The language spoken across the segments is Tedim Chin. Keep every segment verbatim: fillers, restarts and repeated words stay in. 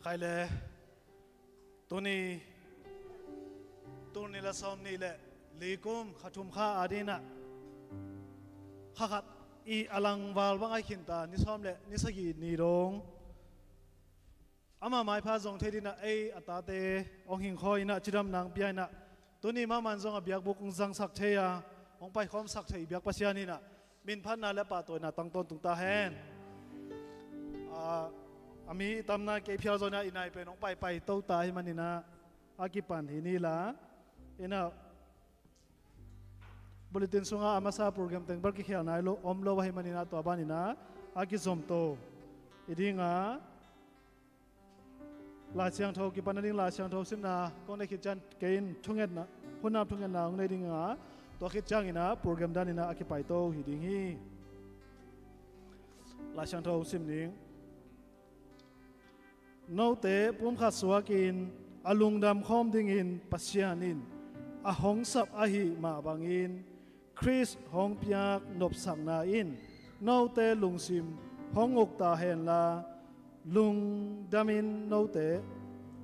Khaile, tuni, tul nih le sawm nih le li kum, kha thum kha adingin ah, kha khat i a langval bang ahi khinta, ni sawm le ni sagih ni dong ama maipha zong thei dingin ah ei a tate hong hingkhawi in ah, cidamna hong pia in ah, tuni mahmah in zong a biakbuk hong zangsak thei a, hong paikhawmsak thei biak Pasian in ah, minphatna le pahtawina tang tawntung ta hen. A, a mi tamna kei phial zawh in ah, i nai pen hong paipai to ta ahih manin ah, a kipan hi ni la. In ah, bulletin sungah a masa program teng bel kikhial nai lo, om lo ahih manin ah, tua banin ah a kizom to hi ding a, Lai Siangtho kipan nading Lai Siangtho simna kong neih khit ciang kei in thungetna, hun a thungetna hong nei ding a, tua khit ciangin ah program danin ah a kipai to hi ding hi. Lai Siangtho sim ning. Note pumkhat suakin a lungdam khawm dingin Pasian in a hong sap ahih mah bangin, Khrist hong piak nopsakna in note lungsim hong uk ta henla, lungdamin note,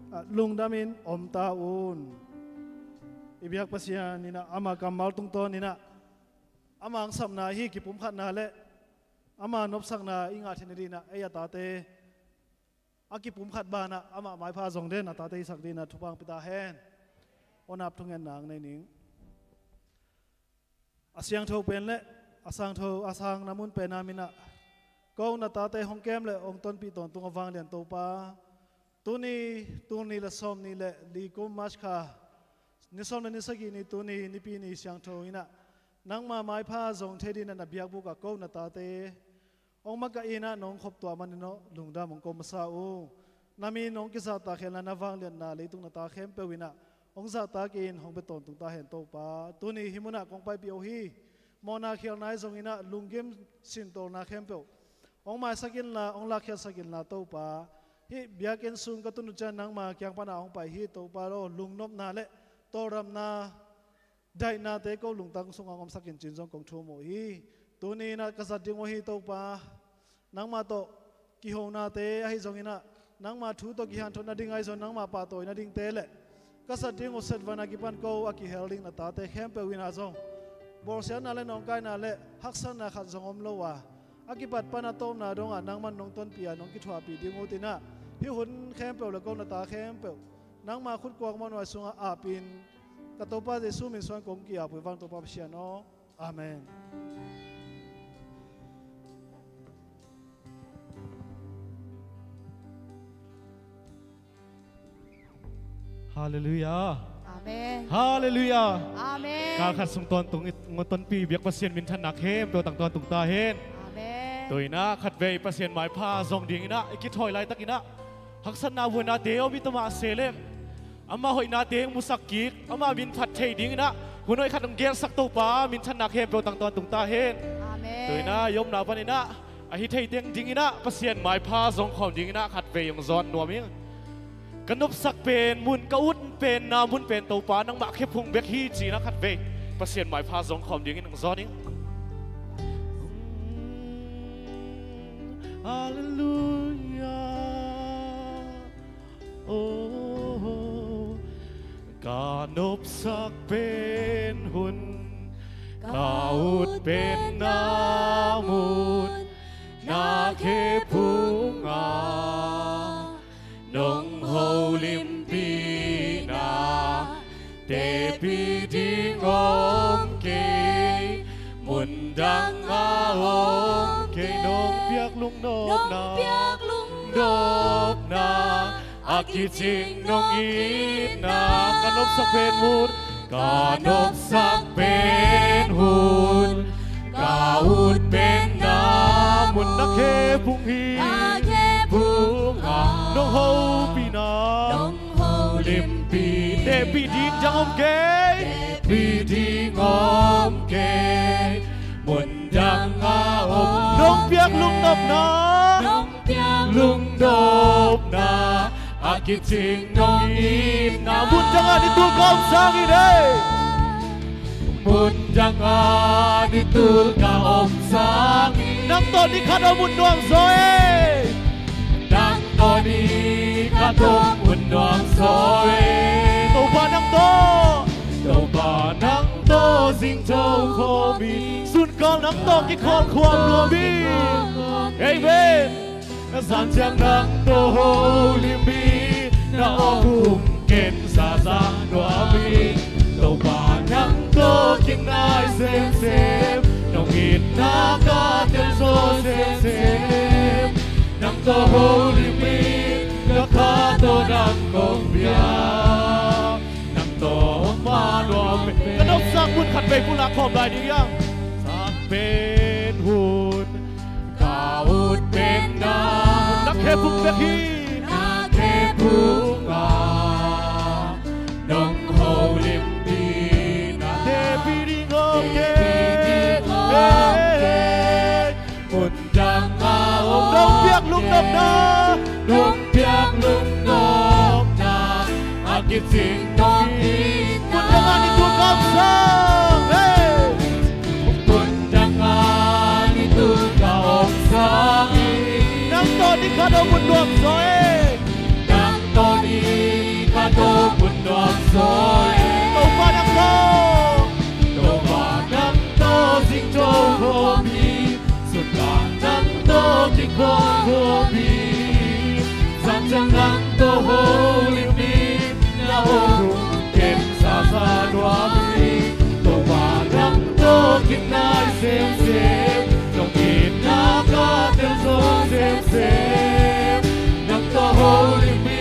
ah, lungdamin om ta un. I biak Pasian in ah, ama kammal tungtawn in ah, ama hong sapna hi kipumkhatna le ama nopsakna i ngah theihna dingin ah, ei a tate a kipumkhat banah amah maipha zong den a tate i sak dingin ah thupha hong pia ta hen. Hong ap thungetna hong nei ning. A siangtho pen le a sangtho, a sangna mun pen a min ah, ko na tate hong kem le hong tonpih tawntung a vanglian Topa, tuni, tul nih le sawm nih le li kum March kha, ni sawm le ni sagih ni, tuni Nipi ni siangtho in ah, nangma maipha zong thei dingin ah na biakbuk ah ko na tate hong makaih in ah nong khop tuah manin aw, lungdam hong ko masa uh. Na min hong kizahtak henla, na vangliatna leitung na ta khempeuh in ah hong zahtak in hong bia tawntung ta hen Topa. Tuni hih munah kong paipih uh hi. Mawhna khialna ahi zongin ah, lunggim sintawlna khempeuh hong maisak inla, hong lakkhiatsak inla Topa. Hih biakinn sung ka tun uh ciang nangma kiang panah hong pai hi Topa aw, lungnopna le tawldamna, daihnate ko lungtang sungah hong omsak in ci-in zong kong thum uh hi. Tuni in ah ka zat ding uh hi Topa. Nangmah tawh kihonate ahi zongin ah, nangmah thu tawh kihanthawn nading ahi zong, nangmah pahtawi nadingte le ka zat ding uh set van a kipan ko a kihel ding na tate khempeuh in ah zong bawlsiatna le nawngkaina le haksatna khat zong om lo a, a kipat pan a tawpna dongah nangman nong tonpih a, nong kithuahpih ding uh ci-in ah, hih hun khempeuh le ko na ta khempeuh nangma khutkuak mawhnuai sungah ap in, ka Topa Jesu min suang kong ki-ap uh hi vang Topa Pasian aw. Amen. Halleluiah. Amen. Halleluiah. Amen. Kal khat sung tawntung i tonpih biak Pasian minthanna khempeuh tang tawntung ta hen. Amen. Tu-in ah khatvei Pasian maipha zong dingin ah i kithawi laitakin ah, haksatna vuanate om hi ta mah se leh, ama hoihnate hong musak kik, ama min phat thei dingin ah hun hoih khat hong gelsak Topa minthanna khempeuh tang tawntung ta hen. Amen. Tu-in ah i omna panin ah, a hi thei teng dingin ah Pasian maipha zong khawm dingin ah khatvei hong zawn nuam ing. Ka nopsak pen mun, ka ut pen na mun pen Topa nangmah khephung bek hi ci-in ah khatvei Pasian maipha zong khawm dingin hong zawn ing. Halleluiah. Oh, ka nopsak pen hun, ka ut pen na mun, na khephung ah nong holimpihna tepih ding om kei, mun dang a om kei. Nong piak lungnopna, nong piak lungnopna, a kicing nong itna. Ka nopsak pen mun, ka nopsak pen hun, ka ut pen na mun, na khephung hi, na khephung ah nong hopihna, nong holimpih, tepih ding dang om kei, tepih ding om kei, mun dang a om. Nong piak lungnopna, nong piak lungnopna, a kicing nong itna. Mun dang a ni tul ka om sangin ei. Mun dang a ni tul ka om sangin, nang tawh ni khat om un nuam zaw ei. Nang tawh ni khat Tawh mun nuam zaw e. Topa nang tawh, Topa nang tawh zingtho khawm hi. Sunkal nang tawh kikhawlkhuam nuam hi. Amen. Zan ciang nang tawh holim hi. Na awk hong ken zaza nuam hi. Topa nang tawh kinai semsem. Nong itna ka tel zaw semsem. Nang tawh holim hi, ka kha tawh nang kong biak. Nang tawh om ma nuam e. Ka nopsak hun khat vei pulak khawm lai ding hi hang. Sak pen hun, ka ut pen na. Na khe phung bek hi. Na khe phung a nong holim hi. Na tepi ding om kei. Mun dang a om. Nong piak lungnopna. Nong piak lungnopna a kicing nong hi. Mun dang a ni tu ka om sang. Hey. Mun dang a ni tu ka om sang hi. Nang tawh ni ka do mun nuam zaw e. Nang tawh ni ka do mun nuam zaw e. Topa nang tawh. Topa nang tawh zingtho khawm hi. Sunkal nang tawh kikhawlkhuam hi. Zan ciang nang tawh holim hi. Na awk hong ken zaza nuam hi. Topa nang tawh kinai semsem. Nong itna ka tel zaw semsem. Nang tawh holim hi.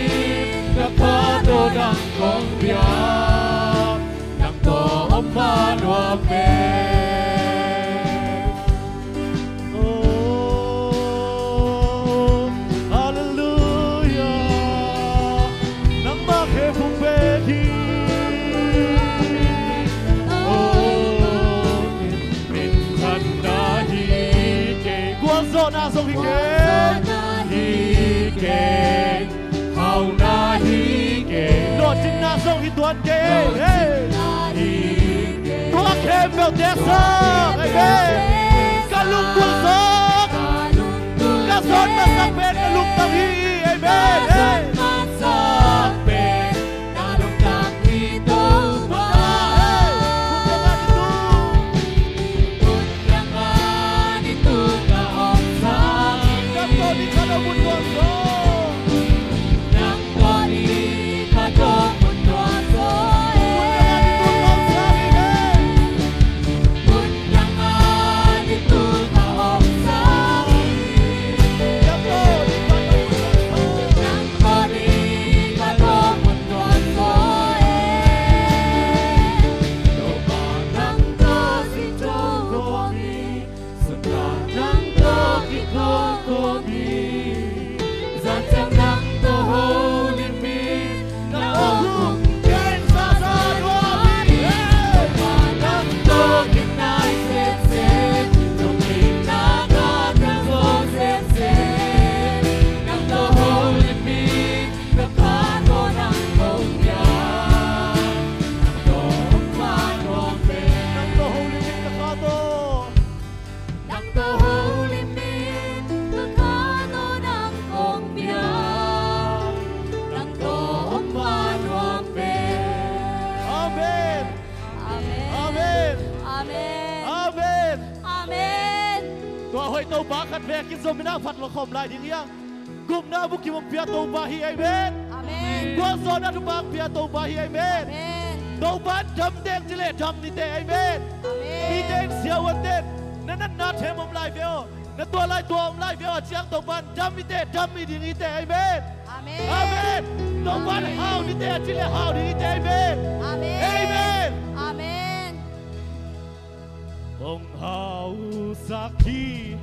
Ka kha tawh nang kong biak. Nang tawh om ma nuam e. Oh, hallelujah. Nangmah khe phung bek hi. Oh, minthanna hi kei. Gualzawhna zong hi kei. Gualzawhna hi kei. Hauhna hi kei. Lawhcinna zong hi tuan kei. Hey. Lawhcinna hi kei. Tua khempeuhte sang. Amen. Ka lungtuak zong. Ka lungtuak zong. Ka zawh masak pen ka lungtang hi. Amen. Ka zawh masak pen. Na lungtang hi Topa. Mun dang a ni tu. Mun dang a ni tu ka om sang hi. Nang tawh ni ka do mun nuam zaw. Nang tawh ni ka do mun nuam zaw e. Mun dang a ni tu ka om sang hi. Mun dang a ni tu ka om sang hi. Nang tawh ni ka do mun nuam zaw. Nang tawh ni ka do mun nuam zaw e. Topa nang tawh zingtho khawm hi. Sunkal nang tawh kikhawlkhuam hi. Zan ciang nang tawh holim hi. Na awk hong ken zaza nuam hi. Nang tawh kinai semsem. Nong itna ka tel zaw semsem. Nang tawh holim hi. Ka kha tawh nang kong biak. Nang tawh om ma nuam e. Nang tawh holim hi ka kha tawh. Nang tawh holim hi ka kha tawh nang kong biak. Nang tawh om ma nuam e. Amen. Amen. Amen. Amen. Amen. Amen. Tua hoih Topa khat vekin zom in a phat lo khawm lai ding hi hang. Gupna bukim hong pia Topa hi, amen. Amen. Gualzawhna thupha hong pia Topa hi, amen. Amen. Topa in dam deng ci leh dam ni teh, amen. Amen. Mite in siavuante in na natna them om lai ve aw, na tua lai tua om lai ve aw, a ciang Topa in dam ni teh, dam ni ding hi teh, amen. Amen. Amen. Topa in hau ni teh a ci leh hau ding hi teh, amen. Amen. Amen. Amen. Hong hausak hi,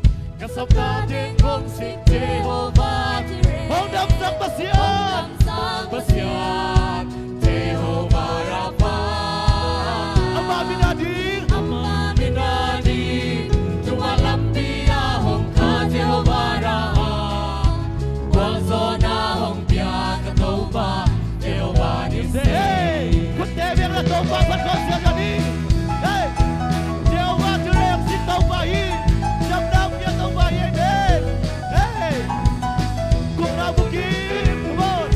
ka sapna teng hong sik Jehovah Jireh. Hong damsak Pasian. Hong damsak Pasian, Jehovah Rapha. Ama min a ding. Ama min a ding. Tungah lampi ah hong kha Jehovah Rapha. Gualzawhna hong pia ka Topa. Jehovah Nissi. Hey! Khutte biak le Topa phat khawm siam zaw ni. Hey! Jehovah Jireh, Topa hi. Damna pia Topa hi, amen. Hey! Gupna bukim, come on.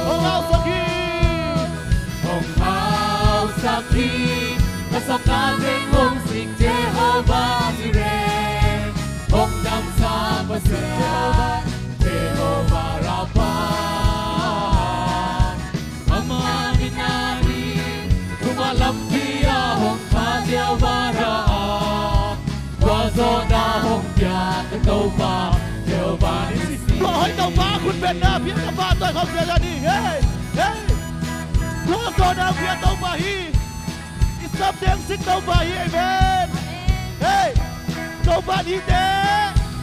Hong hausak hi. Hong hausak hi. Ka sapna teng hong sik Jehovah Jireh. Hong damsak Pasian Jehovah Rapha. Ama min a ding, thuman lampi ah hong kha Jehovah Rapha. Gualzawhna hong pia ka Topa Jehovah Nissi. Tua hoih Topa khut bengna pia ka pa tua khawng pia ka ding. Hey, hey. Gualzawhna hong pia Topa hi. I sap deng sik Topa hi. Amen. Hey. Topa hite.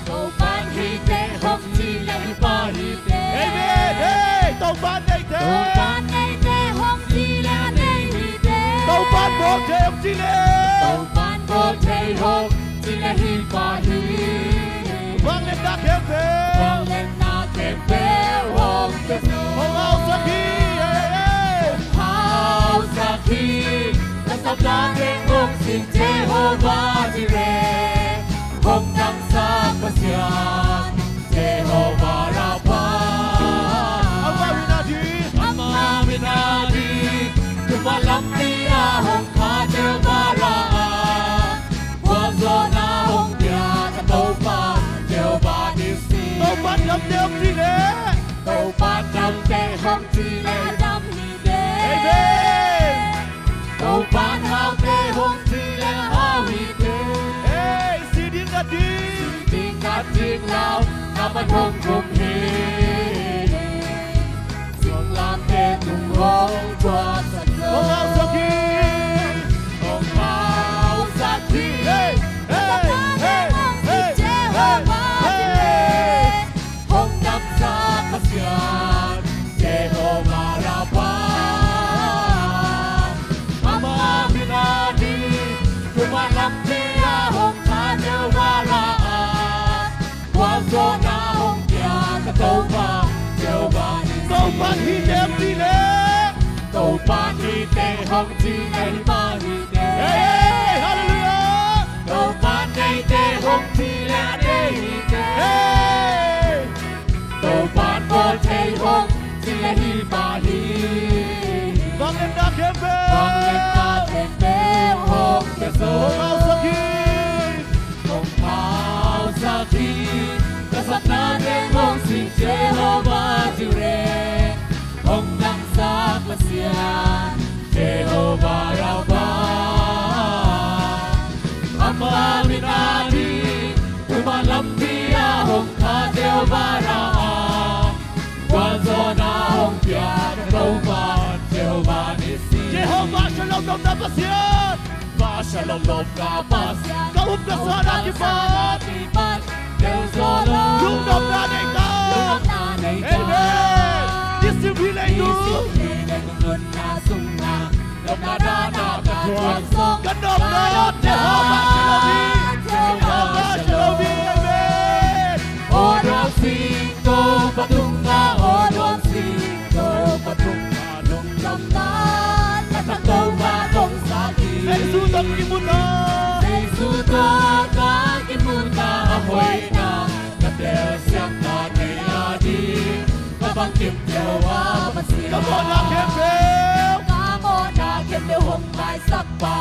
Topa hite hong ci le hi pa hite. Amen. Hey, Topa neite. Topa neite hong ci le a nei hite. Topa bawl thei hong ci le. Topa bawl thei hong ci le hi pa hi. Vangliatna khempeuh. Vangliatna khempeuh hong pia zo. Hong hausak hi. Hey, hey. Hong hausak hi. Ka sapna teng hong sik Jehovah Jireh. Hong damsak Pasian Jehovah Rapha. Ama min a ding. Ama min a ding. Thuman lampi ah hong kha Jehovah Rapha. Gualzawhna hong pia ka Topa Jehovah Nissi. Topa damte hong ci le. Topa damte hong ci le dam hi te. Amen. Topa haute hong ci le hau hi te. Hey, si ding na ding. Si ding na ding lau, na man hong kum hi. Singlamteh tung hong thuaksak zo. Hong hausak hi. Hong hausak hi. Hey, hey, hey, hey, hey. Hong damsak Pasian Jehovah Rapha. Ama min a ding, thuman lampi ah hong kha Jehovah Rapha. Gualzawhna hong pia ka Topa Jehovah Nissi. Topa hite hong ci le. Topa hite hong ci le hi pa hite. Hey, hey, hallelujah. Topa neite hong ci le a nei hite. Hey. Topa bawl thei hong ci le hi pa hi. Vangliatna khempeuh. Vangliatna khempeuh hong pia zo. Hong hausak hi. Hong hausak hi. Ka sapna teng hong sik Jehovah Jireh. Hong damsak Pasian Jehovah Rapha. Ama min a ding, thuman lampi ah hong kha Jehovah Rapha. Gualzawhna hong pia ka Topa Jehovah Nissi. Jehovah Shalom lopna Pasian. Jehovah Shalom lopna Pasian. Ka up ka suan a kipat. Lungdamna nei ta. Amen. Nissim hih leitung. Ka nopna Jehovah Shalom hi. Jehovah Shalom hi. Amen. Aw Tua Singtapa tungah, aw Tua Singtapa tungah lungdamna, na thak Topa kong sak hi. Jesu tawh kimu ta. Jesu tawh ka kimu ta, a hoihna ka telsiamna kei a ding, ka bangkim Jehovah Pasian. Ka mawhna khempeuh. Ka mawhna khempeuh hong maisak pa,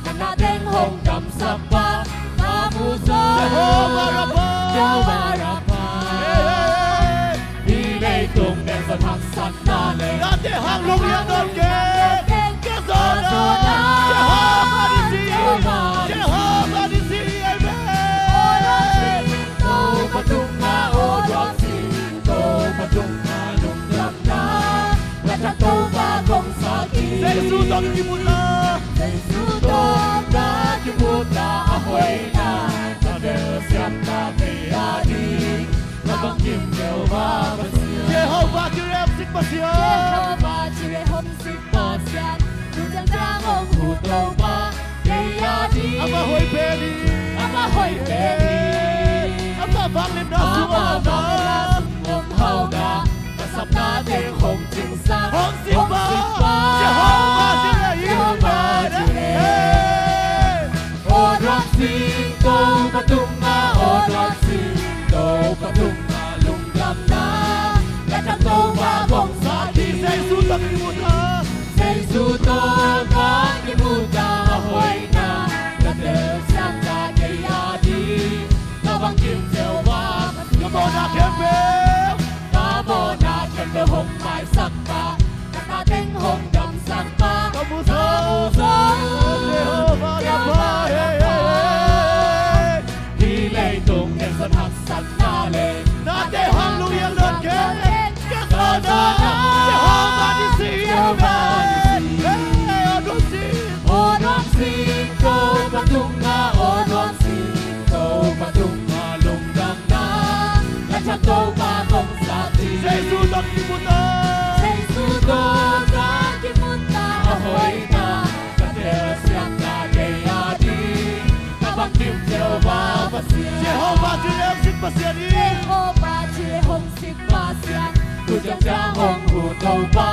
ka na teng hong damsak pa, ka mu zo. Jehovah Rapha. Jehovah Rapha. Hey, hey, hey. Hih leitung teng zong haksatna le, nate hang lunghiang nawn kei. Ka zawhna Jehovah Nissi. Jehovah Nissi. Amen. Topa tungah, aw Tua Singtapa tungah lungdamna, na thak Topa kong sak hi. Jesu tawh kimu ta. Jesu tawh ka kimu ta, a hoihna ka telsiamna kei a ding, ka bangkim Jehovah Pasian. Jehovah Jireh hong sik Pasian. Jehovah Jireh hong sik Pasian. Tu ciangciang hong huh Topa kei a ding. Amah hoih pen hi. Amah hoih pen hi. Amah vangliatna sung om hauhna. Amah vangliatna sung om hauhna. Ka sapna teng hong cingsak, hong sik pa, hong sik pa, Jehovah Jireh hi. Jehovah Jireh. Hey. Aw Tua Singtapa tungah, aw Tua Singtapa tungah lungdamna, Jesu tawh ka kimu ta, a hoihna ka telsiam ta, kei a ding ka bangkim Jehovah. Ka mawhna khempeuh, ka mawhna khempeuh hong maisak ta, ka ta teng hong damsak ta, ka musuh Jehovah Jireh. Hih leitung ngetsak haksatna le nate hang lunghiang nawn kei. Ka zawhna Jehovah Nissi hi. Amen. Hey, aw nuam sing, aw nuam sing, Topa tungah, aw nuam sing, Topa tungah lungdamna ka cam Topa kong sa ding. Jesu tawh kimu ta, Jesu tawh ka kimu ta, a hoihna ka telsiam ta, kei a ding ka bangkim Jehovah Pasian. Jehovah Jireh hong sik Pasian hi. Jehovah Jireh hong sik Pasian, tu ciangciang hong hu Topa,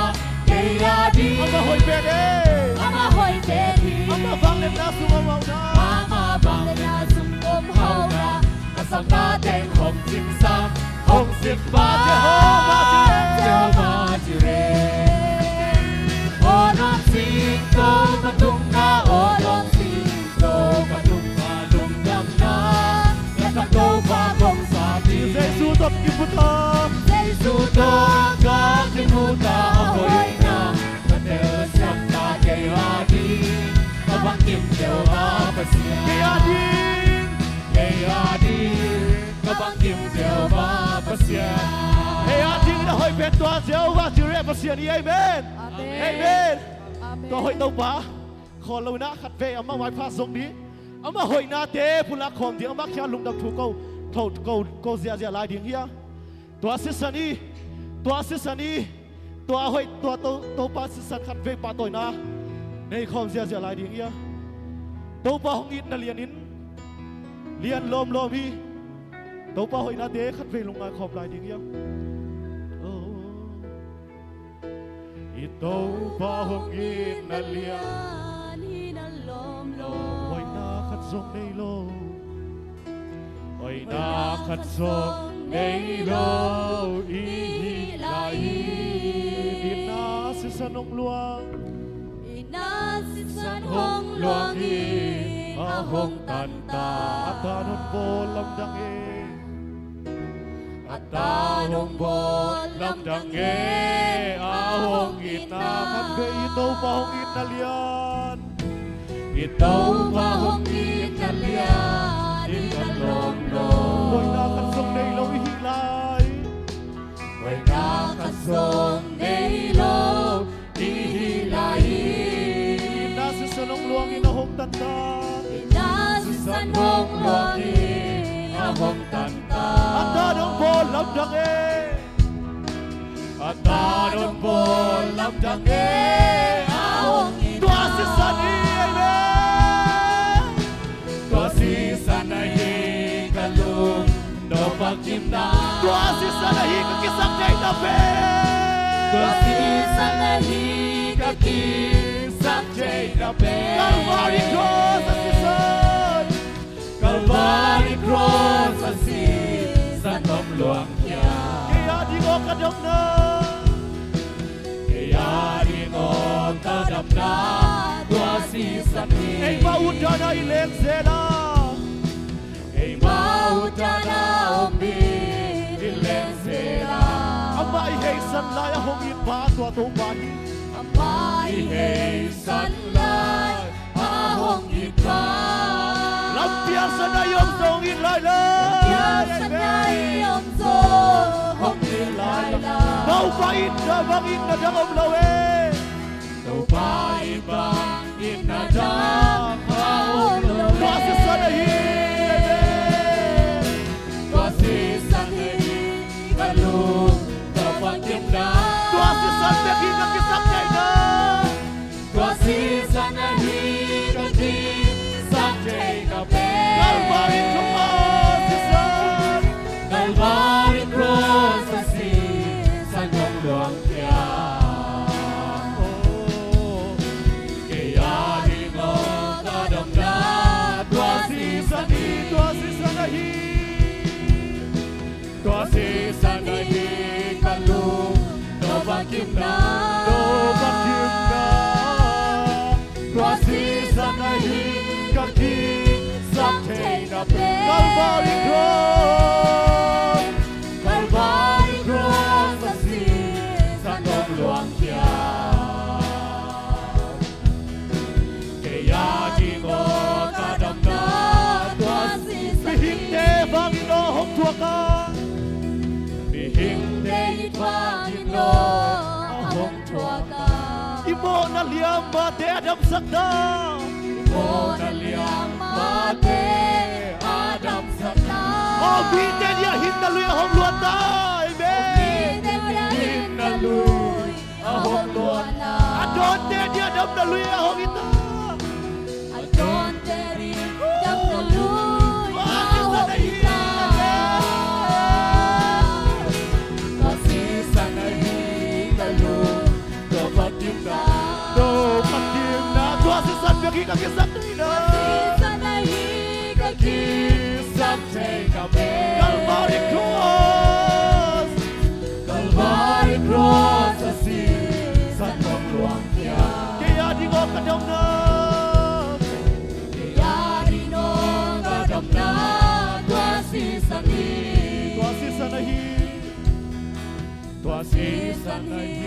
kei a ding amah hoih pen hi. Amah hoih pen hi. Amah vangliatna sung om hauhna, amah vangliatna sung om hauhna, ka sangna teng hong cingsak, hong sik pa Jehovah Jireh. Jehovah Jireh. Aw nuam sing, Topa tungah, aw nuam sing, Topa tungah lungdamna ka cam Topa kong sa ding. Jesu tawh kimu ta, Jesu tawh ka kimu ta, a hoihna ka telsiam ta, kei a ding ka bangkim Jehovah Pasian. Kei a ding, kei a ding ka bangkim Jehovah Pasian. Kei a ding a hoih pen tua Jehovah Jireh Pasian hi. Amen. Amen. Amen. Amen. Tua hoih Topa, khawl lo in ah khatvei amah maipha zong ding, amah hoihnate pulak khawm ding, amah kiang lungdam thu ko, ko, ko, ko ziahziah lai ding hi a. Tua sisan hi, tua sisan hi, tua hoih, tua To, Topa sisan khatvei pahtawina nei khawm ziahziah lai ding hi a. Topa hong itna lianin, lian lawmlawm hi. Topa hoihnate khatvei lungngai khawm lai ding hi a. Oh. I Topa hong itna lian hi na lawmlawm. Hoihna khat zong nei lo, hoihna khat zong nei lo i hih lai hi. Itna sisan hong luang, itna sisan hong luang hi, a hong tan ta. A tan hong bawl lamdang e, a tan hong bawl lamdang e, a hong itna. Khatvei i Topa hong itna lian, i Topa hong itna lian hi na lawmlawm. Hoihna khat zong nei lo i hih lai, hoihna khat zong nei lo i hih lai hi. Itna sisan hong luang in a hong tan ta. Itna sisan hong luang in a hong tan ta. A tan hong bawl lamdang e, a tan hong bawl lamdang e, a hong itna. Tua sisan hi. Amen. Tua sisan ahi ka lungdawh bangkimna. Tua sisan ahi ka kisap theihna pen. Tua sisan ahi ka kisap theihna pen. Calvary Cross a sisan, Calvary Cross a sisan hong luang khia. Kei a ding aw ka damna, kei a ding aw ka damna tua sisan hi. Eima utdan a i leng zel a, eima utdan a om ding i leng zel a, amah i heisan lai a hong it pa tua Topa hi. Amah i heisan lai a hong it pa. Lampiang san a i om zong it lai lai. Lampiang san a i om zong hong it lai lai. Topa it na bang itna dang om lo e. Topa it bang itna dang a om lo e. Tua sisan ahi, tua sisan ahi ka lungdawh bangkimna. Tua sisan bek hi ka kisap theihna. Tua sisan ahi ka kisap theihna pen. Calvary Cross a sisan, Calvary Cross a sisan hong luang khia. Oh, kei a ding aw ka damna tua sisan hi. Tua sisan ahi, tua sisan ahi ka lungdawh bangkimna. Calvary Cross. Calvary Cross a sisan hong luangkhia. Kei a ding aw ka damna tua sisan hi. Mihingte vangin aw hong thuak a. Mihingte vangin aw a hong thuak a. I mawhna liammate a damsak ta. I mawhna liammate a damsak ta. Aw mite dia hinna lui a hong luan ta. Amen. Aw mite dia hinna lui a hong luan ta. A dawnte dia damna lui a hong hi ta. A dawnte dia damna lui a hong hi ta. Tua sisan ahi ka lung, tua bek kimna, tua bek kimna, tua sisan bek hi ka kisap thei na. Tua sisan ahi ka kisap thei na. Calvary Cross. Calvary Cross a sisan hong luangkhia. Kei a ding aw ka damna. Kei a ding aw ka damna tua sisan hi. Tua sisan ahi. Tua sisan ahi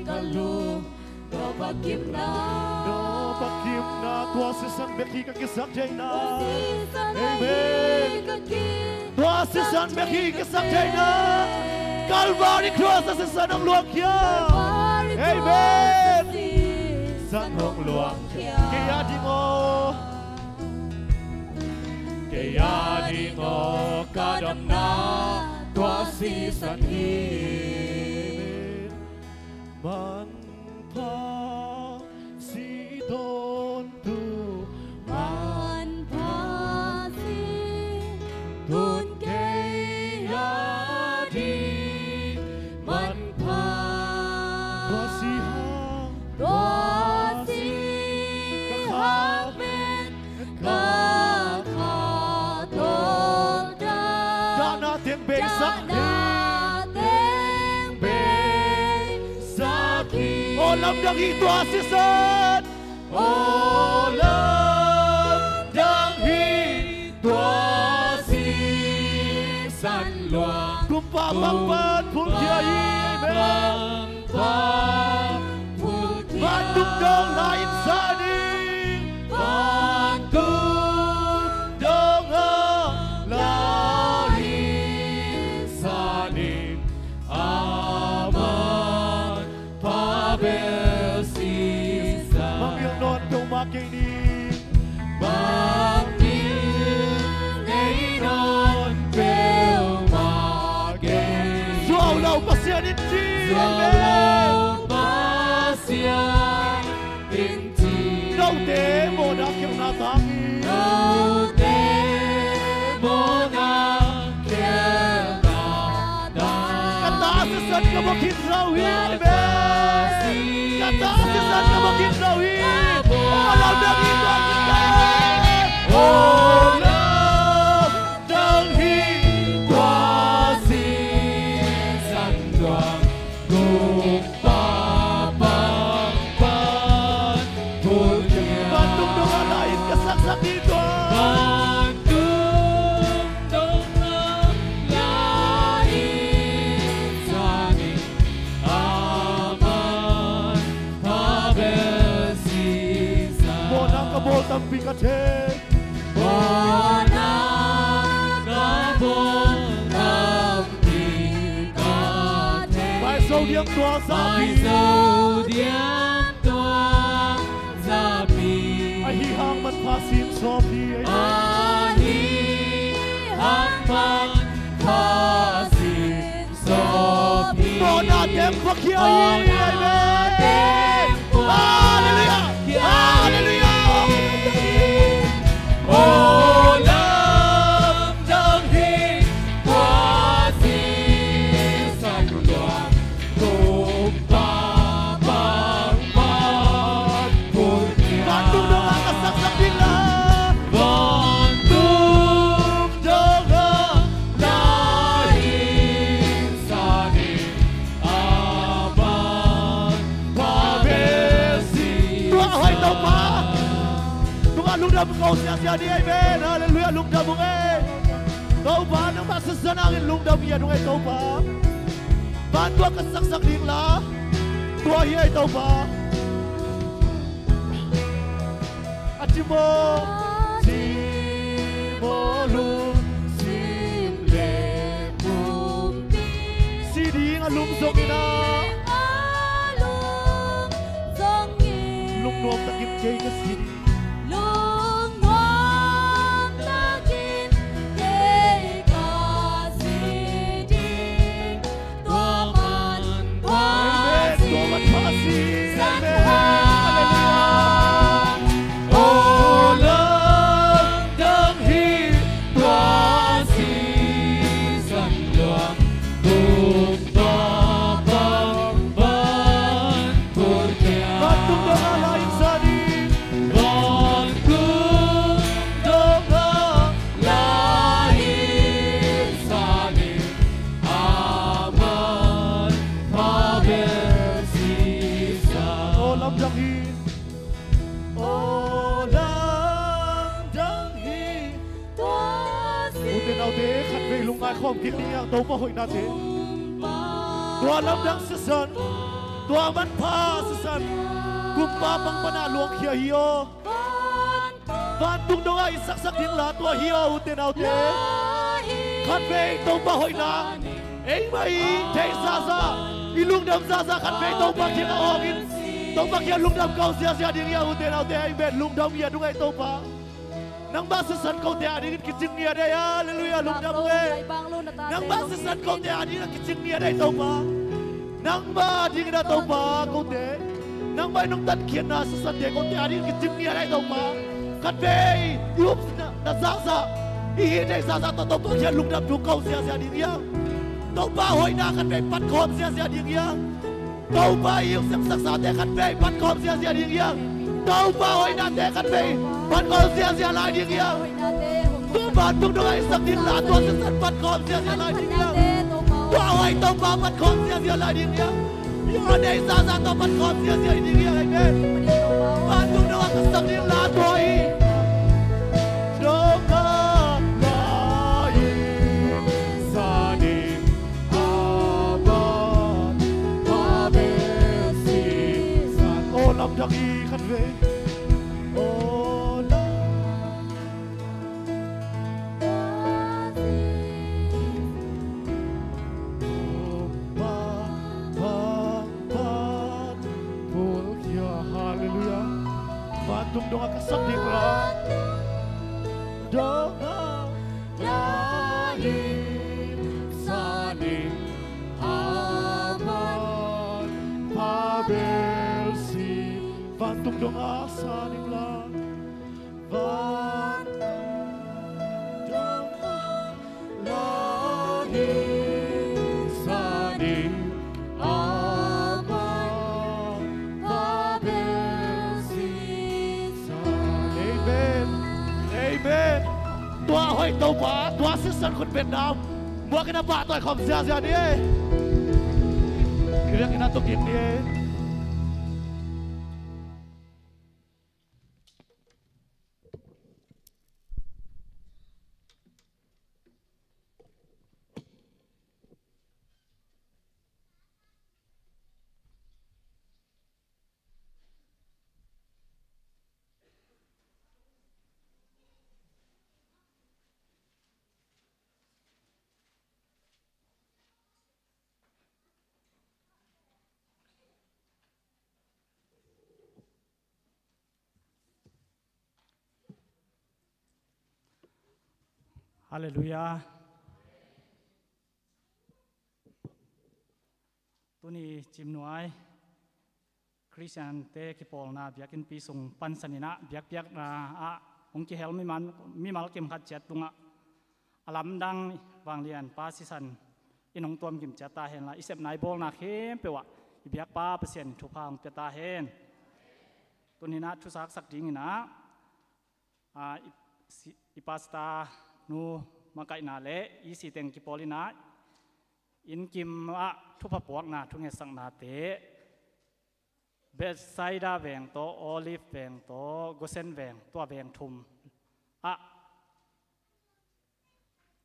ka lung, tua bek kimna. Tua bek kimna, tua sisan bek hi ka kisap thei na. Tua sisan ahi, amen, ka kisap thei na. Tua sisan bek hi kisap thei na. Calvary Cross a sisan hong luangkhia. Calvary Cross a, amen, sisan hong luangkhia. Kei a ding aw. Kei a ding aw ka damna tua sisan hi. Manpha si tawntung. Manpha si tawntung kei a ding. Manpha. Tua si hang. Tua si hang pen ka kha tawh dahna teng bengsak hi. Dahna teng bengsak hi. Aw lamdang hi tua sisan. Aw lamdang hi tua sisan luang. Kumpa bang pan phulkhia hi. Amen. Vantung dong lai-in san ing. Vantung dong lai-in san ing. Aman pha bel sisan. Mangngilh nawn peuhmah kei ning. Mangngilh nei nawn peuhmah kei ning. Zuau lo Pasian in ci. Zuau lo Pasian in ci. Note mawhna khialhna tang hi. Note mawhna khialhna tang hi. Ka ta sisan ka vua khin zo hi. Ka ta sisan ka vua khin zo hi. Aw lamdang hi tua sisan. Aw lamdang hi tua sisan luang. Kumpa bang pan phulkhia. Vantung dong lai-in ka saksak ding tua. Vantung dong lai-in san ing. Aman pha bel sisan. Mawhna ka bawl tampi ka thei. Mawhna ka bawl tampi ka thei. Maizo diam tua zapi. Maizo diam tua zapi. Ahi hang manpha sin sawp hi. Ahi hang manpha sin sawp hi. Mawhna teng phuakhia hi. Mawhna teng phuakhia. Halleluiah. Halleluiah. Aw lamdang hi tua sisan luang. Kumpa bang pan phulkhia. Vantung dong ah ka saksak ding la. Vantung dong ah lai-in san ing. Aman pha bel sisan. Tua hoih Topa. Tua lungdam ko siasia ni. Amen. Halleluiah. Lungdam ung ei. Topa, nangmah sisan hangin lungdam hi a, tung ei Topa. Vantung ah ka saksak ding la tua hi ei Topa. A ci maw, ci maw lungsim le pumpi. Si ding a lum zongin ah, a lum zongin, lungnuam takin kei ka si. Lungnuam takin kei ka si ding. Tua man, tua man pha si. Amen. Tua man pha si. Amen. Hallelujah. O lamdang hi tua sisan luang, tung pa bang ban pulkia. Vantung dong a la inn sa ding. Vantung dong a la inn sa ding. Aman pha bel sisan. O lamdang hi. O lamdang hi. Ute naute, khatvei lungngai khawm kik ding hiang Topa hoihnate. Tua lamdang sisan, tua manpha sisan, kumpa pang pana luangkhia hi aw. Vantung dongah i saksak ding la tua hi aw, ute naute. Khatvei Topa hoihna, eimah i theih zahzah, i lungdam zahzah khatvei Topa kiang a awngin, Topa kiang lungdam ko ziazia ding hiang, ute naute. Amen. Lungdam hi a, tung ei Topa. Nangmah sisan kote adingin kicing ngiat ei. Halleluiah, lungdam ei. Nangmah sisan kote adingin kicing ngiat ei Topa. Nangmah adingin a Topa kote, nangmah in hong tatkhiatna sisante kote adingin kicing ngiat ei Topa. Khatvei i upna zahzah, i hih theih zahzah tawh Topa kiang lungdam thu ko ziazia ding hiang. Topa hoihna khatvei patkhawm ziazia ding hiang. Topa i hong siamsaksate khatvei patkhawm ziazia ding hiang. Topa hoihnate khatvei patkhawm ziazia lai ding hiang. Tua vantung dongah i sak ding la tua sisan patkhawm ziazia lai ding hiang. Tua hoih Topa patkhawm ziazia lai ding hiang. I hih theih zahzah tawh patkhawm ziazia ding hiang. Amen. Vantung dongah ka sak ding la tua hi. Dongah la hi sa ding. Aman pha bel sisan. O lamdang hi khatvei. O lamdang hi. Halleluiah. Vantung dongah ka sak ding la. Dongah la hi sa ding. Aman pha bel si. Vantung dongah sa ding la. Vantung dongah la hi sa ding. Amen. Amen. Tua hoih Topa, tua sisan khut beng nam. Muak in a pahtawi khawm ziazia ni ei. Kiriak in a tuk in ni ei. Halleluiah. Tuni Cimnuai Khristiante kipawlna biakinnpi sung pansan in ah biakpiakna ah hong kihel mimal, mimal kim khat ciat tungah a lamdang vanglianpa sisan in hong tuamkim ciat ta henla, i sepna i bawlna khempeuh ah i biakpa Pasian in thupha hong pia ta hen. Tuni in ah thusaksak dingin ah, a, i, si, i pasta nu makaihna le i siteng kipawl in ah innkim ah thupha puakna thungetsaknate, Bethsaida veng tawh, Olive veng tawh, Gosen veng, tua veng thum ah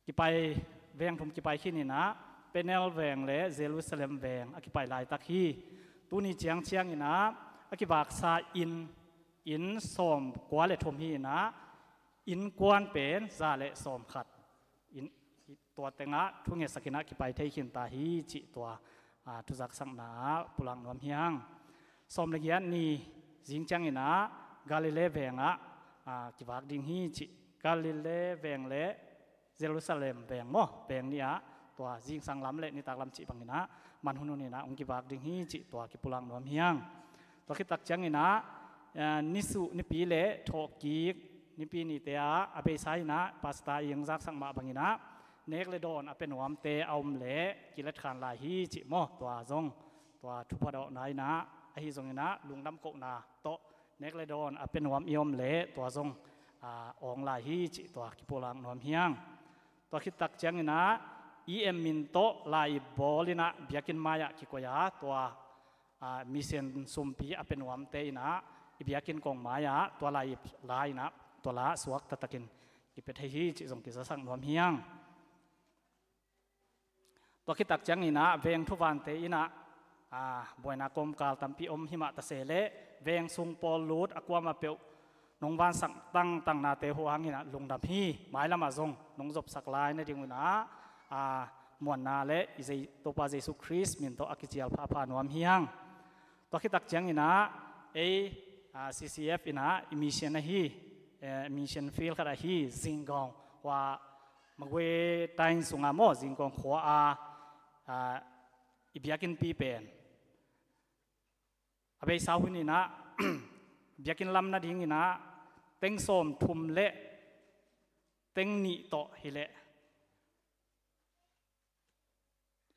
Kipai, veng thum kipai khin inah, Peniel veng le Jerusalem veng a kipai laitak hi. Tuni ciangciang inah a kivaksa inn, inn sawmkua le thum hi inah, innkuan pen za le sawmkhat. Inn, tua tengah thungetsak inah kipai thei khin ta hi cih tua, a, thuzaksakna ah pulak nuam hi hang. Sawm le giat ni zing ciang inah Galilee vengah, a, kivak ding hi cih. Galilee veng le Jerusalem veng maw, veng nih ah tua zingsang lam le nitak lam cih bang inah man hunhun inah hong kivak ding hi cih tua kipulak nuam hi hang. Tua khit tak ciang inah, eh, nisuh nipi le thawhkik nipi nite ah a beisa inah pastor i hong zaksak mah bang inah nek le dawn a pia nuamte a om leh kiletkhan lai hi cih maw, tua zong tua thupha dawhna inah ahi zong inah lungdam kohna tawh nek le dawn a pia nuam i om leh tua zong, a, awng lai hi cih tua kipulak nuam hi hang. Tua khit tak ciang inah i em min tawh lai i bawl inah biakinn mai-ah kikoih a, tua, a, mission sumpi a pia nuamte inah i biakinn kong mai-ah tua lai i la inah tua la suakta takin kipia thei hi cih zong kizasak nuam hi hang. Tua khit tak ciang inah veng thuvante inah, a, buaina kawmkal tampi om hi mah ta se leh veng sung pawl lut a kuamah peuh nong vansak tangtangnate uh hang inah lungdam hi. Mailam ah zong nong zopsak lai nading uh inah, a, muanna le i Zei-, Topa Jesu Khrist min tawh a kicial phapha nuam hi hang. Tua khit tak ciang inah ei, a, C C F inah i mission ahi, eh, mission field khat ahi Zingkong, hua Magwe taing sungah maw, Zingkong khua a, a, i biakinnpi pen a beisa hun inah biakinn lam nading inah teng sawmthum le teng nih tawh hi leh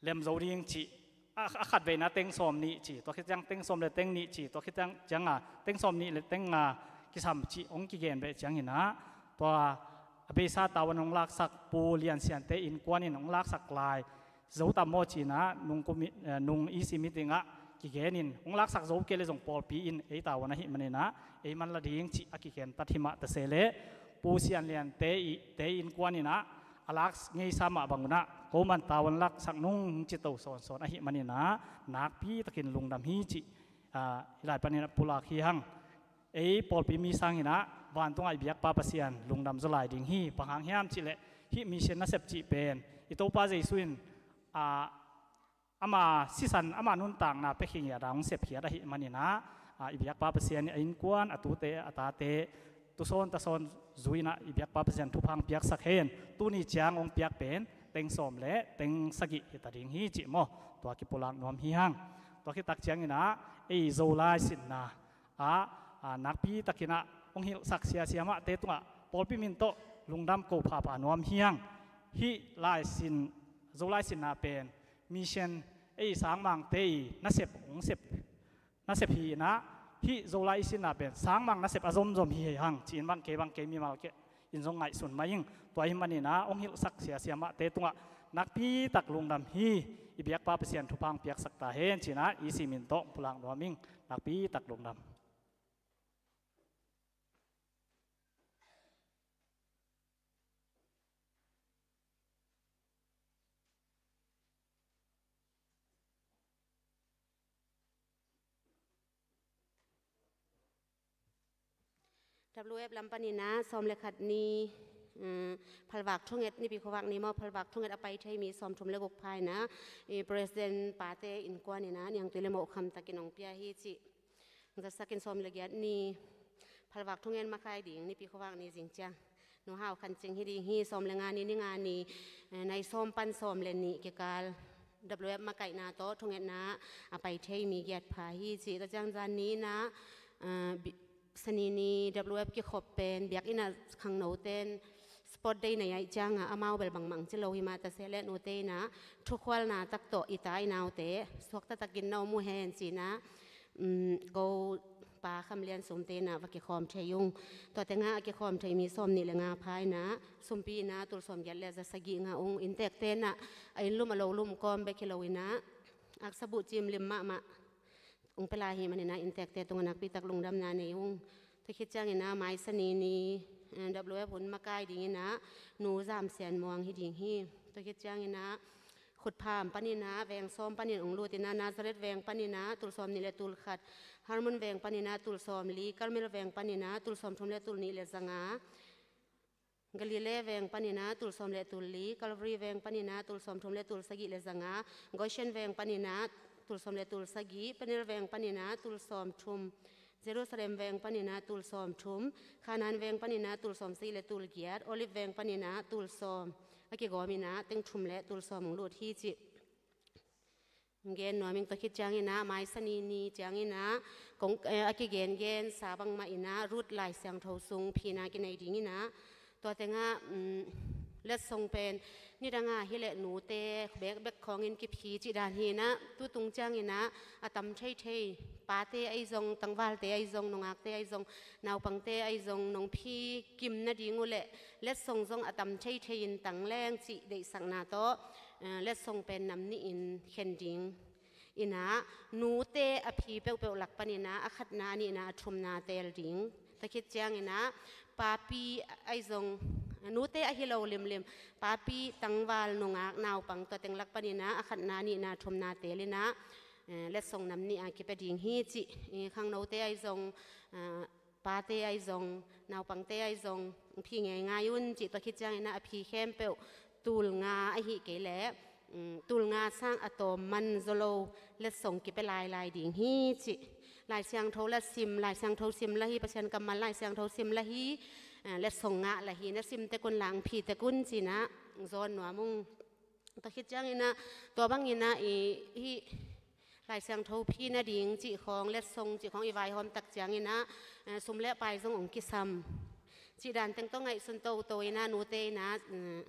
lem zo ding cih, a, a khat veina teng sawm nih ci, tua khit ciang teng sawm le teng nih ci, tua khit ciang, ciang a teng sawm nih le teng nga kisam cih hong kigen beh ciang inah tua a beisa tavuan hong laksak Pu Lian Siante innkuan in hong laksak lai zo tam maw ci inah nung kumi-, eh, nung E C meeting ah kigen in hong laksak zo kei le zong pawlpi in ei tavuan ahih man inah ei man la ding cih a kigen tat hi mah ta se leh Pu Sian Liante i, te innkuan inah a lak ngeisa mah bang un ah ko man tavuan laksak nung hong ci to sawnsawn ahih man inah nakpi takin lungdam hi cih, a, hih lai pan inah pulak hi hang. Ei pawlpi mi sang inah vantungah i biakpa Pasian lungdam zaw lai ding hi. Bang hang hiam cih leh hih mission nasep cih pen i Topa Jesu in, a, ama sisan, ama nuntakna pia khin a dang hong sep khiat ahih man inah, a, i biakpa Pasian in a innkuan, a tute, a tate, tusawn tasawn zui inah i biakpa Pasian thupha hong piaksak hen. Tuni ciang hong piak pen teng sawm le teng sagih hi ta ding hi cih maw, tua kipulak nuam hi hang. Tua khit tak ciang inah ei Zolai sinna ah, a, nakpi takin ah hong hilhsak siasia mahte tungah pawlpi min tawh lungdam ko phapha nuam hi hang. Hih lai sin, Zolai sinna pen mission ei sangmangte i nasep hong sep, nasep hi inah hih Zolai i sinna pen sangmang nasep a zomzom hi hang ci-in bang kei bang kei mimal kei in zong ngaihsun mah ing. Tua ahih man inah hong hilhsak siasia mahte tungah nakpi tak lungdam hi. I biakpa Pasian thupha hong piaksak ta hen ci inah E C min tawh pulak nuam ing. Nakpi tak lungdam. W F lam pan inah sawm le khat ni, um, phalvak thunget, Nipi khuavak ni maw, phalvak thunget a pai thei mi sawmthum le guk pha inah i President pate innkuan inah niangtui le mawhkham takin hong pia hi cih. Zatsak in sawm le giat ni phalvak thunget makai ding, Nipi khuavak ni zing ciang Nu Hau Khan Cing hi ding hi. Sawm le nga ni, ni nga ni, eh, nai sawm pan sawm le nih kikal W F makaihna tawh thungetna a pai thei mi giat pha hi cih. Tua ciang zan ni inah, eh, bi-, Sani ni W F kikhop pen biakinn ah khangnote'n sport day nei ahih ciangah amau bel bangmah ci lo hi mah ta se leh nute inah thukhualna tak tawh i ta i naute suakta takin na om uh hen ci inah, um, ko Pa Kham Lian Sumte inah va kikhawm thei ung. Tua tengah a kikhawm thei mi sawm nih le nga pha inah sumpi inah tul sawm giat le za sagih ngah ung. Inntekte inah a inn lum a lo lum kawm bek hi lo inah aksa buh cim lim mahmah hong pia lai ahih man inah inntekte tungah nakpi tak lungdamna nei ung. Tua khit ciang inah mai Sani ni eh, W F hun makai dingin ah Nu Zam Sian Muang hi ding hi. Tua khit ciangin ah Khutpham panin ah veng sawm panin hong lut in ah Nazareth veng panin ah tul sawm nih le tul khat, Hermon veng panin ah tul sawm li, Carmel veng panin ah tul sawm thum le tul nih le zanga, Galilee veng panin ah tul sawm le tul li, Calvary veng panin ah tul sawm thum le tul sagih le zanga, Goshen veng panin ah tul sawm le tul sagih, Peniel veng panin ah tul sawm thum, Jerusalem veng panin ah tul sawm thum, Canaan veng panin ah tul sawm sagih le tul giat, Olive veng panin ah tul sawm, a kigawm in ah teng thum le tul sawm hong lut hi cih gen nuam ing. Tua khit ciangin ah Maisani ni ciangin ah kong, eh, a kigengensa bangmah in ah Ruth Lai Siangtho sung phina kinei dingin ah tua tengah, um, letsong pen nidang a hi leh nute bekbek khawngin kiphi cih dan hi in ah, tutung ciangin ah a tam theithei, pate ahi zong, tangvalte ahi zong, nungakte ahi zong, naupangte ahi zong, nong phi kim nading uh leh letsong zong a tam theithei in tang leng cih deihsakna tawh, eh, letsong pen nam nih in khen ding in ah, nute a phi peuhpeuh lak panin ah a khatna, a nihna, a thumna teel ding. Tua khit ciangin ah papi ahi zong, nute ahi lo limlim, papi, tangval, nungak, naupang, tua teng lak panin ah a khatna, a nihna, a thumna teel in ah, eh, letsong nam nih a kipia ding hi cih, eh, khangnote ahi zong, eh, pate ahi zong, naupangte ahi zong, phi ngeingai un cih. Tua khit ciangin ah a phi khempeuh tul nga ahi kei leh, um, tul nga sang a tawm man zaw lo letsong kipia lailai ding hi cih. Lai Siangtho la sim, Lai Siangtho sim la hi, Pasian kammal Lai Siangtho sim la hi, eh, letsong ngah la hi, na sim tek un la, hong phi tek un ci-in ah zawn nuam ung. Tua khit ciangin ah tua bangin ah i, hih Lai Siangtho phi nading cih khawng, letsong cih khawng i vaihawm tak ciangin ah, eh, sum le pai zong hong kisam cih dan teng tawh ngaihsun toto in ah nute in ah, eh,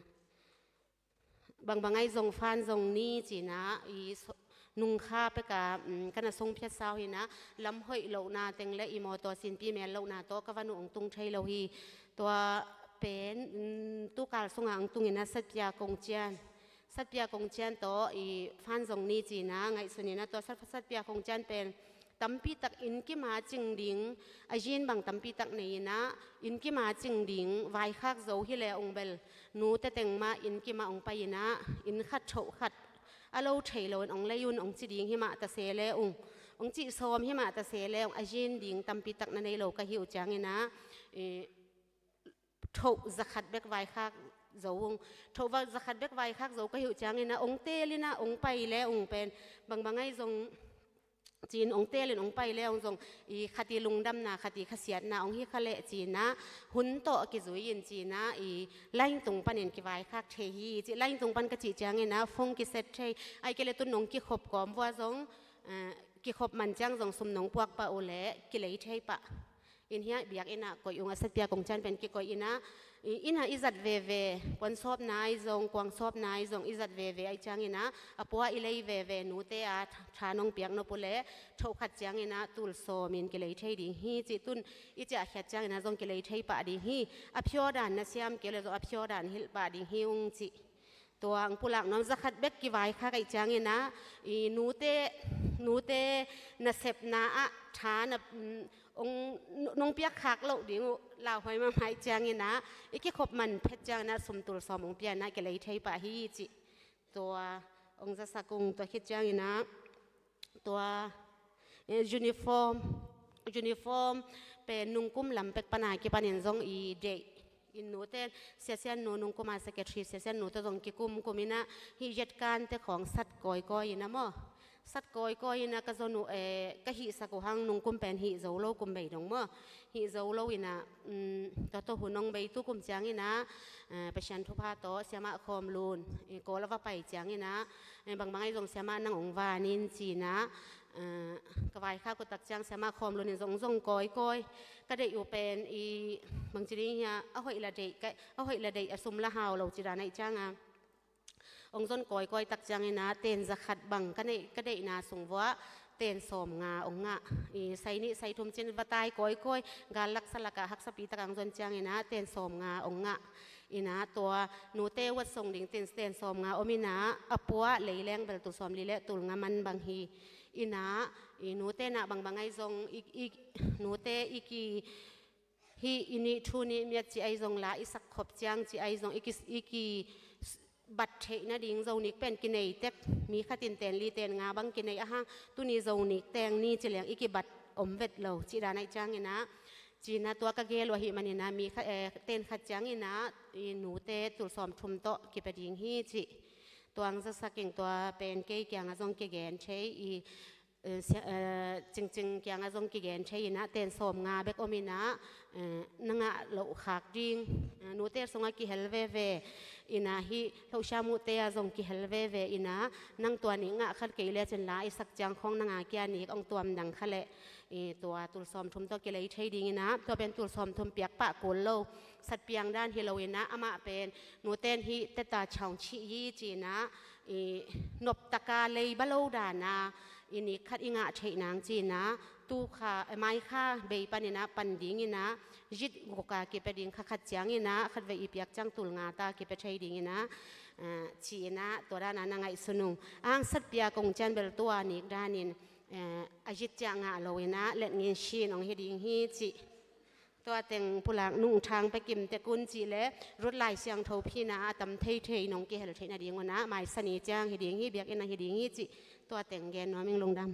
bangbang ahi zong fan zong ni ci-in ah i so-, nungkha pek a, um, ka na sung phiat sau hi in ah, lam hoih lohna teng le i mawtaw sinpi mel lohna tawh ka van uh hong tung thei lo hi. Tua pen, um, tukal sungah hong tung in ah satpia kongcian, satpia kongcian tawh i fan zong ni ci-in ah ngaihsun in ah, tua sat-, satpia kongcian pen tampi tak innkim a cing ding, a zin bang tampi tak nei in ah, innkim a cing ding vaikhak zo hi le ung bel, nute teng mah innkim ah hong pai in ah, inn khat thoh khat a lo thei loin hong lei un hong ci ding hi mah ta se le ung, hong cih sawm hi mah ta se le ung, a zin ding tampi tak na nei lo ka hi uh ciangin ah, eh, thoh zakhat bek vaikhak zo ung. Thoh va-, zakhat bek vaikhak zo ka hi uh ciangin ah, hong teel in ah hong pai le ung pen, bangbang ahi zong ci-in hong teel in hong pai le ung zong, i khat i lungdamna, khat i khasiatna hong hi kha leh ci-in ah, hun tawh kizui in ci-in ah, i line tung panin kivaikhak thei hi cih. Line tung pan ka cih ciangin ah phone kiset thei, ahih kei leh tun hong kikhop kawm vua zong, eh, kikhop man ciang zong sum nong puak pah uh leh kilei thei pah. Inn hiah biakinn ah koih ung, a satpia kongcian pen kikoih in ah, i-, inn ah i zat veve, puansawpna ahi zong, kuangsawpna ahi zong i zat veve ahih ciangin ah, a pua i lei veve, nute a tha-, tha nong piak nop uh leh, thoh khat ciangin ah tul sawmin kilei thei ding hi cih. Tun i ciahkhiat ciangin ah zong kilei thei pah ding hi. A phiawdan na siam kei uh leh zong a phiawdan hilh pah ding hi ung cih. Tua hong pulak nuam, zakhat bek kivaikhak ahih ciangin ah, i nute, nute nasepna ah tha na, mm, hong, nong piakkhak loh ding uh lauhuai mahmah ahih ciangin ah, i kikhop man phet ciangin ah sum tul sawm hong pia in ah kilei thei pah hi cih. Tua hong zasak ung. Tua khit ciangin ah tua, eh, uniform, uniform pen nungkum lam pek pan a kipanin zong i deih. Inn nute, Sia Sian Nu nungkum a secretary Sia Sian Nu tawh zong kikumkum in ah, hih Jet Kan te khawng sat kawikawi in ah maw, sat kawikawi in ah ka zon uh, eh, ka hihsak uh hang, nungkum pen hih zo lo kum bei dong maw, hih zo lo in ah, um, tua tawh hun hong bei tu kum ciangin ah, eh, Pasian thupha tawh Siamah Khawm Lun, eh, Kawl a va pai ciangin ah, eh, bangbang ahi zong Siamah nang hong van in ci-in ah, eh, ka vaikhak uh tak ciang Siamah Khawm Lun in zong, zong kawikawi. Ka deih uh pen i, bangci ding hiam, a hoih la deih, ka, a hoih la deih, a sum la hau lo ci dan ahih ciang a, hong zon kawikawi tak ciangin ah, ten zakhat bang ka neih, ka deihna sung vuah ten sawmnga hong ngah. I sai nih sai thum cin va tai kawikawi, gal laksa lakah haksapi tak a hong zon ciangin ah, ten sawmnga hong ngah. In ah tua nute uat song ding ten, ten sawmnga om in ah, a pua lei leng bel tul sawmli le tul nga man bang hi. In ah i nute in ah bangbang ahi zong i, i, nute i ki Hih i nih thu nih miat ci ahi zong la i sak khop ciang ci ahi zong i ki, i ki bat theih nading Zonik pen kinei tek, mi khat in ten li ten nga bang kinei ahang, tuni Zonik teng ni ci leng i kibat om vet lo cih dan ahi ciangin ah, ci-in ah tua ka gel uh ahih manin ah mi khat, eh, ten khat ciangin ah i nute tul sawm thum tawh kipia ding hi cih. Tua hong zasak ing, tua pen kei kiangah zong kigen thei i, eh, sia-, eh, Cingcing kiangah zong kigen thei in ah ten sawm nga bek om in ah, eh, na ngah loh khak ding, eh, nute sungah kihel veve in ah, hih Lohsiam Uhte ah zong kihel veve in ah, nang tua nih ngah khat kei lecin la i sak ciang khawng na nga kia nik hong tuam dang kha leh, i, tua tul sawm thum tawh kilei thei ding in ah, tua pen tul sawm thum piak pah kul lo, satpiang dan hi lo in ah, amah pen nute in hih Teta Chaung Chi hi ci-in ah, i, nop taka lei ba lo dan ah, i, nik khat i ngah theih nang ci-in ah, tu kha, eh, Mai kha bei panin ah pan ding in ah, zit guk a kipia ding, kha khat ciangin ah, khatvei i piak ciang tul nga ta kipia thei ding in ah, eh, ci-in ah, tua dan ah na ngaihsun ung. Ahang satpiak kong cian bel tua nik danin, eh, a zit ciang ngah lo in ah, let ngin sin hong hi ding hi cih. Tua teng pulak nung thang pia kim tek un cih leh, Ruth Lai Siangtho pina a tam theithei nong kihel theih nading un ah, maisa ni ciang hi ding hi, biakinn ah hi ding hi cih. Tua teng gen nuam ing, lungdam.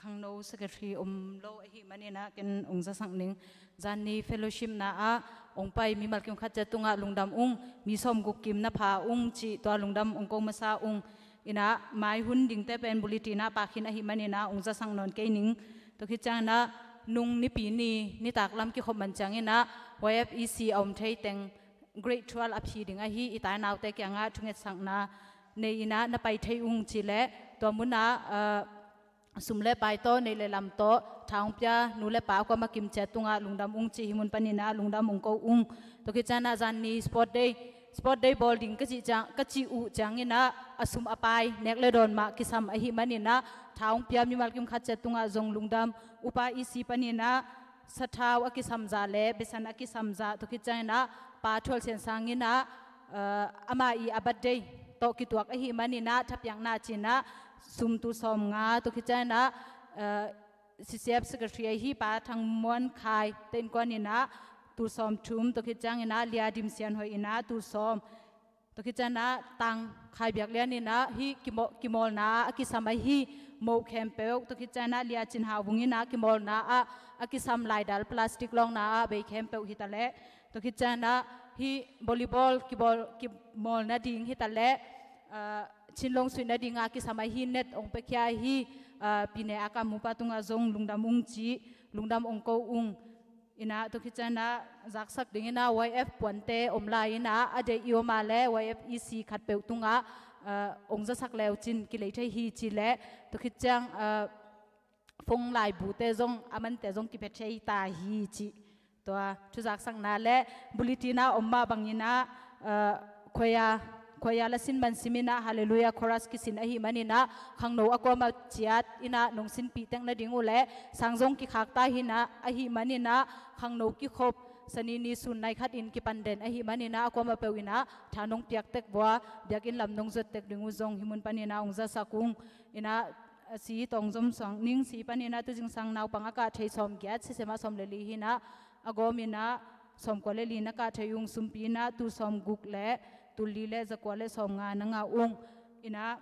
Khangno secretary om lo ahih manin ah ken hong zasak ning. Zan ni fellowship na ah hong pai mimal kim khat ciat tungah lungdam ung, mi sawm guk kim na pha ung cih tua lungdam hong ko masa ung. In ah mai hun dingte pen bulletin ah pha khin ahih manin ah hong zasak nawn kei ning. Tua khit ciangin ah nung Nipi ni nitak lam kikhop man ciangin ah Y F E C a om thei teng grade twelve a phi ding ahi i tainaute kiangah thungetsakna nei in ah na pai thei ung cih leh, tua mun ah, ah, sum le pai tawh, neih le lam tawh, tha hong pia nu le pa a kuamah kim ciat tungah lungdam ung cih hih mun panin ah lungdam hong ko ung. Tua khit ciangin ah zan ni sport day, sport day bawl ding ka cih ciang, ka cih uh ciangin ah a sum a pai nek le dawn mah kisam ahih manin ah tha hong pia mimal kim khat ciat tungah zong lungdam. Upa E C panin ah sathau a kisam zah le besan a kisam zah, tua khit ciangin ah Pa Thual Sian Sang in ah, eh, amah i a birthday tawh kituak ahih manin ah thapiakna ci-in ah sum tul sawm nga, tua khit ciangin ah, eh, C C F secretary ahi Pa Thang Muan Khai te innkuan in ah tul sawm thum, tua khit ciangin ah Lia Dim Sian Hoih in ah tul sawm, tua khit ciangin ah Tang Khai Biak Lian in ah hih kimaw-, kimawlna ah a kisam ahi moh khempeuh, tua khit ciangin ah Lia Cin Hau Vung in ah kimawlna ah a kisam laidal plastic lawngna ah bei khempeuh hi ta leh, tua khit ciangin ah hih volleyball kibawl, kimawl nading hi ta leh, ah, thinlung suih nading ah kisam ahi net hong piakhia ahi, ah, Pi Ne A Kam Mupa tungah zong lungdam ung cih lungdam hong ko ung. In ah tua khit ciangin ah zaksak dingin ah Y F puante om lai in ah a deih i om a leh Y F E C khatpeuh tungah, ah, hong zasak le uh cin kilei thei hi cih leh, tua khit ciang, ah, phone laibute zong a mante zong kipia thei ta hi cih. Tua thu zaksakna le bulletin ah om mah bangin ah, ah, Khua, khua la sin man simin ah Hallelujah Chorus kisin ahih manin ah khangno a kuamah ciat in ah nong sinpih tek nading uh leh sang zong kikhak ta hi in ah, ahih manin ah khangno kikhop Sani ni sun nai khat in kipan den ahih manin ah a kuamah peuh in ah tha nong piak tek vua, biakinn lam nong zuat tek ding uh zong hih mun panin ah hong zasak ung. In ah, a si tawng zom suak ning. Si panin ah tu zingsang naupang a kah thei sawm giat, sisem ah sawm le li hi in ah, a gawm in ah sawm kua le li na kah thei ung. Sumpi in ah tul sawm guk le tul li le za kua le sawm nga na ngah ung. In ah,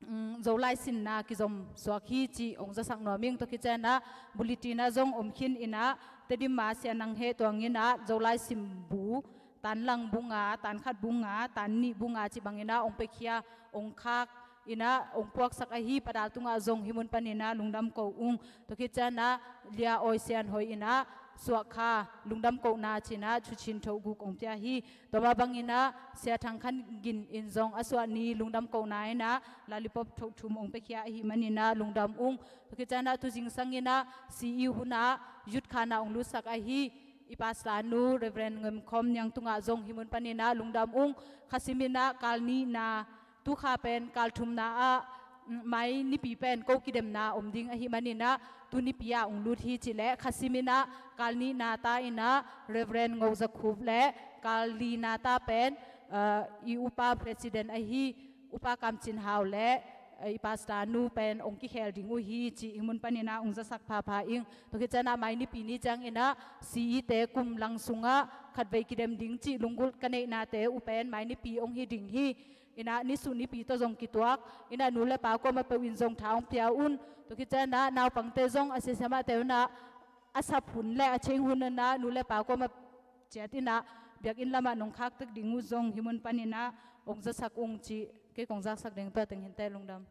mm, Zolai sinna kizom suak hi cih hong zasak nuam ing. Tua khit ciangin ah bulletin ah zong om khin in ah, Tedim ah Sia Nang Heh Tuang in ah Zolai sim bu, tan lang bu nga, tan khat bu nga, tan nih bu nga cih bangin ah hong piakhia, hong khak in ah hong puaksak ahi Pa Dal tungah zong hih mun panin ah lungdam ko ung. Tua khit ciangin ah Lia Awi Sian Hoih in ah suah kha lungdam kohna ci-in ah thucin thoh guk hong pia hi. Tua mah bangin ah Sia Thang Khan Gin in zong a suah ni lungdam kohna in ah lollipop thoh thum hong piakhia ahih manin ah lungdam ung. Tua khit ciangin ah tu zingsang in ah C E hun ah youth khan ah hong lutsak ahi i pastor nu Reverend Ngem Khawm Niang tungah zong hih mun panin ah lungdam ung. Kha simin ah kal nihna, tu kha pen kal thumna ah, mm, mai Nipi pen ko kidemna om ding ahih manin ah tu Nipi ah hong lut hi cih leh, kha simin ah kal nihna ta in ah Reverend Ngo Za Khup le kal lina ta pen, ah, i upa president ahi Upa Kam Cin Hau le, eh, i pastor nu pen ong kikhel ding uh hi cih i mun panin ah ong zasak phapha ing. Tua khit ciangin ah Mai Nipi ni ciangin ah C E te kum lang sungah khatvei kidem ding cih lunggulh ka neihnate uh pen Mai Nipi ong hi ding hi. In ah nisim nipi tawh zong kituak. In ah nu le pa kuamah peuh in zong tha ong pia un. Tua khit ciangin ah naupangte zong a siasia mahte un ah a sap hun le a cheng hun un ah nu le pa kuamah ciat in ah biakinn lamah nong khak tek ding uh zong hih mun panin ah ong zasak ung cih kei kong zaksak ding. Tua teng hi inteh, lungdam.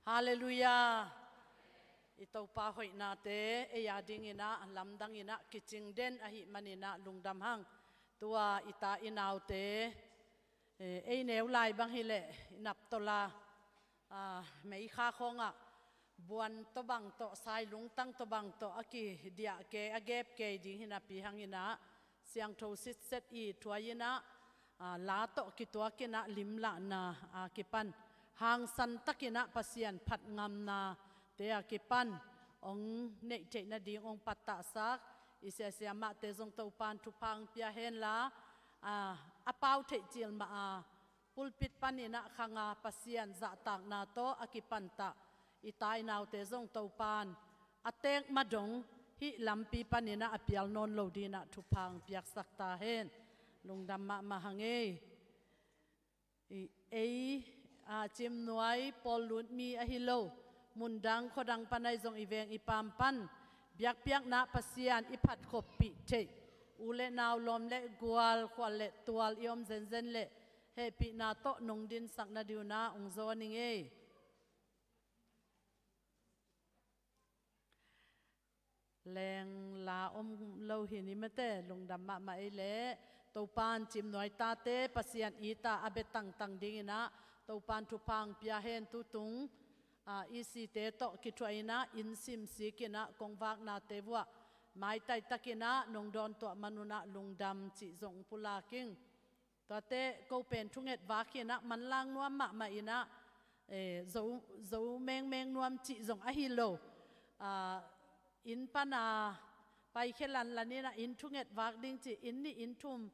Halleluiah. I Topa hoihnate ei a dinginah lamdanginah kicing den ahih maninah lungdam hang. Tua i ta i naute, eh, ei neu lai bang hileh i naptawla, ah, meikha khawngah buan tawh bang tawh, sailungtang tawh bang tawh a kidiah kei, a gep kei ding hinapi hanginah siangtho sitset i thuai inah, ah, la tawh kituakinah limlahna a kipan hangsan takinah Pasian phatngamnate a kipan hong neih theih nading hong pattahsak i siasia mahte zong Topan thupha hong pia henla, ah, a pau theih cil mah a pulpit paninah khanga Pasian zahtakna tawh a kipantah i ta i naute zong Topan a teek ma dong hih lampi paninah a pial nawn lo dinah thupha hong piaksak ta hen. Lungdam mahmah hang ei. I, ei, a, Cimnuai pawl lut mi ahi lo, mundang khuadang pan ahi zong i veng i paam pan biakpiakna Pasian i phatkhopih theih, u le nau, lawm le gual, khual le tual i om zenzen le hehpihna tawh nong dinsak nadingunah hong zawn ing ei. Lengla om lo hi ni mate, lungdam mahmah ei leh. Topan Cimnuai tate Pasian i ta a bia tangtang dinginah Topan thupha hong pia hen. Tutung, ah, E C te tawh kithuah inah inn simsikinah kongvaknate vuah maitai takinah nong dawntuah manunah lungdam cih zong pulak ing. Tuate ko pen thunget vak hinah manlang nuam mahmah inah, eh, zo, zo mengmeng nuam cih zong ahi lo. Ah, inn pana paikhia lanlan inah inn thunget vak ding cih, inn nih inn thum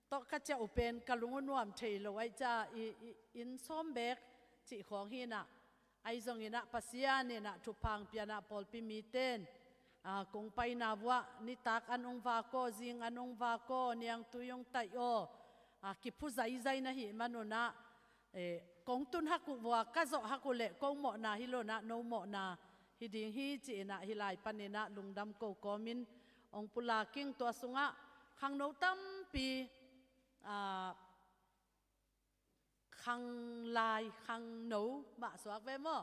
tawh ka ciah uh pen ka lung uh nuam thei lo aih ca, i, i, inn sawm bek cih khawng hinah. Ahi zonginah Pasian inah thupha hong pianah pawlpi miten, a, kong paina vuah nitak an hong vak aw, zing an hong vak aw, niangtui hong taih aw, a, kiphu zaizai na hih manunah, eh, kong tun hak uh vua ka zawh hak uh leh ko mawhna hi lonah no mawhna hi ding hi ci-inah hih lai paninah lungdam ko kawmin hong pulak ing. Tua sungah khangno tampi, a, khanglai, khangno mah suak ve maw?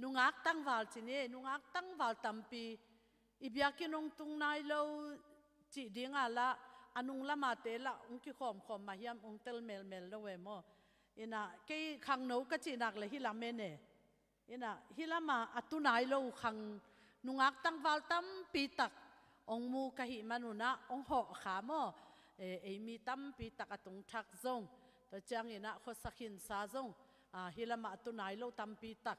Nungak tangval ci ni, nungak tangval tampi i biakinn hong tung nai lo cih dingah lah a nung lamate lah hong kikhawmkhawm mah hiam, hong tel melmel lo ve maw? Inah kei khangno ka cihnak le hih lam en e. Inah hih lamah a tu nai lo khang nungak tangval tampi tak hong mu ka hih manunah hong hawh kha maw? Eh, ei mi tampi tak a tung thak zong, tua cianginah khuasak hinsa zong, ah, hih lamah a tu nai lo tampi tak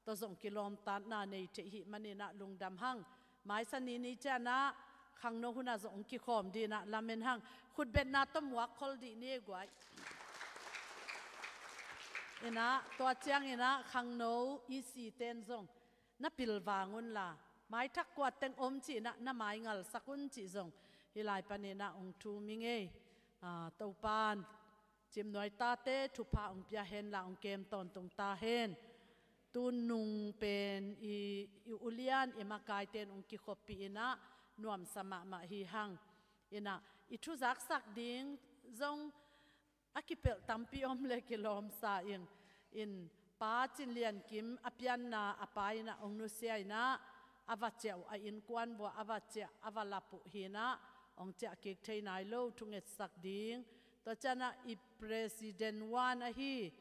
tua zong kilawmtatna nei theih hih maninah lungdam hang. Maisa ni ni cianah khangno hunah zong hong kikhawm dinah lamen hang. Khutbetna tawh muak khol dih ni e guai. Inah tua cianginah khangno E C ten zong na pilvang unla, maithak kuat teng om cihnah na mai ngalsak un cih zong hih lai paninah hong thum ing ei. Ah, Topan Cimnuai tate thupha hong pia henla hong kem tawntung ta hen. Tunung pen i, i ulian i makaite in hong kikhoppih inah nuamsa mahmah hi hang. Inah i thuzaksak ding zong a kipelh tampi om le kilawmsa ing. In Pa Cin Lian Kim a pianna a pa inah hong nusia inah a va ciah uh, a innkuan vua a va ciah, a va lap uh hinah hong ciah kik thei nai lo thungetsak ding. Tua cianah i President one ahi,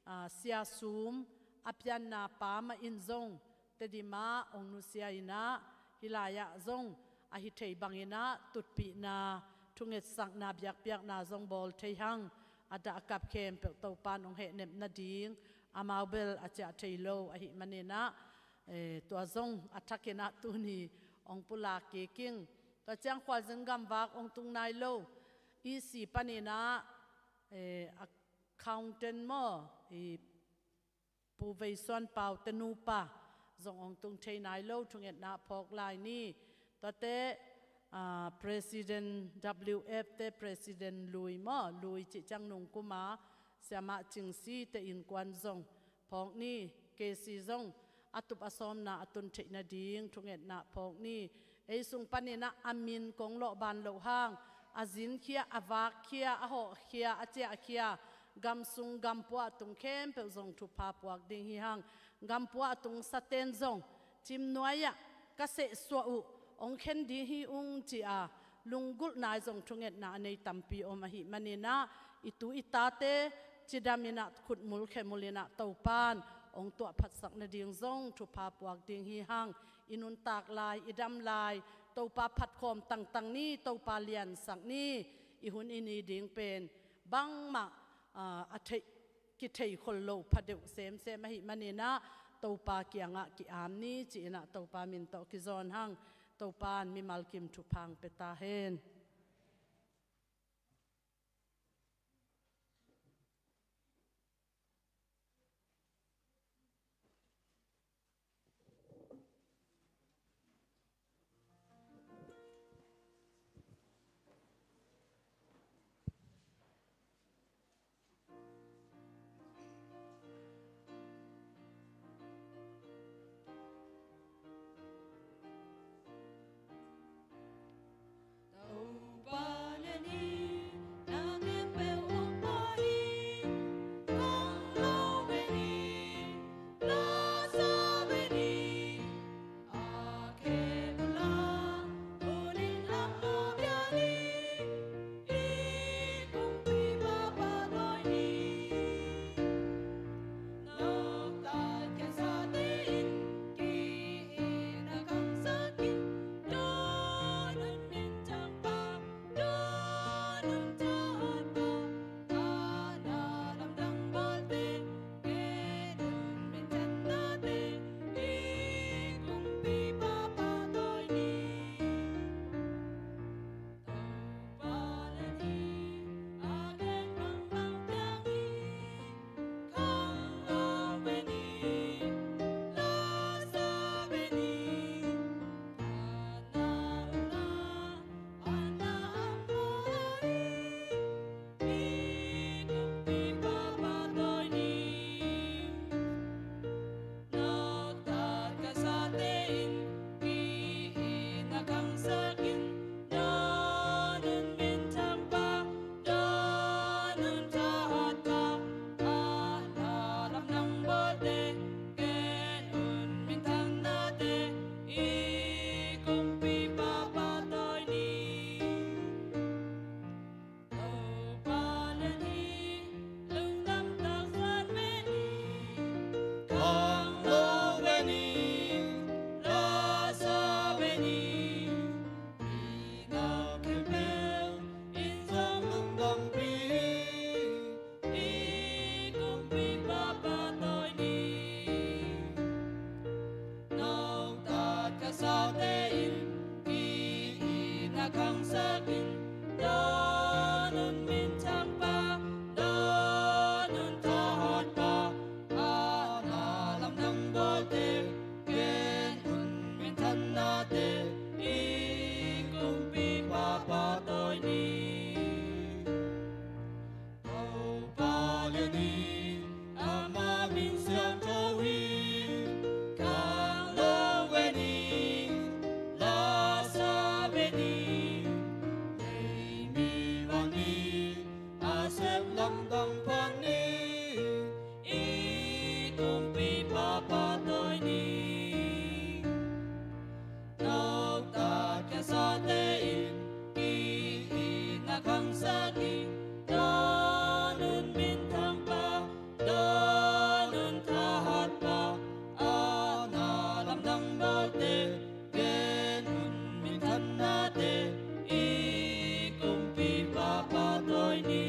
ah, Sia Sum a pianna pa mah in zong Tedim ah hong nusia inah hih lai-ah zong a hi thei banginah tutpihna, thungetsakna, biakpiakna zong bawl thei hang. A dah a kap khempeuh Topan hong hehnep nading, amau bel a ciah thei lo ahih maninah, eh, tua zong a thakinah tuni hong pulak kik ing. Tua ciang khualzin gamvak hong tung nai lo E C paninah, eh, accountant maw, i Pu Veisuan Pau te nupa zong hong tung thei nai lo thungetna phawk lai ni. Tuate, ah, President W F te President Lui maw, Lui cih ciang nungkuma Siamah Cing Si te innkuan zong phawk ni. K C zong a tup a sawmna a tun theih nading thungetna phawk ni. Ei sung paninah a min kong lawhban loh hang, a zinkhia, a vakkhia, a hawhkhia, a ciahkhia, gamsung gampuah tung khempeuh zong thupha puak ding hi hang. gampua a tungsaten zong cimnuai-ah ka sehsuah uh hong khen ding hi ung ci-a lunggulhna ahi zong thungetna a nei tampi om ahih maninah i tu i tate cidaminah khutmul khemulinah Topan hong tuahphatsak nading zong thupha puak ding hi hang. I nuntak lai, i dam lai Topa phatkhawm tangtang ni, Topa liansak ni. I hun i ni ding pen bangmah, ah, a theih kithei khol lo phadeuh semsem ahih maninah Topa kiangah ki-am ni ci-inah Topa min tawh kizawn hang. Topa in mimal kim thupha hong pia ta hen. Noktat ka sate in ki-itna khangsak in, dawn un minthangpa, dawn un thahotpa, a na lamdang bawlte, gen un minthannate, i kumpipa pahtawi ni. Topa lian hi, ama min siangtho hi, khanglo ve ni, lasa ve ni, leimi vanmi a sep lamdang phat ni, i kumpipa pahtawi ni. Noktat ka sate in ki-itna khangsak in, dawn un minthangpa, dawn un thahotpa, a na lamdang bawlte, gen un minthannate, i kumpipa pahtawi ni.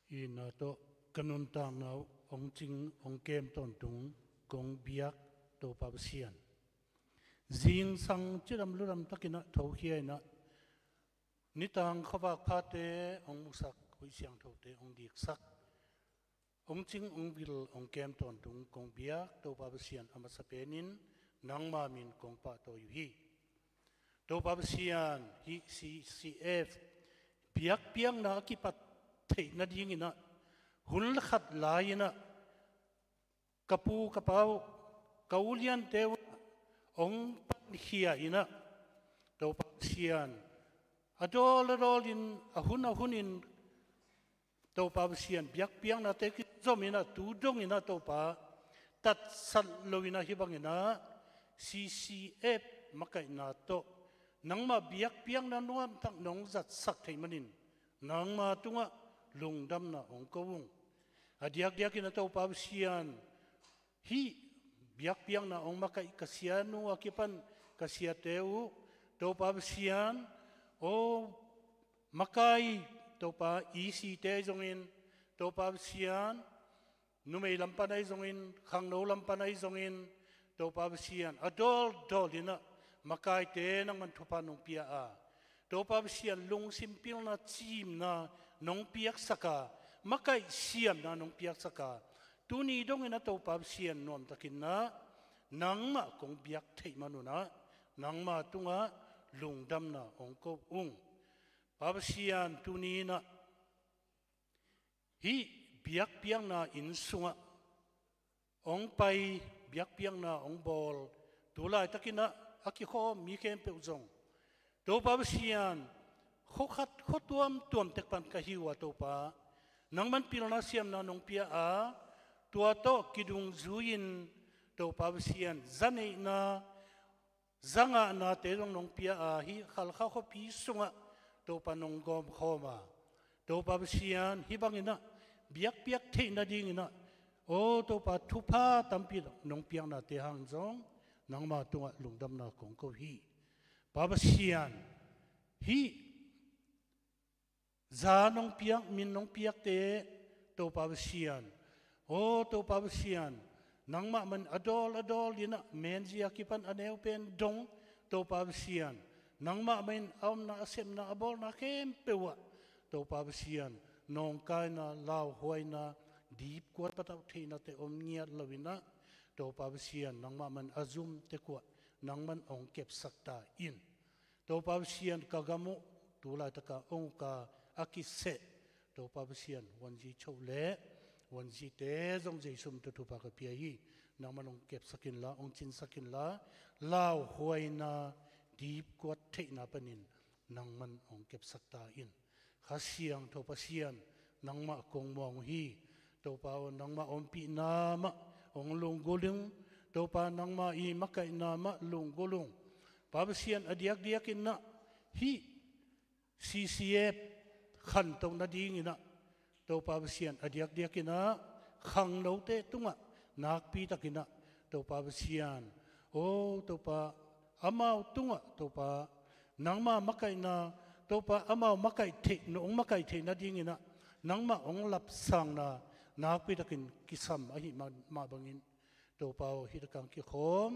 Hih na tawh ka nuntakna uh hong cing hong kem tawntung kong biak Topa Pasian, zingsang cidam ludam takinah thokhia inah nitang khuavak phate hong musak, huih siangthote hong diksak, hong cing hong vil hong kem tawntung kong biak Topa Pasian, a masa penin nangma min kong pahtawi uh hi. Topa Pasian, hih C C F biakpiakna a kipat theih nadinginah hun khat lai-in ah ka pu ka pa uh, ka uliante uh hong pankhia in ah, Topa Pasian, a dawl a dawlin, a hun a hunin, Topa Pasian, biakpiaknate kizom in ah, tu dongin ah Topa, tatsat loin ah, hih bangin ah C C F makaihna tawh nangmah biakpiakna nuamtak nong zatsak theih manin, nangma tungah lungdamna hong ko ung. A diakdiakin ah Topa Pasian, hih biakpiakna hong makaih ka sianu a kipan ka siate uh, Topa Pasian, aw, makai, Topa, E C te ahi zongin, Topa Pasian, numei lam pan ahi zongin, khangno lam pan ahi zongin, Topa Pasian, a dawldawlin ah makaite nangman thupha nong pia a, Topa Pasian, lungsim pilna, cimna nong piaksak a, makaih siamna nong piaksak a, tuni dongin ah Topa Pasian, nuamtakin ah nangmah kong biak theih manun ah, nangma tungah lungdamna hong ko ung. Pa Pasian, tuni in ah hih biakpiakna inn sungah hong pai, biakpiakna hong bawl, tu laitakin ah a kikhawm mi khempeuh zong, Topa Pasian, khua khat khua tuamtuam tek pan ka hi uh a, Topa, nangman pilna siamna nong pia a, tua tawh kidungzui-in, Topa Pasian, za neihna, za ngahnate zong nong pia a, hih Khalkha khuapi sungah, Topa, nong gawmkhawm a, Topa Pasian, hih bangin ah biakpiak theih nadingin ah, aw Topa, thupha tampi nong piaknate hang zong nangma tungah lungdamna kong ko hi. Pa Pasian, hih za nong piak, min nong piakte, Topa Pasian, aw Topa Pasian, nangmah mah in a dawl a dawlin ah, menzi a kipan a neu pen dong, Topa Pasian, nangmah mah in a omna, a sepna, a bawlna khempeuh ah, Topa Pasian, nawngkaina, lauhuaina, dipkuat patauh theihnate om ngiat loin ah, Topa Pasian, nangmah mah in a zum tek uh ah nangman hong kepsak ta in. Topa Pasian, ka gam uh tu laitaka hong uk a, a kiseh, Topa Pasian, vuanzi choh le vuanzite zong Jesu min tawh thupha ka pia hi. Nangman hong kepsak inla, hong cinsak inla, lauhuaina, dipkuat theihna panin nangman hong kepsak ta in. Kha Siangtho Pasian, nangmah kong muang uh hi. Topa aw, nangmah ompihna mah hong lunggulh ung. Topa, nangmah i makaihna mah lunggulh ung. Pa Pasian, a diakdiakin ah hih C C F khantoh nadingin ah, Topa Pasian, a diakdiakin ah khangnote tungah nakpitakin ah, Topa Pasian, aw Topa, amau tungah, Topa, nangma makaihna, Topa, amau makaih theih, nong makaih theih nadingin ah nangmah hong lapsangna nakpitakin kisam ahih mah, mah bangin, Topa aw, hih takah hong kikhawm,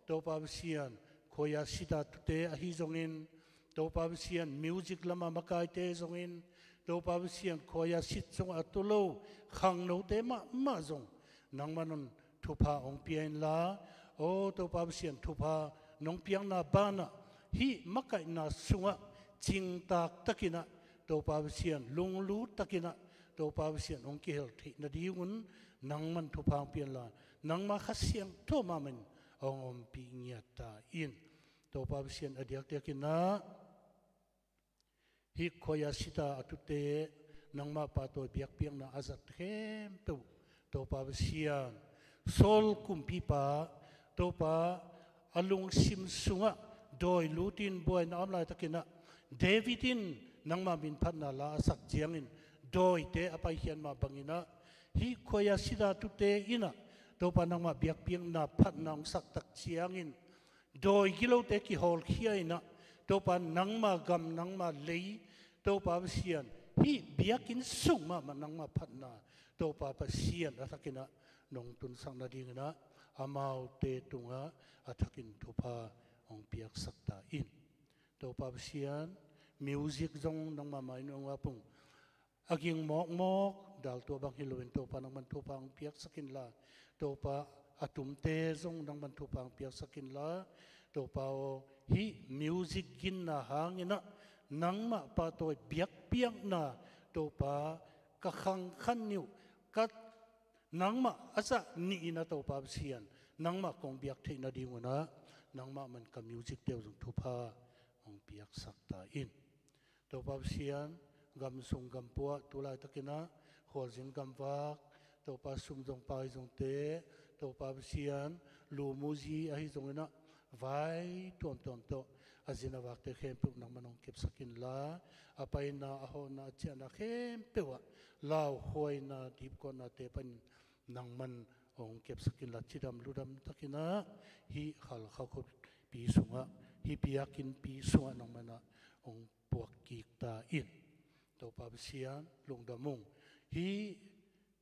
Topa Pasian, khuaia sita tute ahi zongin, Topa Pasian, music lama makaite zongin, Topa Pasian, khuaia sit sungah a tu lo khangnote mahmah zong nangman un thupha hong pia inla, aw Topa Pasian, thupha nong piakna banah hih makaihna sungah cingtak takin ah, Topa Pasian, lunglut takin ah, Topa Pasian, hong kihel theih nadingun nangman thupha hong pia inla, nangma Kha Siangtho mahmah in hong ompih ngiat ta in. Topa Pasian, a diakdiakin ah hih khuaia sita a tute, nangmah pahtawi biakpiakna a zat khempeuh, Topa Pasian, Saul kumpipa, Topa, a lungsim sungah dawi lutin buaina a om laitakin ah, David in nangmah min phatna la a sak ciangin dawite a paikhiat mah bangin ah, hih khuaia sita tute in ah, Topa, nangmah biakpiakna phatna hong sak tak ciangin dawi gilote kihawlkhia in ah, Topa, nangma gam, nangma lei, Topa Pasian, hih biakinn sung mahmah nangma phatna, Topa Pasian, a thakin ah nong tunsak nadingin ah, amaute tungah a thakin thupha hong piaksak ta in. Topa Pasian, music zong nangmah mah in hong ap ung. A ging mawkmawk dal tua bang hi loin, Topa, nangman thupha hong piaksak inla, Topa, a tumte zong nangman thupha hong piaksak inla, Topa aw, hih music ginna hangin ah nangmah pahtawi biakpiakna, Topa, ka khangkhan nih uh, Ka nangmah a zah nih in ah Topa Pasian, nangmah kong biak theih nadingun ah nangmah man ka music te uh zong thupha hong piaksak ta in. Topa Pasian, gam sung gam pua tu laitakin ah khualzin gamvak, Topa sum zong pai zongte, Topa Pasian, lu mu zi ahi zongin ah vai tuamtuam tawh a zin a vakte khempeuh nangman hong kepsak inla, a paina, a hawhna, a ciahna khempeuh ah lauhuaina, dipkuatnate panin nangman hong kepsak inla, cidam ludam takin ah hih Khalkha khuapi sungah, hih biakinnpi sungah nangman ah hong puak kik ta in. Topa Pasian, lungdam ung. Hih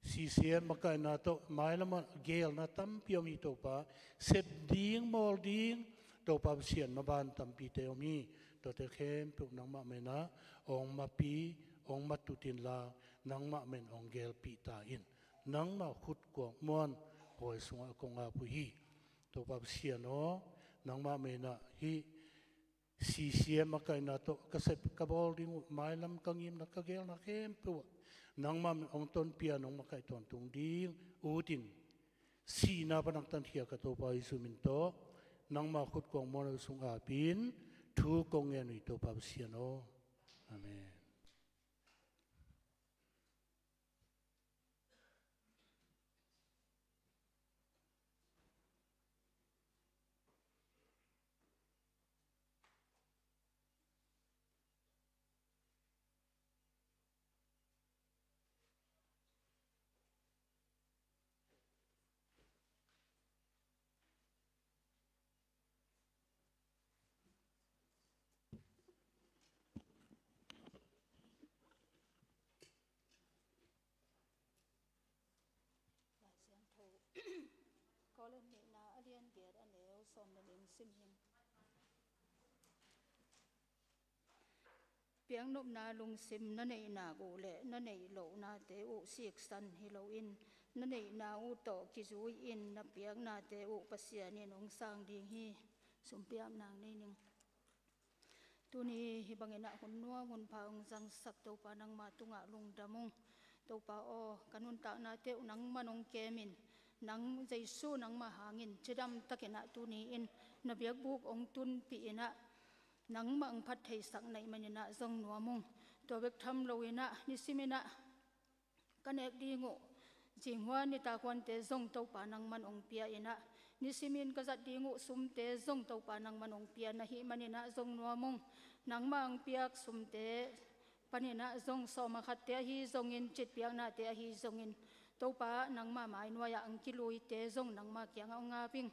C C M makaihna tawh mailamah geelna tampi om hi Topa. Sep ding, mawl ding, Topa Pasian, maban tampite om hi. Tuate khempeuh nangmah man ah hong mapi, hong matut inla, nangmah man hong geelpih ta in. Nangmah khut kuak muanhuai sungah kong ap uh hi. Topa Pasian aw, nangmah man ah hih C C M makaihna tawh ka sep ka bawl ding uh, mailam ka ngimna, ka geelna khempeuh ah nangmah hong tonpih a, nong makaih tawntung ding ut in, sihna pan hong tankhia ka Topa Jesu min tawh nangmah khut kuak muanhuai sung apin thu kong ngen uh hi Topa Pasian aw. Amen. Lai Siangtho Korin nihna a lian giat, a neu sawm le li sim ning. Piaknopna lungsim na neih nak uh leh na neih lohnate uh siksan hi loin, na neihna uh tawh kizui-in na piaknate uh Pasian in hong sang ding hi. Sumpiap nak nei ning. Tuni hih bangin ah hun nuam hun pha hong zangsak Topa, nangma tungah lungdam ung. Topa aw, ka nuntaknate uh nangman hong kem in, nang Jesu nangma hangin cidam takin ah tuni-in na biakbuk hong tunpih in ah, nangmah hong phat theisak na hih manin ah zong nuam ung. Tua bek tham loin ah nisimin ah ka nek ding uh zinghuan nitak huante zong Topa nangman hong pia in ah, nisimin ka zat ding uh sumte zong Topa nangman hong pia na hih manin ah zong nuam ung. Nangmah hong piak sumte panin ah zong sawm a khatte ahi zongin, citpiaknate ahi zongin, Topa nangma mainuai-ah hong kiluite zong nangma kiangah hong ap ing.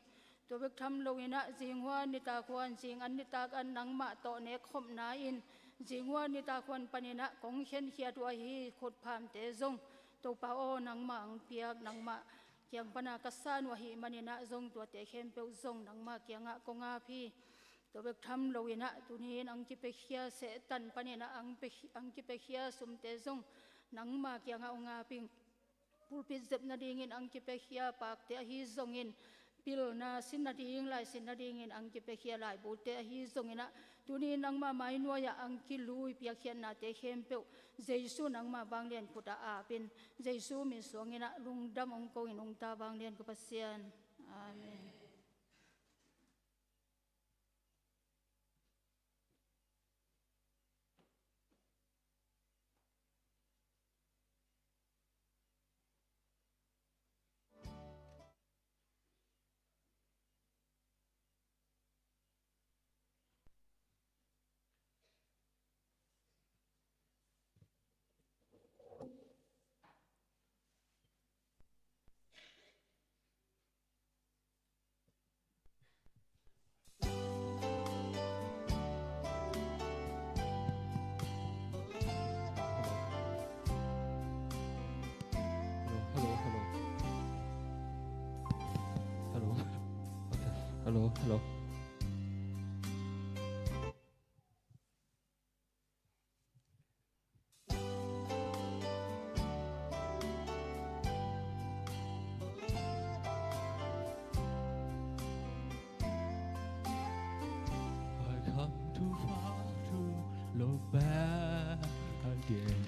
Tua bek tham loin ah zinghuan nitak huan, zing an nitak an nangmah tawh nekkhopna in, zinghuan nitak huan panin ah kong khenkhiat uh ahi khutphamte zong, Topa aw, nangmah hong piak, nangmah kiang pana ka san uh ahih manin ah zong tuate khempeuh zong nangma kiangah kong ap hi. Tua bek tham loin ah tuni-in hong kipiakhia Satan panin ah hong pia, hong kipiakhia sumte zong nangma kiangah hong ap ing. Pulpit zep nadingin hong kipiakhia pakte ahi zongin, pilna sin nading, lai sin nadingin hong kipiakhia laibute ahi zongin ah, tuni nangma mainuai-ah hong kilui piakkhiatnate khempeuh Jesu nangma vanglian khutah apin, Jesu min suangin ah lungdam hong ko ing, hong ta vanglian ka Pasian. Amen. Hello, hello, hello. Hello, hello. I come too far to look back again.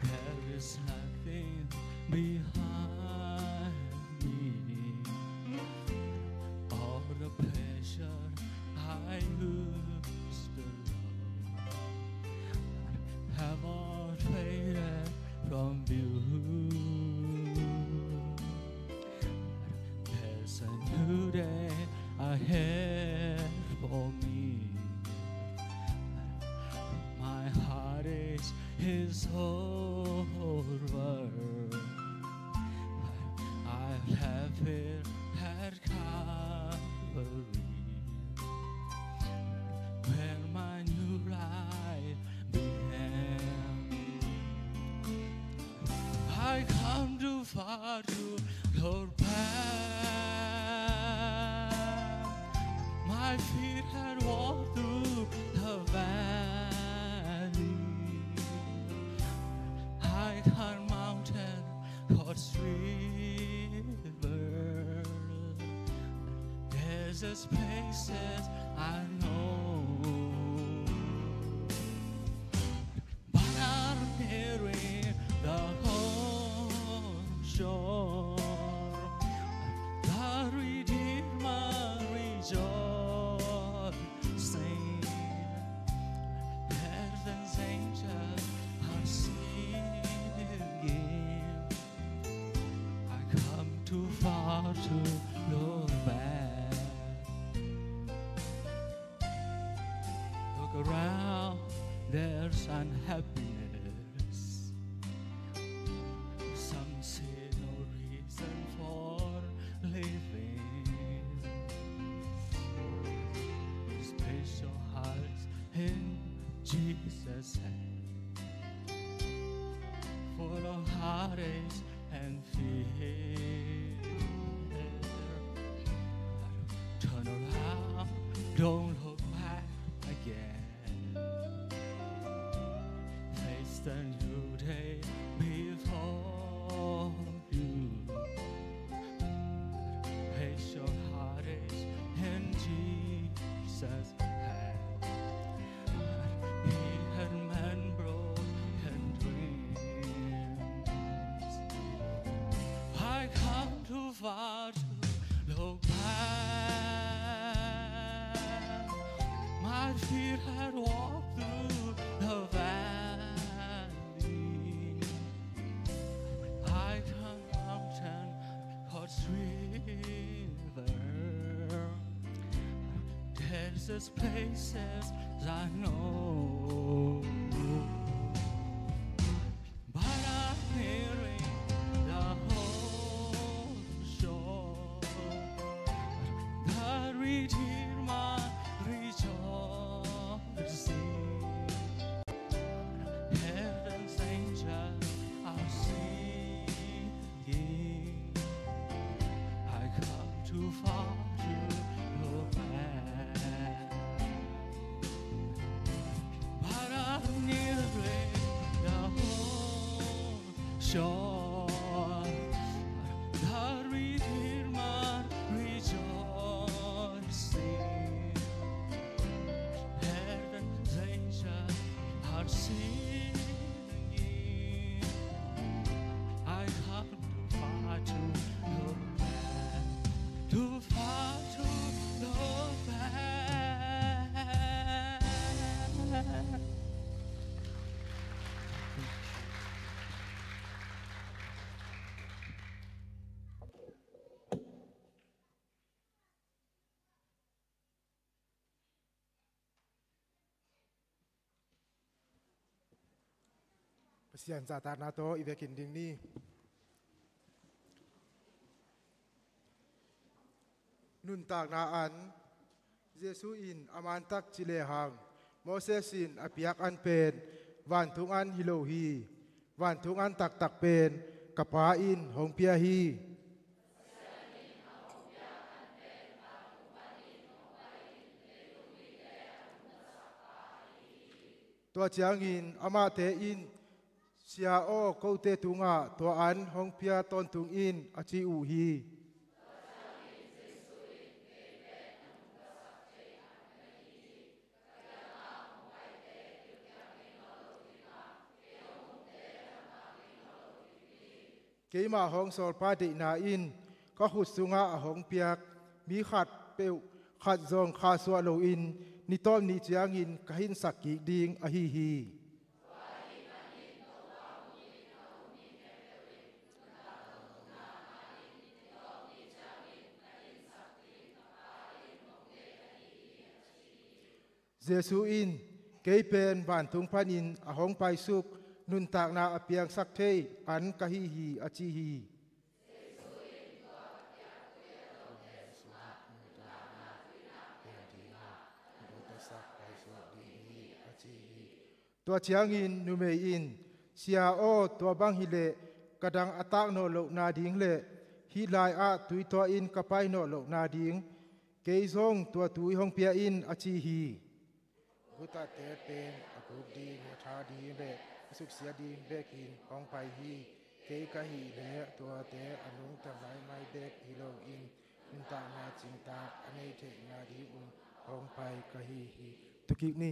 There is nothing Ahead for me. My heart is his whole world. I left it at Calvary, where my new life began. I come too far to look back. My feet had walked through the valley. I turn mountain towards river. There's this places I know. But I'm hearing the whole shore. The Redeemer rejoicing. Heaven's angels are singing. I come too far to look back. Look around, there's unhappiness. Some see no reason for living. Special hearts in Jesus' hand, full of heartaches and fear. Turn around, don't look back again. Face the new day before you. Place your heartaches in Jesus' hand. He had mend broken dreams. I come too far to look back. My feet had walked through the valley. I turn mountain towards river. There's this places I know. But I'm hearing the whole shore. The Redeemer rejoicing. Heaven's angels are singing. I come too far to look back. But I'm nearing the whole shore. The Redeemer rejoicing. Heaven's angels are singing. I come too far to look back. Too far to look back. Pasian zahtakna tawh i vekin ding ni. Nuntakna an. Jesuh in a man tak ci lehang, Moses in a piak an pen vantung an hi lo hi. Vantung an taktak pen ka Pa in hong pia hi. Tua ciangin amahte in, "Sia aw, kote tungah tua an hong pia tawntung in," a ci uh hi. Keima hong sawlpa deihna in ka khut sungah a hong piak mi khatpeuh khat zong khahsuah loin ni tawp ni ciangin ka hinsak kik ding ahi hi. Jesu in, "Kei pen vantung panin a hong paisuk, nuntakna a piangsak thei an ka hi hi," a ci hi. Tua ciangin numei in, "Sia aw, tua bang hileh ka dang a tak nawh loh nading le hih lai-ah tui tua in ka pai nawh loh nading, kei zong tua tui hong pia in," a ci hi. Gutate pen a guk ding, a tha ding le a suksia ding bekin hong pai hi. Kei ka hih leh tuate a nungta maimai bek hi loin, nuntakna cingtak a neih theih nadingun hong pai ka hi hi. Tukik ni.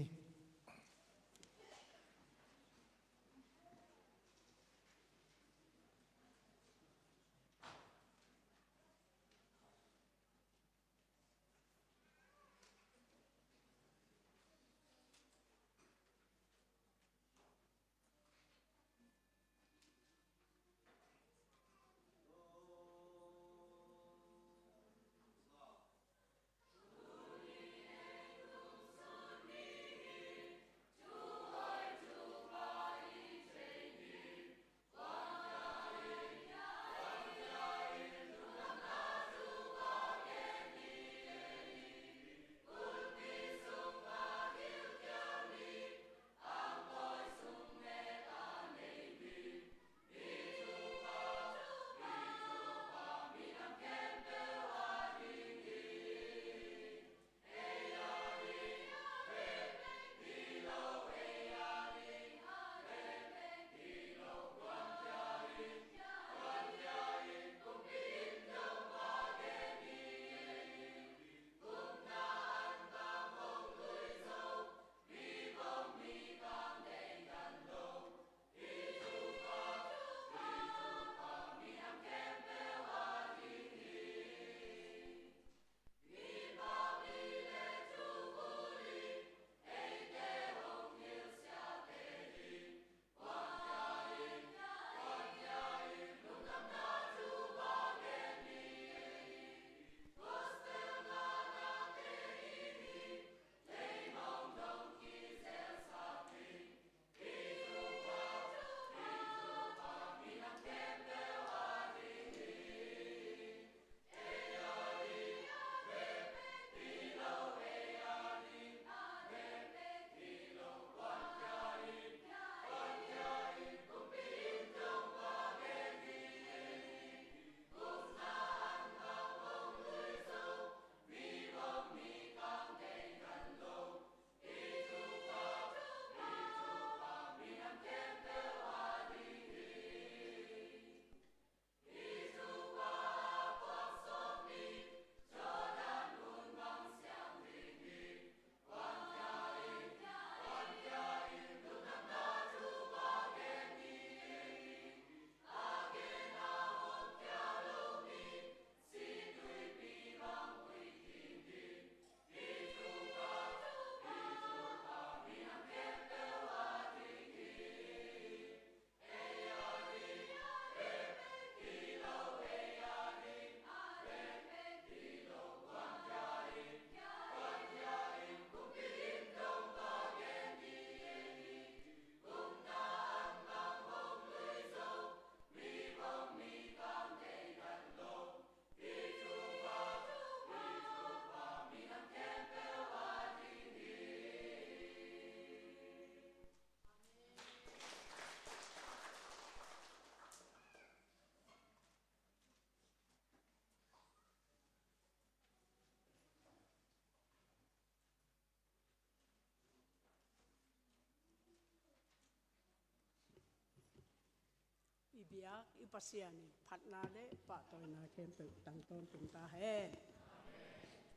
I biak i Pasian in phatna le pahtawina khempeuh tang tawntung ta hen.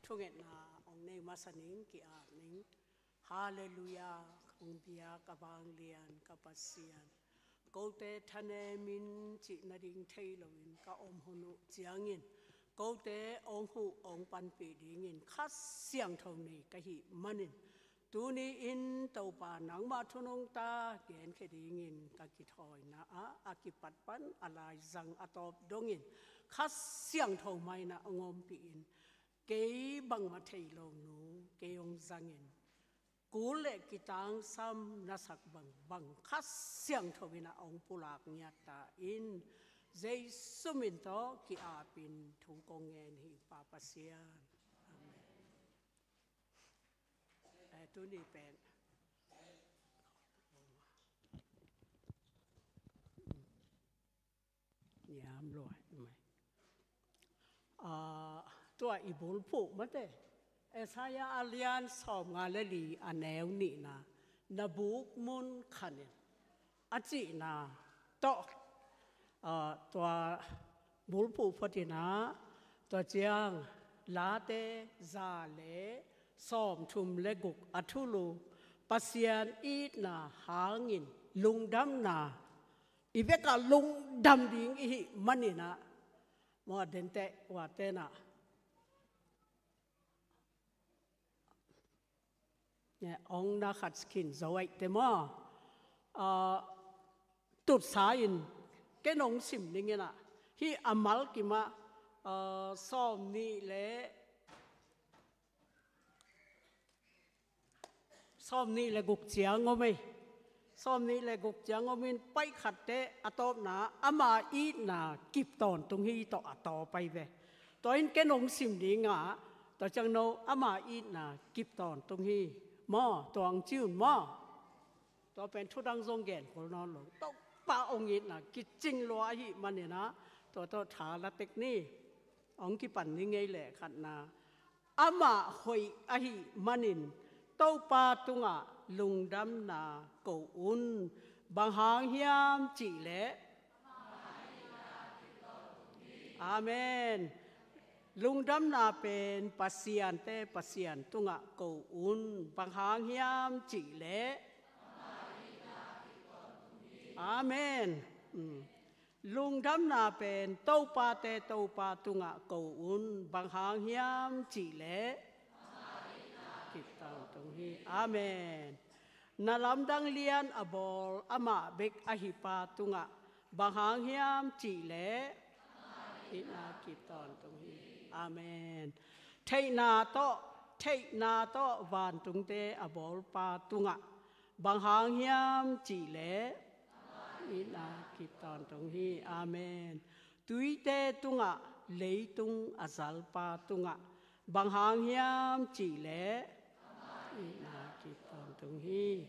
Thungetna hong nei masa ning, ki-ap ning. Halleluiah, kong biak a vanglian ka Pasian. Kote thanemin cih nading thei loin ka om hun uh ciangin, kote hong huh hong panpih dingin Kha Siangtho nei ka hih manin, tuni-in Topa nangmah thu nungta genkhia dingin ka kithawiina ah a kipat pan a laizang a tawp dongin Kha Siangtho mah in ah hong ompih in, kei bangmah thei lo nu, kei hong zangin, kul le kitangsam na sak bangbang Kha Siangtho in a hong pulak ngiat ta in, Jesu min tawh ki-apin thu kong ngen hi, Pa Pasian. Amen. Eh, tuni pen niam lua mai. Ah, tua i bulphuh mate, Isaiah a lian sawmnga le li, a neu nihna, na buk mun khan in, a cihna tawh, ah, tua bulphuh phot in ah, tua ciang Late za le sawmthum le guk a thulu, Pasian itna hangin lungdamna i bek a lungdam ding i hih manin ah, maw, a dente uate na, ne, ong na khat khin zo aih te maw. Ah, tutsa in ken ong sim ning in ah, hih a mal kim ah, ah, sawmnih le sawmnih le guk ciang om ei. Sawmnih le guk ciang om in, pai khat te a tawpna, ama itna kip tawntung hi tawh a tawp ai ve. Tua in ken ong sim ding ah, tua ciang no, ama itna kip tawntung hi. Maw, tua ong ci un maw. Tua pen thu dang zong gen kul nawn lo. Topa ong itna kicing lua ahih manin ah, tua tawh tha la tek ni. Ong kipan ni ngei leh, khatna, amah hoih ahih manin Topa tungah lungdamna ko un. Bang hang hiam cih leh, Amen. Lungdamna pen pasiante Pasian tungah ko un. Bang hang hiam cih leh, Amen. Mm. Lungdamna pen topate Topa tungah ko un. Bang hang hiam cih leh, kip tawntung hi. Amen. Na lamdang lian a bawl amah bek ahi pa tungah, bang hang hiam cih leh, itna kip tawntung hi. Amen. Theihna tawh, theihna tawh vantungte a bawl pa tungah, bang hang hiam cih leh, itna kip tawntung hi. Amen. Tuite tungah leitung a zal pa tungah, bang hang hiam cih leh, itna kip tawntung hi.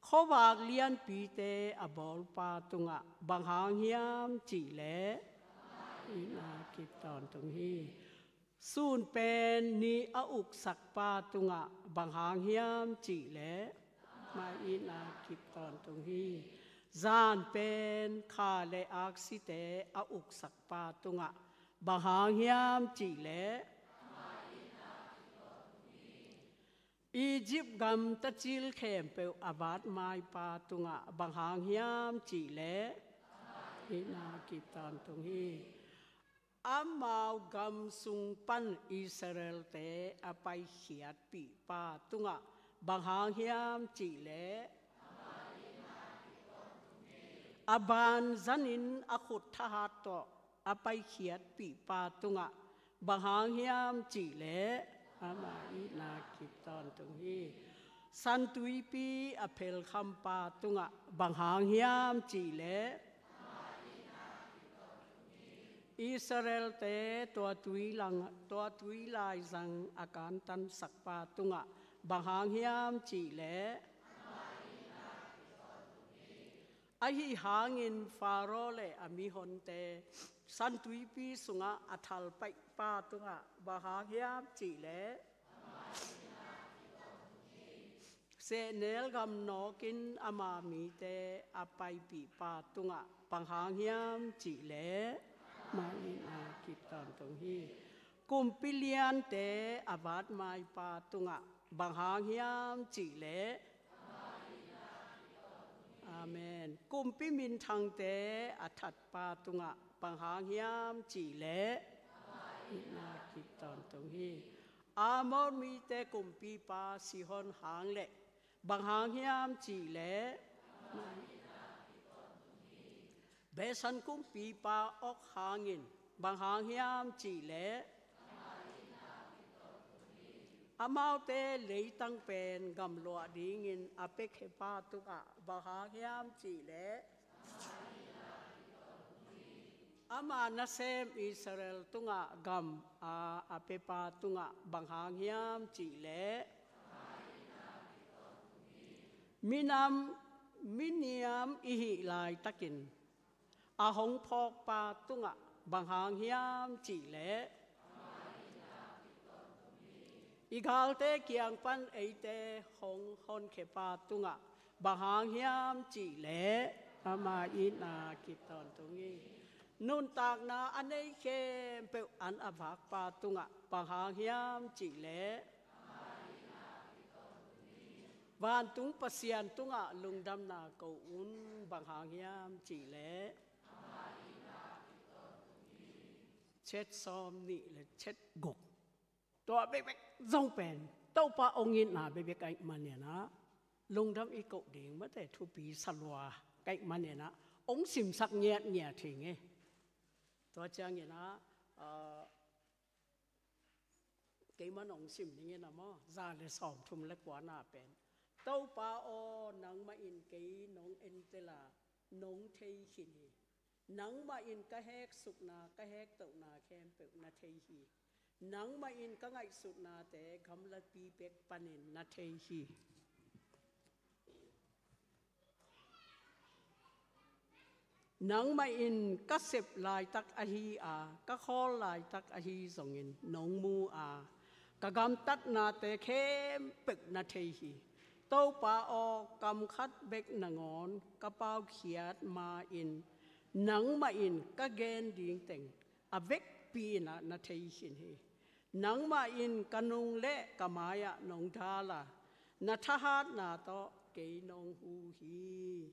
Khuavak lianpite a bawl pa tungah, bang hang hiam cih leh, itna kip tawntung hi. Sun pen ni a uksak pa tungah, bang hang hiam cih leh, ama itna kip tawntung hi. Zan pen kha le aksite a uksak pa tungah, bang hang hiam cih leh, Egypt gam tacil khempeuh a vatmai pa tungah, bang hang hiam cih leh, itna kip tawntung hi. Amau gam sung pan Israelte a paikhiatpih pa tungah, bang hang hiam cih leh, a ban zanin a khut thahat tawh a paikhiatpih pa tungah, bang hang hiam cih leh, ama itna kip tawntung hi. San tuipi a phelkham pa tungah, bang hang hiam cih leh, Israelte tua tui lang, tua tui laizang a kantansak pa tungah, bang hang hiam cih leh, ahi hangin Faro le a mihonte San tuipi sungah a thalpaih pa tungah, bang hang hiam cih leh, sehnel gam nawkin ama mite a paipih pa tungah, bang hang hiam cih leh, ama itna kip tawntung hi. Kumpi liante a vatmai pa tungah, bang hang hiam cih leh, Amen. Kumpi minthangte a that pa tungah, bang hang hiam cih leh, itna kip tawntung hi. Amor mite kumpipa Sihon hang leh, bang hang hiam cih leh, Bashan kumpipa Og hangin, bang hang hiam cih leh, Amaute leitang pen gamluah dingin a piakhiapa tungah bang hang hiam cih leh ama nasem Israel tungah gam a a piapa tungah bang hang hiam cih leh minam, miniam i hih laitakin a hong phawkpa tungah bang hang hiam cih leh i galte kiang pan eite hong honkhiapa tungah bang hang hiam cih leh ama itna kitawntung hi. Nuntakna a nei khempeuh an a vakpa tungah bang hang hiam cih leh vantung Pasian tungah lungdamna ko un. Bang hang hiam cih leh chet sawm nih le chet guk, tua bekbek zong pen Topa hong itna bekbek ahih manin ah lungdam i koh ding mate, thupi sa lua ka hih manin ah hong simsak ngiatngiat hi ing. Tua ciangin ah, ah, keimah nong sim ning in ah maw, za le sawmthum le kuana pen, Topa aw, nangmah in kei nong entel a, nong thei khin hi. Nangmah in ka heksukna, ka hektohna khempeuh na thei hi. Nangmah in ka ngaihsutnate gamlapi bek panin na thei hi. Nangmah in ka sep laitak ahi a, ka khawl laitak ahi zongin nong mu a, ka gamtatnate khempeuh na thei hi. Topa aw, kam khat bek nangawn ka paukhiat ma-in nangmah in ka gen ding teng a vekpi in ah na thei khin hi. Nangmah in ka nung le ka mai-ah nong dal a, na thahatna tawh kei nong hu hi.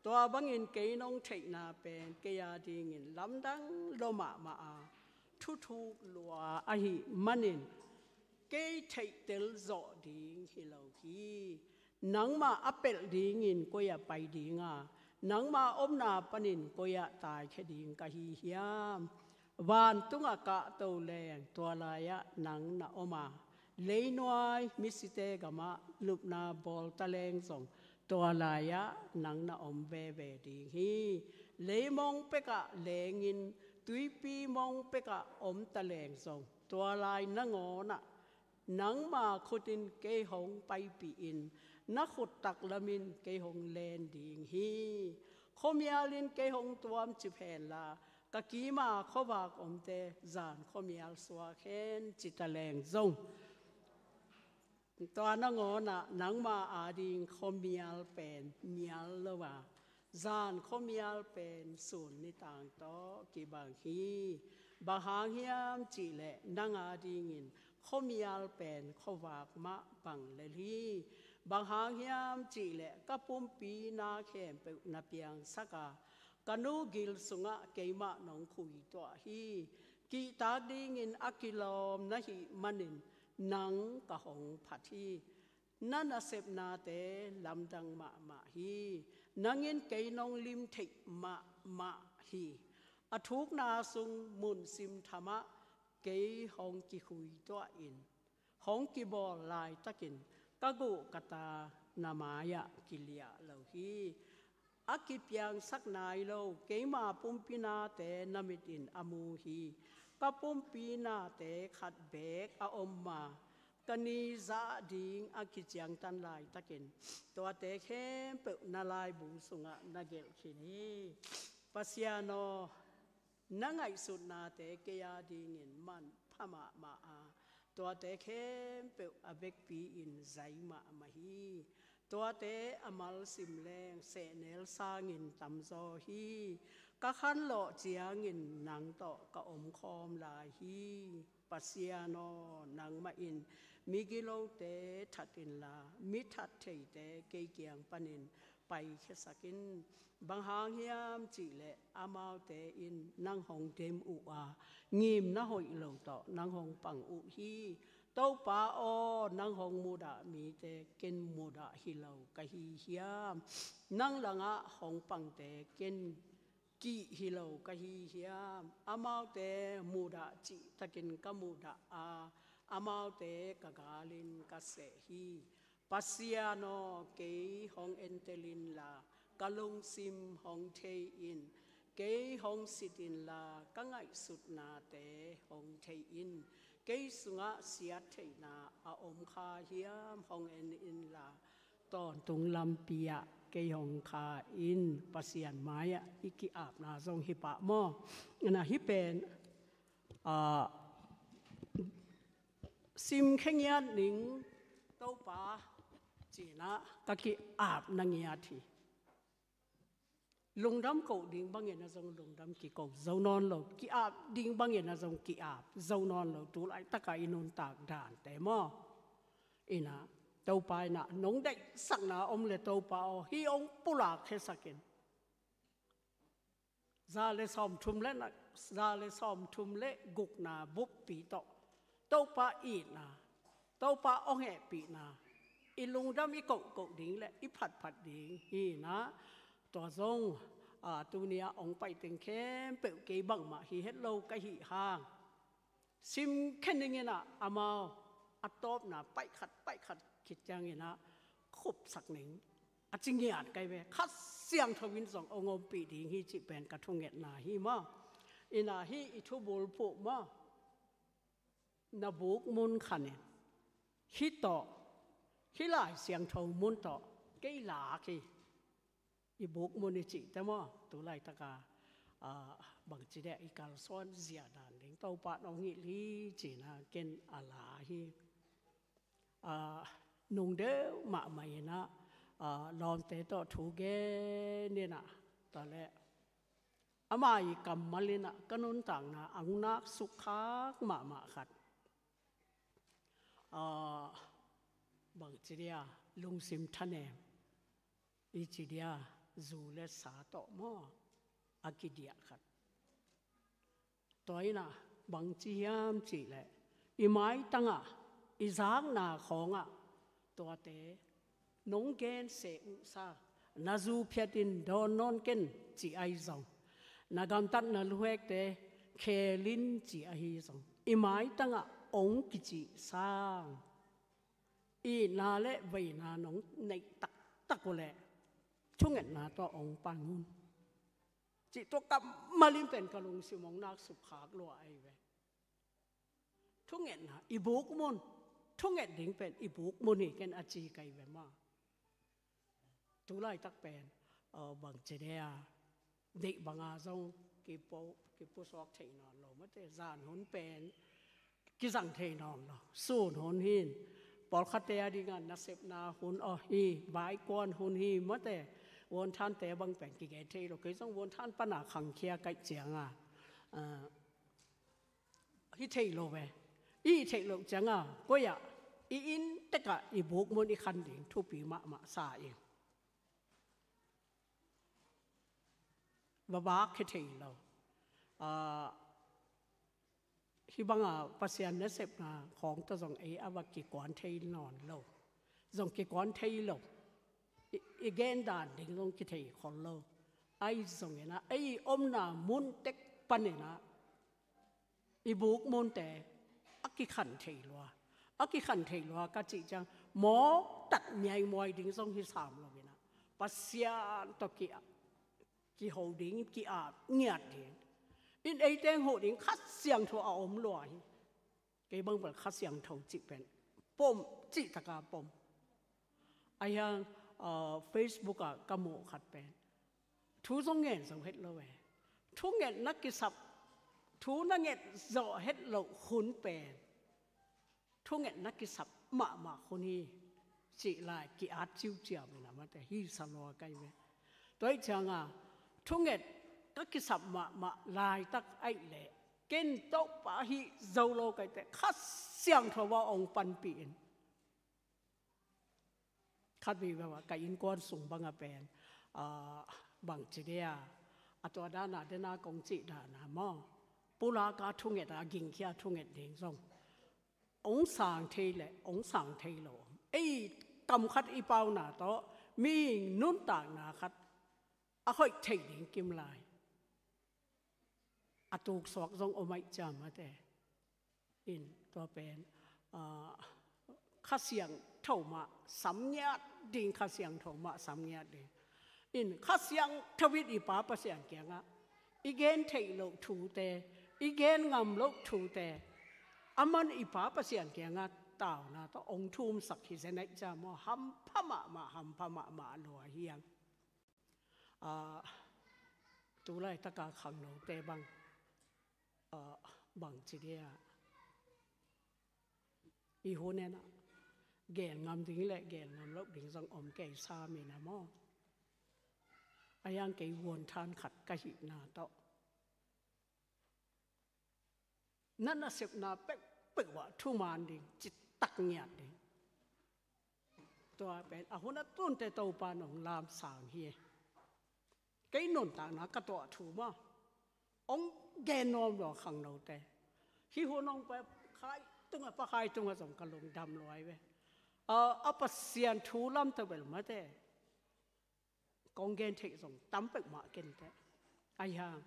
Tua bangin kei nong theihna pen kei a dingin lamdang lua mahmah a, thuthuk lua ahih manin kei theihtel zawh ding hi lo hi. Nangmah a pelh dingin koi ah pai ding a, nangmah omna panin koi ah taikhia ding ka hi hiam? Vantung ah kahto leng tua lai-ah nang na om a, leinuai misite gamah lupna bawl taleng zong tua lai-ah nang na om veve ding hi. Leimong pekah lengin, tuipi mong pekah om taleng zong tua lai nangawn ah nangma khut in kei hong paipih in, na khut taklamin kei hong len ding hi. Khuamial in kei hong tuamcip henla, ka kima khuavak omte zan khuamial suak hen, ci taleng zong tua nangawn ah nangma ading khuamial pen mial lo a, zan khuamial pen sun nitang tawh kibang hi. Bang hang hiam cih leh nang adingin khuamial pen khuavak mah bang lel hi. Bang hang hiam cih leh ka pumpi na khempeuh na piangsak a, ka nu gil sungah keimah nong khuituah hi. Kihtak dingin a kilawm na hih manin nang ka hong phat hi. Na nasepnate lamdang mahmah hi. Nang in kei nong lim theih mahmah hi. A thukna sung mun simtham ah kei hong kikhuituah in, hong kibawl laitakin ka guh ka ta na mai-ah kiliah lo hi. A kipiangsak nai lo keima pumpi nate na mit in a mu hi. Ka pumpi nate khat beek a om ma, ka ni zah ding a kiciangtan laitakin tuate khempeuh na laibu sungah na gelh khin hi. Pasian aw, na ngaihsutnate kei adingin manpha mahmah a, tuate khempeuh a vekpi-in zai mahmah hi. Tuate a malsim leng sehnel sangin tamzaw hi. Ka khanlawh ciangin nang tawh ka omkhawm lai hi. Pasian aw, nangmah in migilote that inla, mi that theite kei kiang panin paikhiasak in. Bang hang hiam cih leh amaute in nang hong dem uh a, ngimna hoih lo tawh nang hong pang uh hi. Topa aw, nang hong mudah mite ken mudah hi lo ka hi hiam? Nang langah hong pangte ken kih hi lo ka hi hiam? Amaute mudah cihtakin ka mudah a, amaute ka galin ka seh hi. Pasian aw, kei hong entel inla, ka lungsim hong thei in. Kei hong sit inla, ka ngaihsutnate hong thei in. Kei sungah siat theihna a om kha hiam, hong en inla, tawntung lampi ah kei hong kha in. Pasian mai-ah i ki-apna zong hi pah maw? Na hi pen, ah, sim khe ngiat ning Topa, ci-in ah ka ki-apna ngiat hi. Lungdam koh ding bangin a zong lungdam kiko zo nawn lo, ki-ap ding bangin a zong ki-ap zo nawn lo, tu laitak a i nuntak dante maw? Ina, Topa ina, nong deihsakna om le Topa aw, hih hong pulak khesak in. Za le sawmthum le na, za le sawmthum le gukna buppi tawh Topa itna, Topa hong hehpihna, i lungdam i kohkoh ding le i phatphat ding hi ina. Tua zong, a, tuni a hong pai teng khempeuh kei bangmah hi het lo ka hih hang, sim khe ning ina, amau a tawpna paih khat paih khat khit ciang ina khupsak ning, a ci ngiat kai ve. Kha Siangtho in zong hong ompih ding hi cih pen ka thungetna hi maw? Ina, hih i thubulphuh maw, na buk mun khan in, hih tawh, hih Lai Siangtho mun tawh kei lak hi. I buk mun i cihte maw, tu laitak a, a, bangci deh i kalsuan zia dan ding Topa nong hilh hi, ci-in ah ken a la hi. A, nung deuh mahmah ina, a, lawmte tawh thu gen ina, tua le ama i kammal ina ka nuntakna a hong nak sukkhak mahmah khat, a, bangci dia, lungsim thanem i ci dia, zu le sa tawh maw, a kidiah khat. Tua ina bangci hiam cih leh, i maitang ah, i zakna khawng ah, tuate nong gen seh uh sa, na zu phiat in dawn nawn ken, ci ahi zong, na gamtatna luhekte khel in, ci ahi zong, i maitang ah hong kicih sang, itna le veina nong neih taktak uh leh, thungetna tawh hong pang un, cih tua kammal in pen ka lungsim hong nak sukkhak lua ahi ve. Thungetna i buk mun, thunget ding pen i buk mun hi ken, a ci kai ve maw? Tu laitak pen, a, bangci dia, deih banga zong kipu, kipusuak thei nawn lo mate, zan hun pen kizang thei nawn lo. Sun hun hi in, pawlkhatte a dingin nasepna hun aw hi, baikuan hun hi mate, vuanthante bang pen kigen thei lo. Kei zong vuanthan pana khangkhia kaih cianga, a, hi thei lo ve. I theih loh cianga koi ah, i inn tek ah i buk mun i khan ding thupi mahmah sa ing. Va vak khe thei lo. A, hih banga Pasian nasepna khawng tawh zong ei a va kikuan thei nawn lo. Zong kikuan thei lo. I, i gen dan ding zong kithei khol lo. Ahi zongin ah, ei omna mun tek panin ah i buk munte a kikhan thei lua. A kikhan thei lua ka cih ciang, mawk tak miaimuai ding zong hi sam lo in ah, Pasian tawh ki, kiho ding, ki-ap ngiat ding in, ei teng huh ding Kha Siangtho a om lua hi. Kei bang bel Kha Siangtho cih pen pom, cih taka pom. Ahi hang, a, Facebook ah ka muh khat pen, thu zong ngen zo het lo e. Thungetna kisap, thu na nget zawh het loh hun pen thungetna kisap mahmah hun hi, cih lai ki-at ciuciau in ah mate, hi sa lua kai ve. Tua ih cianga thunget ka kisap mahmah laitak aih leh, ken Topa hih zo lo kai teh Kha Siangtho va ong panpih in. Khat vei vei ah ka innkuan sung banga pen, a, bangci dia, a tua dana dena kong cih dana maw, pulaka thunget a gingkhia thunget ding zong ong sang thei le ong sang thei lo. Ei kam khat i pauna tawh mihing nuntakna khat a hoih thei ding kim lai. A tuksuak zong om aih ciam mate. In tua pen, ah, Kha Siangtho mah sam ngiat ding, Kha Siangtho mah sam ngiat ding. In Kha Siangtho in i Pa Pasian kiangah i gen theih loh thute, i gen ngam loh thute, aman i Pa Pasian kiangah tauna tawh hong thumsak hi zen ahih ciang maw, hampha mahmah, hampha mahmah lua hi hang. Ah, tu laitaka khangnote bang, ah, bangci dia i hun en ah gen ngam ding le gen ngam loh ding zong om kei sam in ah maw. A hiang kei vuanthan khat ka hihna tawh na nasepna peuhpeuh ah thuman ding, citak ngiat ding. Tua pen a hun a tunte Topa nong lamsang hi. Kei nuntakna ka tuah thu maw, hong gen nuam lua khangnote. Hih hun hong pai khai tungah, Pa khai tungah zong ka lungdam lua hi ve. A, a Pasian thu lam tawh bel mate kong gen theih zong tam peuhmah kenteh. Ahi hang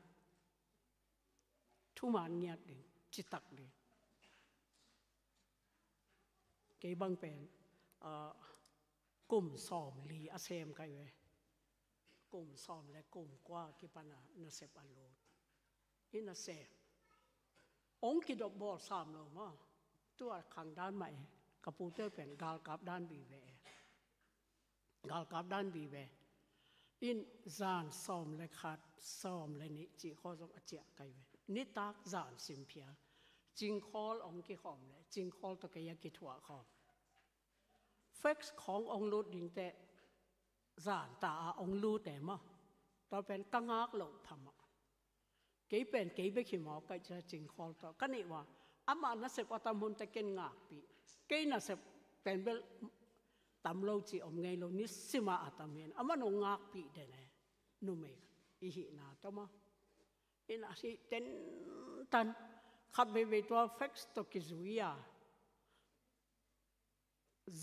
thuman ngiat ding, citak ding. Kei bang pen, ah, kum sawmli a sem ka hi ve. Kum sawm le kum kua kipana nasep a lut. Hi nasem. Hong kidop bawl sam lo maw. Tua khang dan mah e. Ka pute pen galkap dan vive e. Galkap dan vive. In zan sawm le khat, sawm le nih cih khawng zong a ciah ka hi ve. Nitak zan sim phial. Cingkhawl hong kikhawm le, Cingkhawl tawh kei a kithuah khawm. Fax khawng hong lut dingteh zan ta a hong lut e maw. Tua pen ka ngak loh phamawh. Kei pen kei bek hi mawk ka hih ciang Cingkhawl tawh ka nih ua. Amah nasep a tam hun teh ken ngakpih. Kei nasep pen bel tam lo cih om ngei lo, nisim a a tam hi in. Amah nong ngakpih den e. Numei i hihna tawh maw. In a hih tentan khat veivei tua fax tawh kizui a,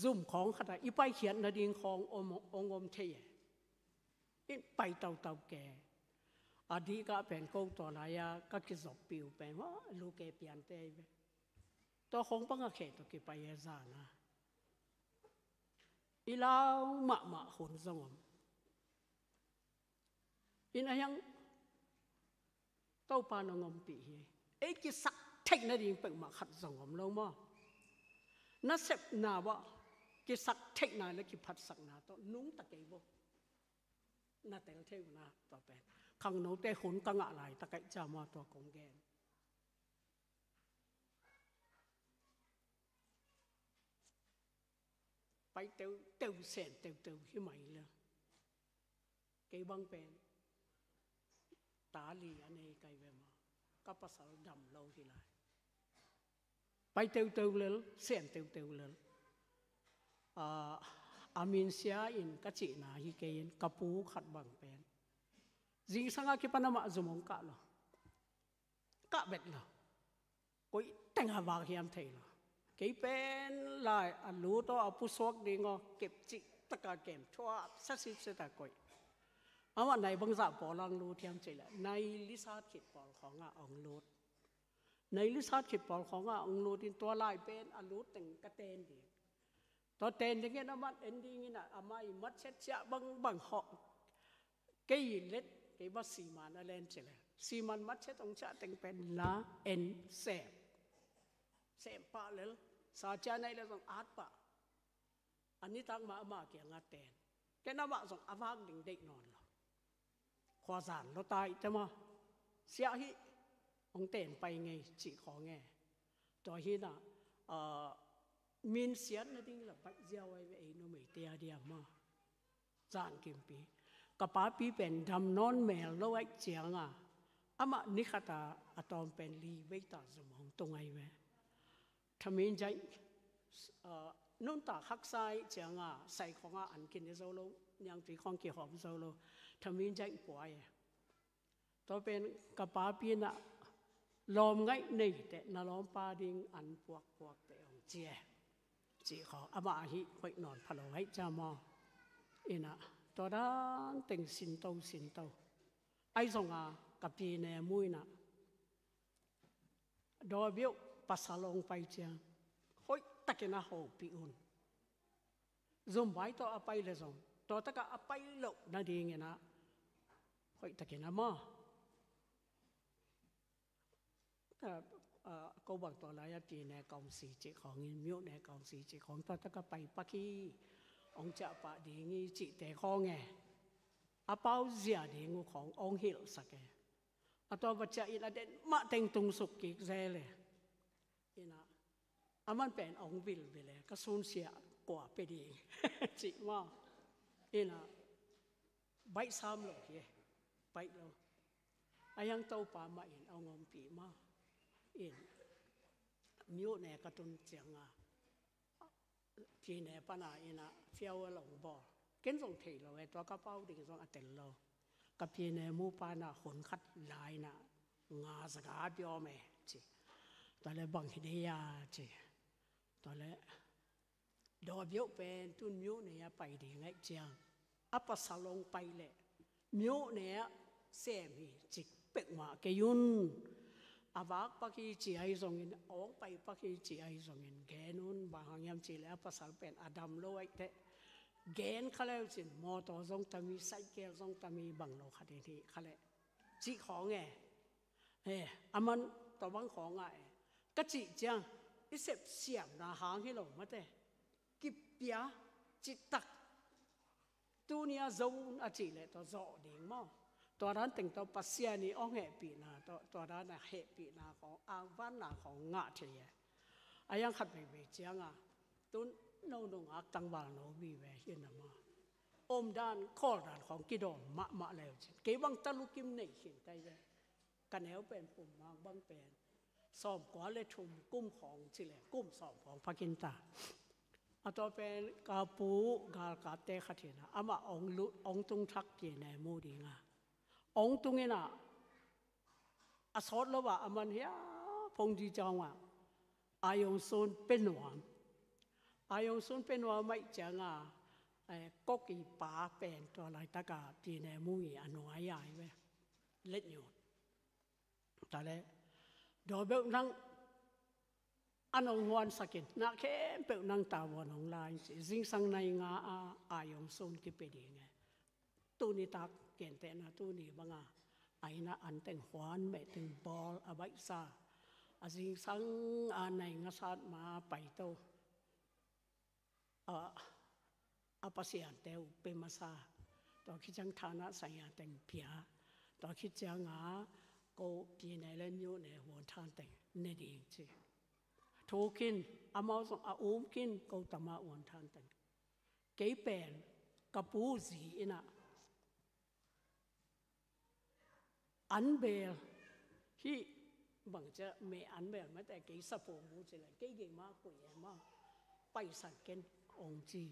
zum khawng khat ah i paikhiat nading khawng om, hong om thei e. In pai tautau ke. A dih kah pen ko tua lai-a ka kizoppih uh pen, hua, lu ke piante hi ve. Tua khawng bang a khe tawh kipai e zan a. I lau mahmah hun zong om. In a hiang Topa nong ompih hi. Ei kisak theih nading peuhmah khat zong om lo maw. Nasepna uah kisak theihna le kiphatsakna tawh nungta kei bo. Na tel thei uh na tua pen. Khangnote hun ka ngah laitak ahih ciang maw tua kong gen. Pai teuteu, sen teuteu hi mai le. Kei bang pen ta li a nei ka hi ve maw. Ka pasal dam lo hi lai. Pai teuteu lel, sen teuteu lel. Ah, a min sia in ka cihna hi kei in, ka pu khat bang pen zingsang a kipan amah zum hong kah lo. Kah bet lo. Koi teng a vak hiam thei lo. Kei pen lai a lut aw, a pusuak ding aw, kep cih taka kem thuap sasip seta koi. Amah nai bangzah pawl ang lut hiam cih leh, nai lisat khit pawl khawngah ang lut. Nai lisat khit pawl khawngah ang lut in tua lai pen a lut teng ka ten ding. Tua ten dingin amah en dingin a, amah i matchet ciah bangbang hawh. Kei i let, kei bang siman a len ci le. Siman matchet hong ciah teng pen la en sem. Sem pah lel, sa ciah naih le zong at pah. A nitak mah amah kiangah ten. Ken amah zong a vak ding deih nawn lo. Khuazan lo ta ih te maw. Siah hih hong ten pai ngei cih khawng e. Tua hi na, ah, min siat nading la baih ziau ai ve ei numeite a diam maw. Zan kimpi. Ka papi pen dam nawn mel lo ahih cianga amah ni khata a tawm pen li veita zum hong tung ai ve. Thamin jaih, ah, nuntak haksa ahih cianga sai khawngah an kine zo lo, niangtui khawng kihawm zo lo. Thamin jaih puai e. Tua pen ka papi in ah lawm ngaih nei teh na lawmpa ding an puakpuak teh hong ci e. Cih khawng amah ahi hoih nawn pha lo ahih ciang maw. In ah tua dan teng sinto sinto. Ahi zonga ka pi ne mu in ah dawi biauh pasal hong pai ciang hoih takin a hopih un. Zumbai tawh a pai le zong, tua takah a pai loh nadingin ah hoih takin a maw. Ka, ah, ko bang tua lai-a pyine kawngsi cih khawngin, myone kawngsi cih khawng tua takah pai pak hi, hong ciahpah ding hi cihte khawng e. A pau zia ding uh khawng hong hilhsak e. A tua va ciah in a den mah teng tung suk kik zel e. Ina, aman pen hong vilvil e, ka sunsia kua pia ding cih maw. Ina, baih sam lo hi e, baih lo. A hiang Topa mah in hong ompih maw. In, myone ka tun cianga pyine pana ina fiau a long bawl. Ken zong thei lo e, tua ka pau ding zong a tel lo. Ka pyine mu pana hun khat lai na nga zaga biawm e ci. Tua le bang hi dei a ci. Tua le dawbiauh pen tun myone a pai ding aih ciang, a pasal hong pai leh myone ah sem hi cik peuhmah kei un. A vak pak hi ci ahi zongin, a hong pai pak hi ci ahi zongin gen un. Bang hang hiam cih leh a pasal pen a dam lo aih teh, gen kha leu cin mawtaw zong tam hi, saikel zong tam hi, bang lo khat in hih kha leh cih khawng e. E, aman tua bang khawng ah e, ka cih ciang i sep siamna hang hi lo mate. Kipia citak, tuni a zo un a cih leh tua zawh ding maw. Tua dan teng tawh Pasian i hong hehpihna tawh, tua dan a hehpihna khawng, angvanna khawng ngah thei e. A hiang khat veivei cianga tun no nungak tangval no vive hi na maw. Omdan khawldan khawng kidawm mahmah leu cin, kei bang talukim nei khin kai ve. Ka neu pen pum mang bang pen sawmkua le thum kum khawng ci le, kum sawm khawng phakin ta. A tua pen ka pu galkapte khat hi na, amah hong lut, hong tung thak pyine mu dinga hong tung ina, a sawt lo a, a man hia phongji cawnga, a yong sun pe nuam. A yong sun pe nuam aih cianga, eh, koki pa pen tua laitaka pyine mu hi a nuai ai ve. Let nyut. Tua le dawbeuh nang a nong huansak in, na khempeuh nang tavuan hong la in ci. Zingsang nai nga a, a yong sun kipe ding e. Tuni tak gentehna tuni banga a ina an teng huan meh teng bawl a baihsa, a zingsang a nai nga sat ma pai to. A, a pasiante uh pe masa, tua khit ciang thana saya teng pia, tua khit cianga ko pyine le myone huan than teng ne ding ci. Thukin amau zong a umkin ko tama huan than teng. Kei pen ka pu zi ina an bel hi. Bang cia me an bel mate, kei sapo mu ci le, kei gei ma kui e ma, paisan ken ong ci.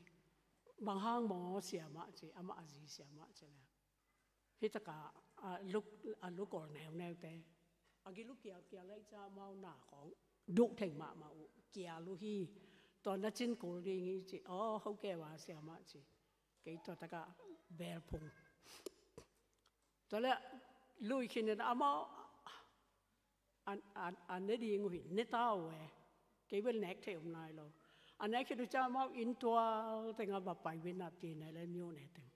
Bang hang maw siamah ci, amah a zi siamah ci le. Hi taka a luk, a lukol neuneute a giluk kialkial lai ca mau na kong duh theng mahmah uh kial uh hi. Tua na cin kul ding hi ci. Aw, ho keu a siamah ci. Kei tua taka bel phung. Tua le lui khin in amau an, an, an ne ding uh hi, ne ta uh e. Kei bel nek thei om nai lo. An nek khit uh ca amau inn tual teng a va pai vin a pyine le myone teng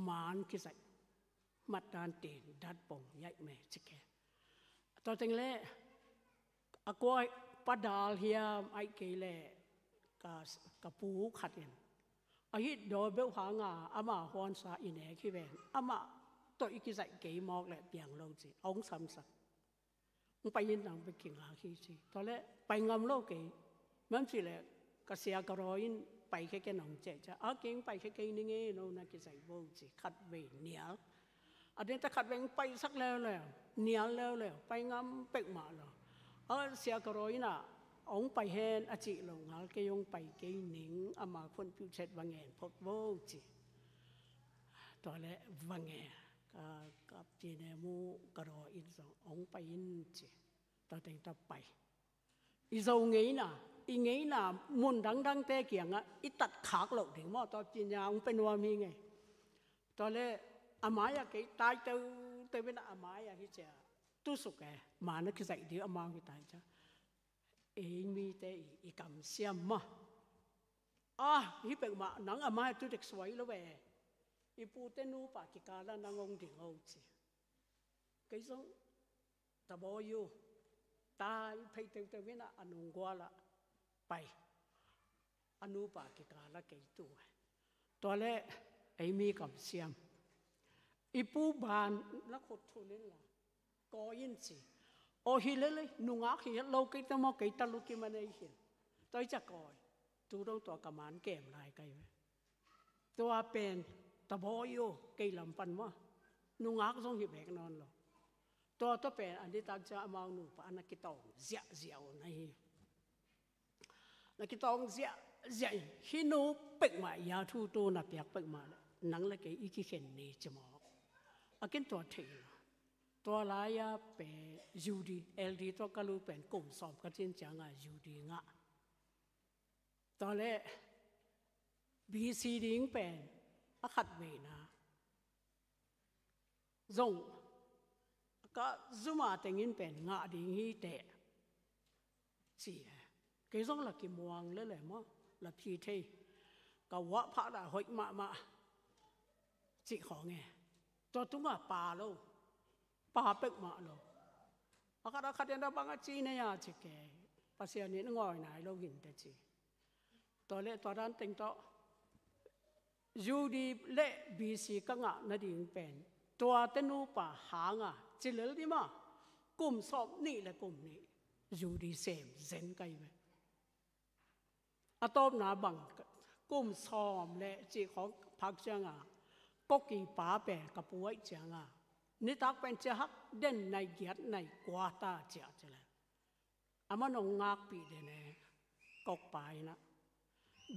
man kizaih. Mat dan tin dat pong yaih me ci ke. Tua teng le a kua pa dal hiam aih kei le ka, ka pu khat in a hih dawbeuh hanga ama huansa i nek hi ven, amah tawh i kizaih kei mawk le piang lo ci. Ong samsak. Ong pai in nang bek kingak hi ci. Tua le pai ngam lo kei. Mam ci le ka sia ka raw in pai khe ke nong ceh ca. A kei ong pai khe kei ning e, no na kizaih bo ci. Khat vei nial. A den ta khat vei ong paisak leuleu, nial leuleu, pai ngam peuhmah lo. A sia ka raw in a ong pai hen a cih lo ngal, kei ong pai kei ning, ama khon piuh chet va ngen phot bo ci. Tua le va ngen. Ka, ka pyine mu ka raw in zong ong pai in ci. Tua teng ta pai. I zo ngeina, i ngeina mun dangdangte kiangah i tat khak loh ding maw, tua pyine ong pe nuam hi ngei. Tua le a mai-ah kei tai teuteu in a mai-ah hi cia. Tusuk e, ma na kizaih ding amau hi tai cia. Ei mite i, i kamsiam mah. Ah, hih peuhmah nang a mai tu dek suai lo ve. I pute nupa kikala nang ong ding o ci. Kei zong tabawi uh. Tai phei teuteu in a nunggual ah pai. A nupa kikala kei tu. Tua leh ei mi kamsiam. I pu ban na khut thun in la. Kawi in ci. Aw hi lele, nungak hi het lo kei ta maw, kei ta lukim a nei hi. Tua i ca kawi. Tu dong tua ka man kem lai kai ve. Tua pen, tabawi uh, kei lam pan maw. Nungak zong hi bek nawn lo. Tua tua pen, a nitak ciang amau nupa, a na kitawng ziahziah uh na hi. Na kitawng ziahziah in, hih nu peuhmah i a thu tu na piak peuhmah leh, nang le kei i kikhen ni ci maw. A ken tua thei lo. Tua lai-a pen U D, L D tua ka lu pen kum sawm ka cin ciangah U D ngah. Tua leh B C ding pen a khat veina zong ka zuma tengin pen ngah ding hi teh. Ci e. Kei zong la kimuang lele maw, la phi thei. Ka uah phah dah hoih mahmah. Cih khawng e. Tua tungah pa lo. Pa peuhmah lo. A khat a khat in a bang a ci nei a ci kei. Pasian in a ngawi nai lo hinte ci. Tua leh tua dan teng tawh U D le B C ka ngah nading pen tuate nupa hanga ci lel dih maw, kum sawm nih le kum nih U D sem zen kai ve. A tawpna bang, kum sawm le cih khawng phak cianga, kawkipa pen ka pu aih cianga, nitak pen cia hak den nai giat nai kua ta cia ci lel. Aman ong ngakpih den e, kawkpa in ah.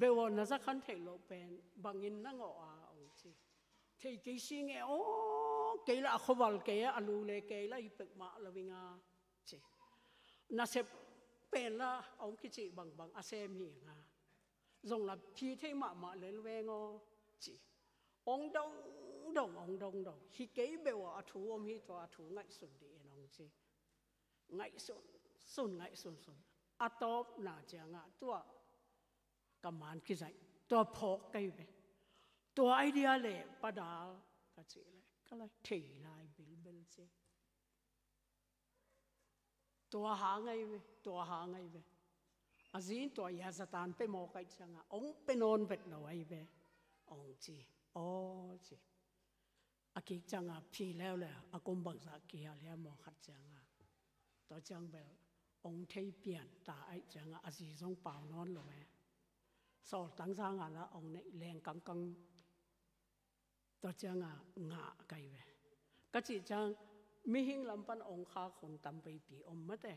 Beuh aw, na zakhan theih loh pen bangin na ngawh a, ong ci. Thei kei si nge aw, kei lah a khuaval kei a, a lu le kei lah hi peuhmah lo ing a, ci. Nasep pen lah ong kicih bangbang a sem hi ing a. Zong lah phi thei mahmah lel veng aw, ci. Ong dongdong, ong dongdong. Hi kei beuh aw, a thu om hi, tua a thu ngaihsun dih in, ong ci. Ngaihsun sun, ngaihsun sun. A tawpna ciangah tua ka man kizaih, tua phawk kei ve. Tua idea le padal ka cih le ka lai thei lai bilbil ci. Tua hang ahi ve, tua hang ahi ve. A zin tua ia zatan pe mawk aih ciangah ong pe nawn vet lo ahi ve, ong ci. Aw ci. A kik cianga phi leuleu, a kum bangzah kihal hiam maw khat cianga. Tua ciang bel ong thei pian ta aih cianga a zi zong pau nawn lo e. Sawl tangzanga la ong neih leng kangkang. Tua cianga ngah kai ve. Ka cih ciang mihing lam pan ong khak hun tam veipi om mate.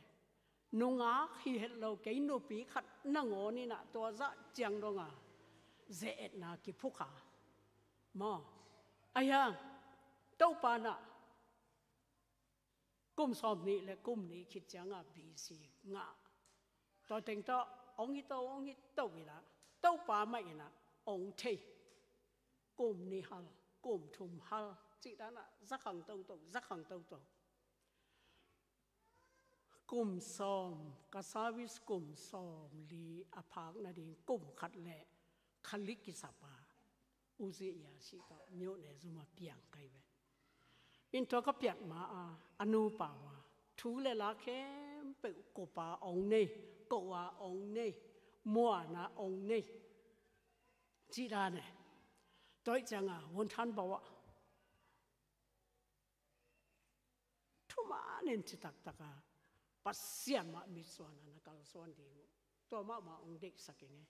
Nungak hi het lo kei nupi khat nangawn inah tua zah ciang donga ze etna kiphukha. Maw, ahi hang Topa nah kum sawm nih le kum nih khit cianga B C ngah. Tua teng tawh ong hi to, ong hi to inah Topa mah inah ong thei. Kum nih hal, kum thum hal cih danah zakhang toto, zakhang toto. Kum sawm, ka service kum sawm li a phak nading kum khat le khalik kisap a, Uzi ia sih tawh miuh ne zuma piang kai ve. In tua ka piat ma a, a nupa wa thu le la khempeuh kupa ong nei, kowa ong nei, muana ong nei. Cih dane. Tua ih cianga won than bawa thumanin ci taktaka Pasian mah mitsuana na kalsuan ding uh. Tua mahmah ong deihsak ing e.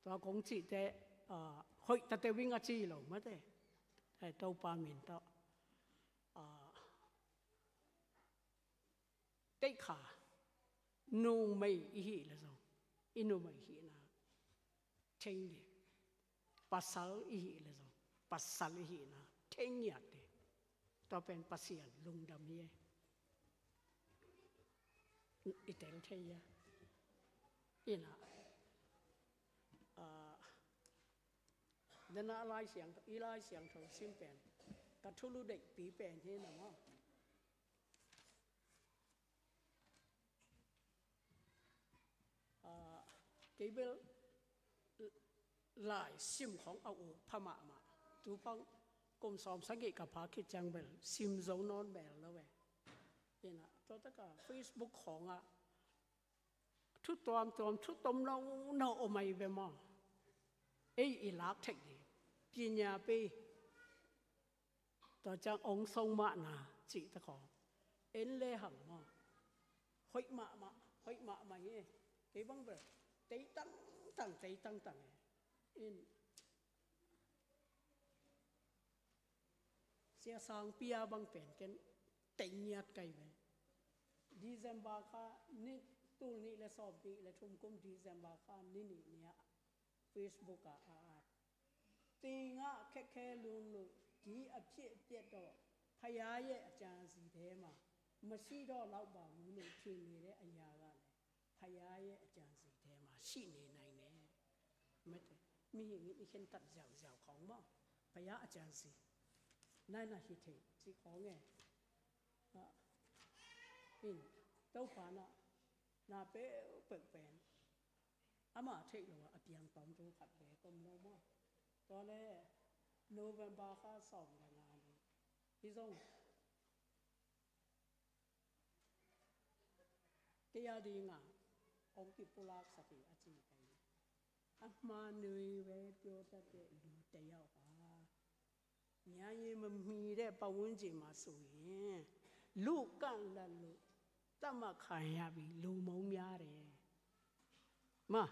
Tua kong cihte, ah, hoih tate wing a ci lo mate. Hei Topa min tawh. Ah, teikha numei i hih le zong i numei hihna theng dih. Pasal i hih le zong pasal i hihna theng ngiat dih. Tua pen Pasian lungdam hi e. I tel thei a. Inah, ah, nana Lai Siangtho, i Lai Siangtho sim pen ka thulu deihpi pen hi na maw. Kei bel lai sim khawng a uk pha mahmah. Tupang kum sawm sagih ka phak khit ciang bel sim zo nawn mel lo e. Ina, tua taka Facebook khawngah thu tuamtuam, thu tom nono om ahi ve maw. Ei i lak theih ding pinya pei. Tua ciang ong song mahna cihte khawng en le hang maw. Hoih mahmah, hoih mahmah hi. Kei bang bel tei tangtang, tei tangtang e. In Sia Sangpi a bang pen ken tei ngiat kai ve. December kha ni, tul nih le sawm nih le thum kum December kha ni nih ni-ah Facebook ah a at. Tingah khekhe lungluh ki a phiahpiah tawh phaya ye a ciangzi thema masi tawh lauh ba lungluh thim ni le a yagah le phaya ye a ciangzi thema sih ni nai ne. Mete mihing in i khentat ziauziau khawng maw. Phaya a ciangzi nai na hi thei cih khawng e. In Topa na na peuhpeuh pen ama theih lo a piang tawm tu khat ve tom lo maw. Tua le November kha sawm le nga ni hi zong kei a dinga ong kipulak sak hi a ci kai. A hma nui ve pio ta te lu te yau ka. Nya ye ma mi de pa wun ji ma su ye. Lu kan la lu. Ta ma khan ya bi lu mo mya de. Ma.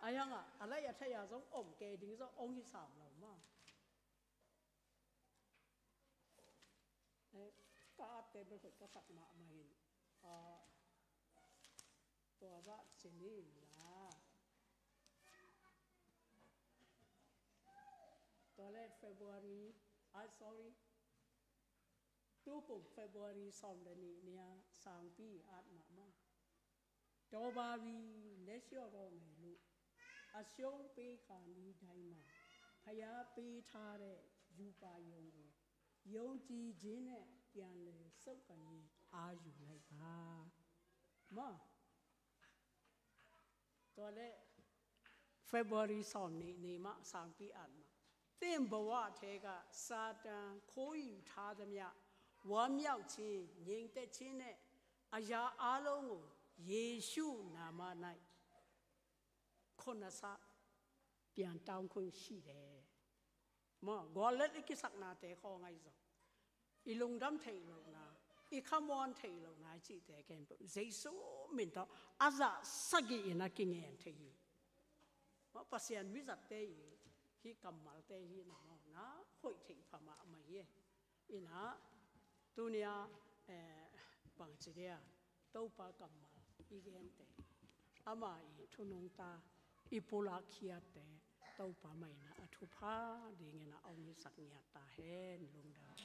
A yang a, a lai a thai a zong om ke ding zong ong hi sam lo ma. Eh, ka ap te bel hoih ka sak mahmah in. Ah, tua zah ci ni la. Tua le February, ah, sorry. Tukum February sawm le nih ni-a Sangpi at mahmah. တော်ပါပြီ၊ လက်လျှော့တော့မယ်လို့ အရှုံးပေးခါနီးတိုင်းမှာ ဘုရားပေးထားတဲ့ ရူပါရုံကို ယုံကြည်ခြင်းနဲ့ ပြန်လည်ဆုပ်ကိုင်၍ အာရုံလိုက်ပါ။ မ တော်လဲ February စောင့်နေနေမှ စောင့်ပြီးအပ်မှာ။ သင့်ဘဝထဲက စာတန်ခိုးယူထားသမျှ ဝမ်းမြောက်ခြင်း၊ ငြိမ်သက်ခြင်းနဲ့ အရာအားလုံးကို ယေရှုနာမ၌ ခုနစ်ဆ ပြန်တောင်းခွင့်ရှိတယ်။ Maw, gual let i kisaknate khawng ahi zong, i lungdam theih lohna, i khamuan theih lohna i cihte khempeuh Jesu min tawh a zah sagih in a kingen thei hi. Maw, Pasian mizatte i hih kammalte hi na maw, na hoih theih pha mahmah hi. Ina, tunia, eh, bangci dia, Topa kammal i gente, ama i thu nungta i pulak khiatte, Topa maina a thupha dingin a ong hisak ngiat ta hen. Lungdam.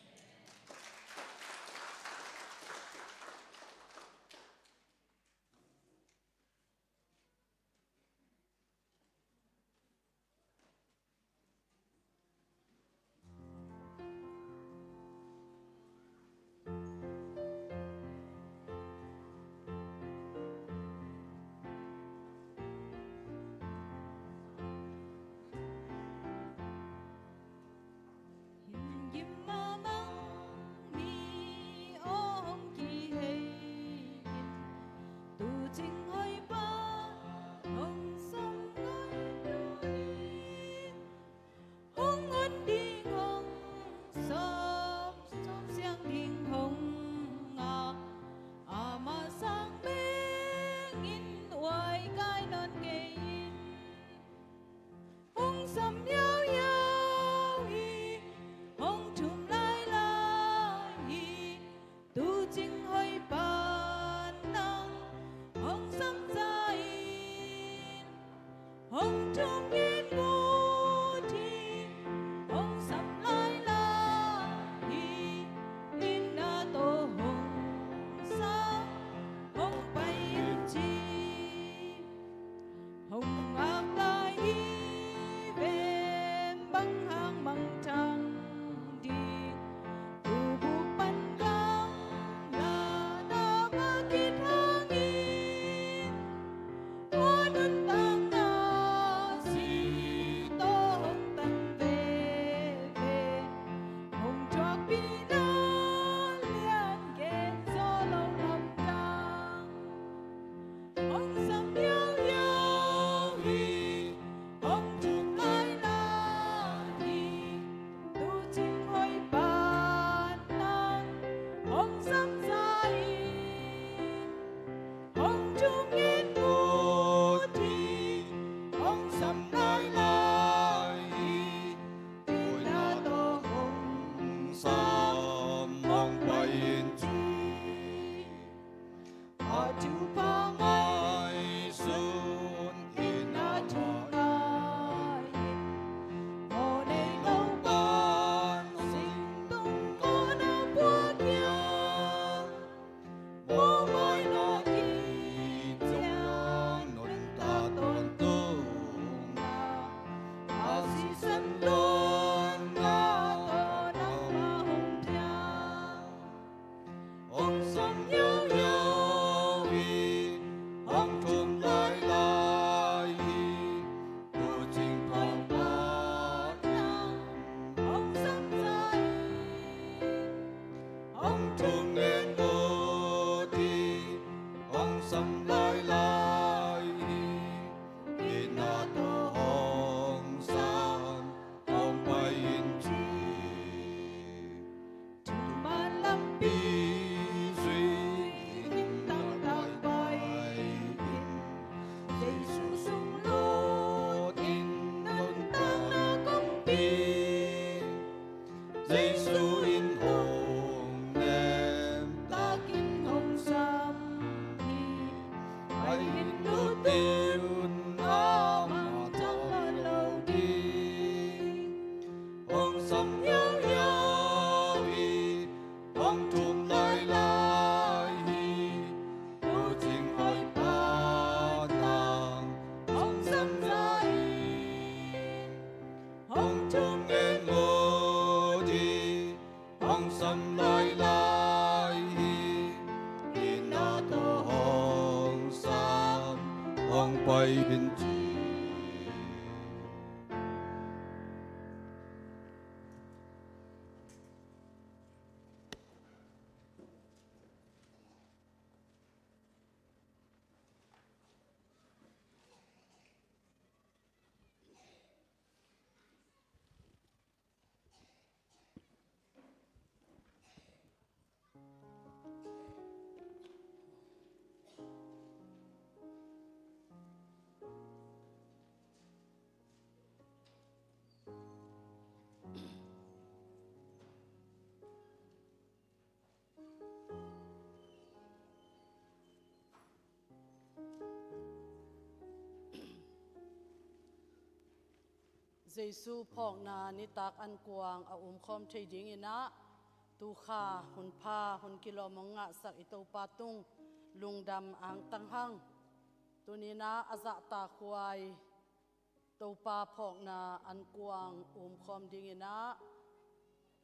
Hong sam yauyau hi, hong thum lailai hi, tu cing hoih pan nang hong sam za in, hong thum ngen ngut hi, hong sam lailai hi, in na to hong sam, hong pai in ci. Hong ngak lai hi vem, bang hang mangthang ding, tu buk pan gang la, na ka kithang in, tua nuntakna Jesu sunglut in nuntakna kong pia. Jesu in hong nem, takin hong sam hi. Ai in lut in amah tawh lo ding. Hong sam ngiaungiau hi, hong thum lailai hi. Tucing hoih patang hong sam lai hi. Hong thum ngen ngawt hi, hong sam lailai hi. Itna tawh hong sam, hong pai in ci. Jesu phawkna nitak ankuang a umkhawm thei dinginah, tukha hunpha hun kilawm hong ngahsak i Topa tung lungdam angtang hang. Tuninah a zahtakhuai Topa phawkna ankuang umkhawm dinginah,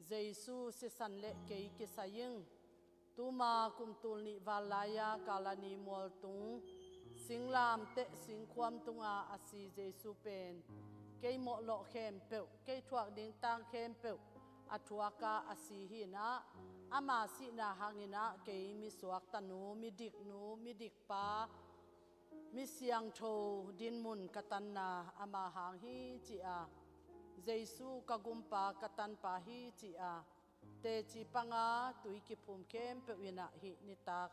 Jesu sisan le kei kisai ing. Tuma kum tul nih val lai-a Kalani mualtung singlamteh singkhuam tunga a si Jesu pen kei mawhlawh khempeuh, kei thuak ding tang khempeuh a thuaka a si hinah, ama sihna hanginah kei misuak tanu, midiknu, midikpa, mi siangtho dinmun ka tanna ama hang hi ci-a, Jesu ka gumpa ka tanpa hi ci-a, teci panga tui kiphum khempeuh inah hih nitak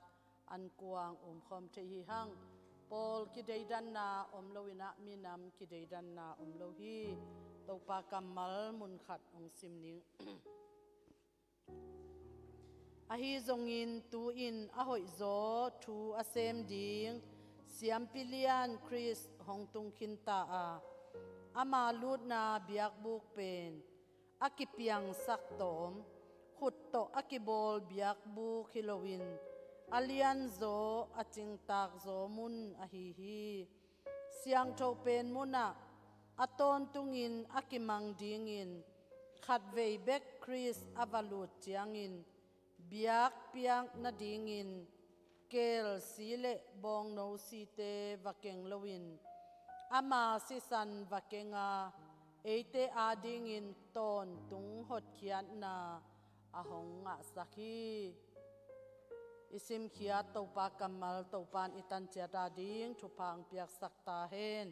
ankuang umkhawm thei hi hang. Pawl kideidanna om loinah minam kideidanna om lo hi. Topa kammal munkhat hong sim ning. Ahi zongin tu-in a hoihzaw thu a sem ding Siampi lian Khrist hong tung khinta a, ama lutna biakbuk pen a kipiangsak tawm, khut tawh a kibawl biakbuk hi loin a lianzaw, a cingtakzaw mun ahi hi. Siangtho pen munah a tawntungin a kimang dingin khatvei bek Khrist a va lut ciangin biakpiak nadingin kelsi le bawngnosite va keng loin ama sisan va kenga eite adingin tawntung hotkhiatna a hong ngahsak hi. I simkhiat Topa kammal Topan i tanciat ading thupha hong piaksak ta hen.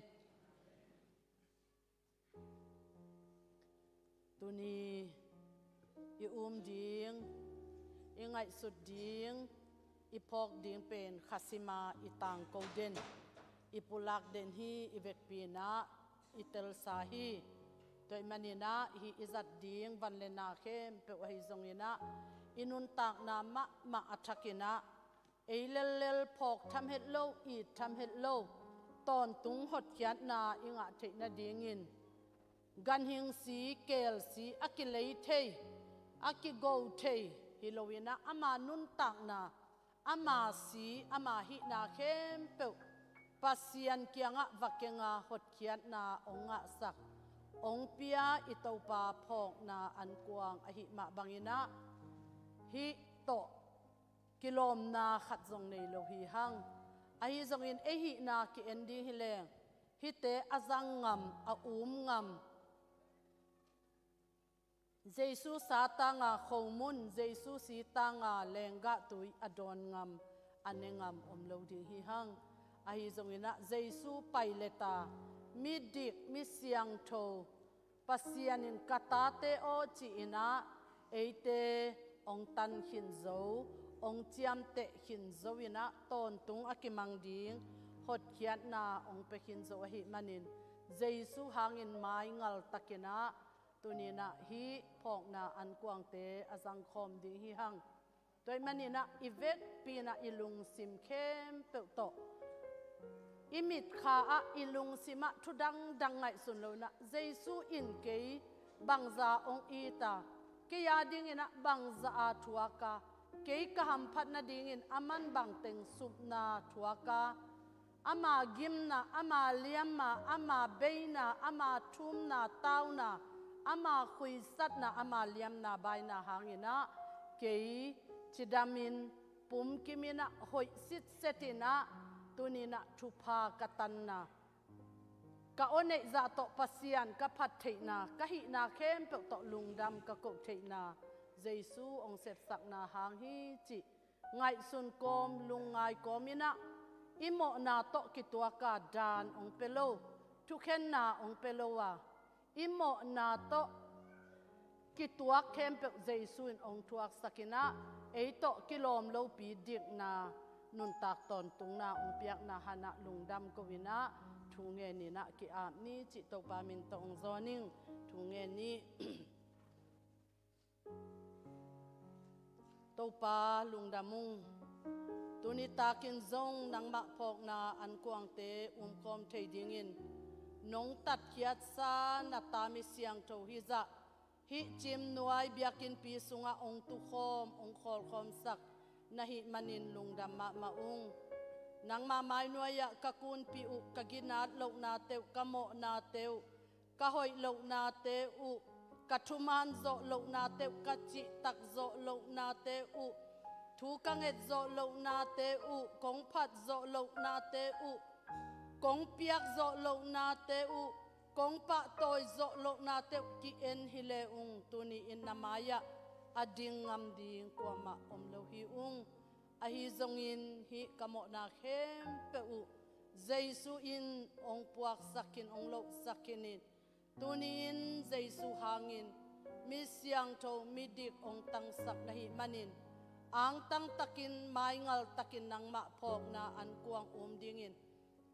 Tuni i um ding, i ngaihsut ding, i phawk ding pen khasima i tangko den, i pulak den hi. I vekpi inah i telsa hi. Tua ahih maninah hih i zat ding van le na khempeuh ahi zonginah i nuntakna mahmah a thakinah ei lellel phawk tham het lo, it tham het lo, tawntung hotkhiatna i ngah theih nadingin ganhing si, kel si a kilei thei, a kigo thei hi loinah ama nuntakna, ama si, ama hihna khempeuh Pasian kiangah va kenga hotkhiatna hong ngahsak, hong pia i Topa phawkna ankuang ahih mah banginah hih tawh kilawmna khat zong nei lo hi hang. Ahi zongin ei hihna ki-en ding hileng hihte a zang ngam, a um ngam, Jesu sa tanga khomun, Jesu si tanga leenggah tui a dawn ngam, a ne ngam om lo ding hi hang. Ahi zonginah Jesu paileta midik, mi siangtho, Pasian in ka tate aw ci-inah eite hong tan khin zo, hong ciamteh khin zo inah tawntung a kimang ding hotkhiatna hong pia khin zo ahih manin, Jesu hangin maingal takin ah tuni-in ah hih phawkna ankuangte a zangkhawm ding hi hang. Tua ahih manin ah i vekpi-in ah i lungsim khempeuh tawh, i mitkha ah, i lungsim ah thu dangdang ngaihsun lo-in ah, Jesu in kei bangzah hong it a, kei a dingin ah bangzah a thuak a, kei ka hamphat nadingin aman bangteng supna thuak a, ama gimna, ama liamma, ama beina, ama thumna, tauna, ama khuisatna, ama liamna, baina hangin ah kei cidamin, pumkimin ah, hoih sitsetin ah, tuni-in ah thupha ka tanna, ka aw neih zah tawh Pasian ka phat theihna, ka hihna khempeuh tawh lungdam ka koh theihna Jesu hong sepsakna hang hi cih ngaihsun kawm, lungngai kawmin ah, i mawhna tawh kituak a daan hong pia lo, thukhenna hong pia lo a, i mawhna tawh kituak khempeuh Jesu in hong thuaksakin ah, ei tawh kilawm lopi dikna, nuntak tawntungna hong piakna hanah lungdam ko-in ah, thu ngenin ah ki-ap ni cih Topa min tawh hong zawn ing. Thu ngen ni. Topa lungdam ung. Tuni takin zong nangmah phawkna ankuangte umkhawm thei dingin nong tatkhiatsa na ta mi siangtho hi zah, hih Ciimnuai biakinnpi sungah hong tukhawm, hong khawlkhawmsak na hih manin lungdam mahmah ung. Nangma mainuai-ah ka kunpih uh, ka ginat lohnate uh, ka mawhnate uh, ka hoih lohnate uh, ka thuman zawh lohnate uh, ka cihtak zawh lohnate uh, thu ka nget zawh lohnate uh, kong phat zawh lohnate uh, kong piak zawh lohnate uh, kong pahtawi zawh lohnate uh ki-en hi le ung, tuni-in na mai-ah a ding ngam ding kuamah om lo hi ung. Ahi zongin hih ka mawhna khempeuh uh Jesu in hong puaksak khin, hong lohsak khin in, tuni-in Jesu hangin mi siangtho, midik hong tangsak na hih manin, angtang takin, maingal takin nangmah phawkna ankuang um dingin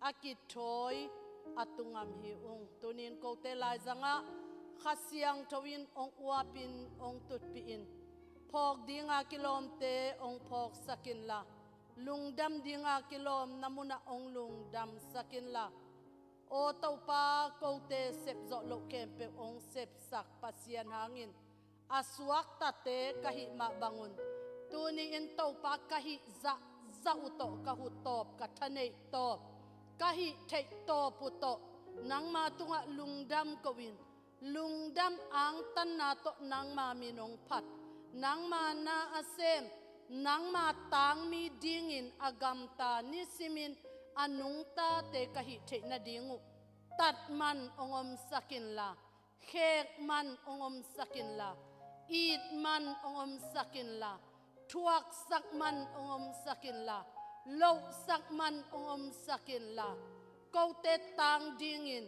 a kithawi a tungam hi ung. Tuni-in kote laizangah Kha Siangtho in hong uapin, hong tutpihin, phawk dinga kilawmte hong phawksak inla, lungdam dinga kilawm na munah hong lungdamsak inla, aw Topa, kote sepzawh loh khempeuh hong sepsak Pasian hangin, a suaktate ka hih mah bangun, tuni-in Topa, ka hih zahzah uh tawh ka huh tawp, ka thaneih tawp, ka hih theih tawp uh tawh nangma tungah lungdam ko-in, lungdam angtanna tawh nangma min hong phat, nangma na a sem, nangma tangmi dingin a gamta, nisimin a nungtate ka hih theih nading uh tatman hong omsak inla, khek man hong omsak inla, it man hong omsak inla, thuaksak man hong omsak inla, lohsak man hong omsak inla, kote tang dingin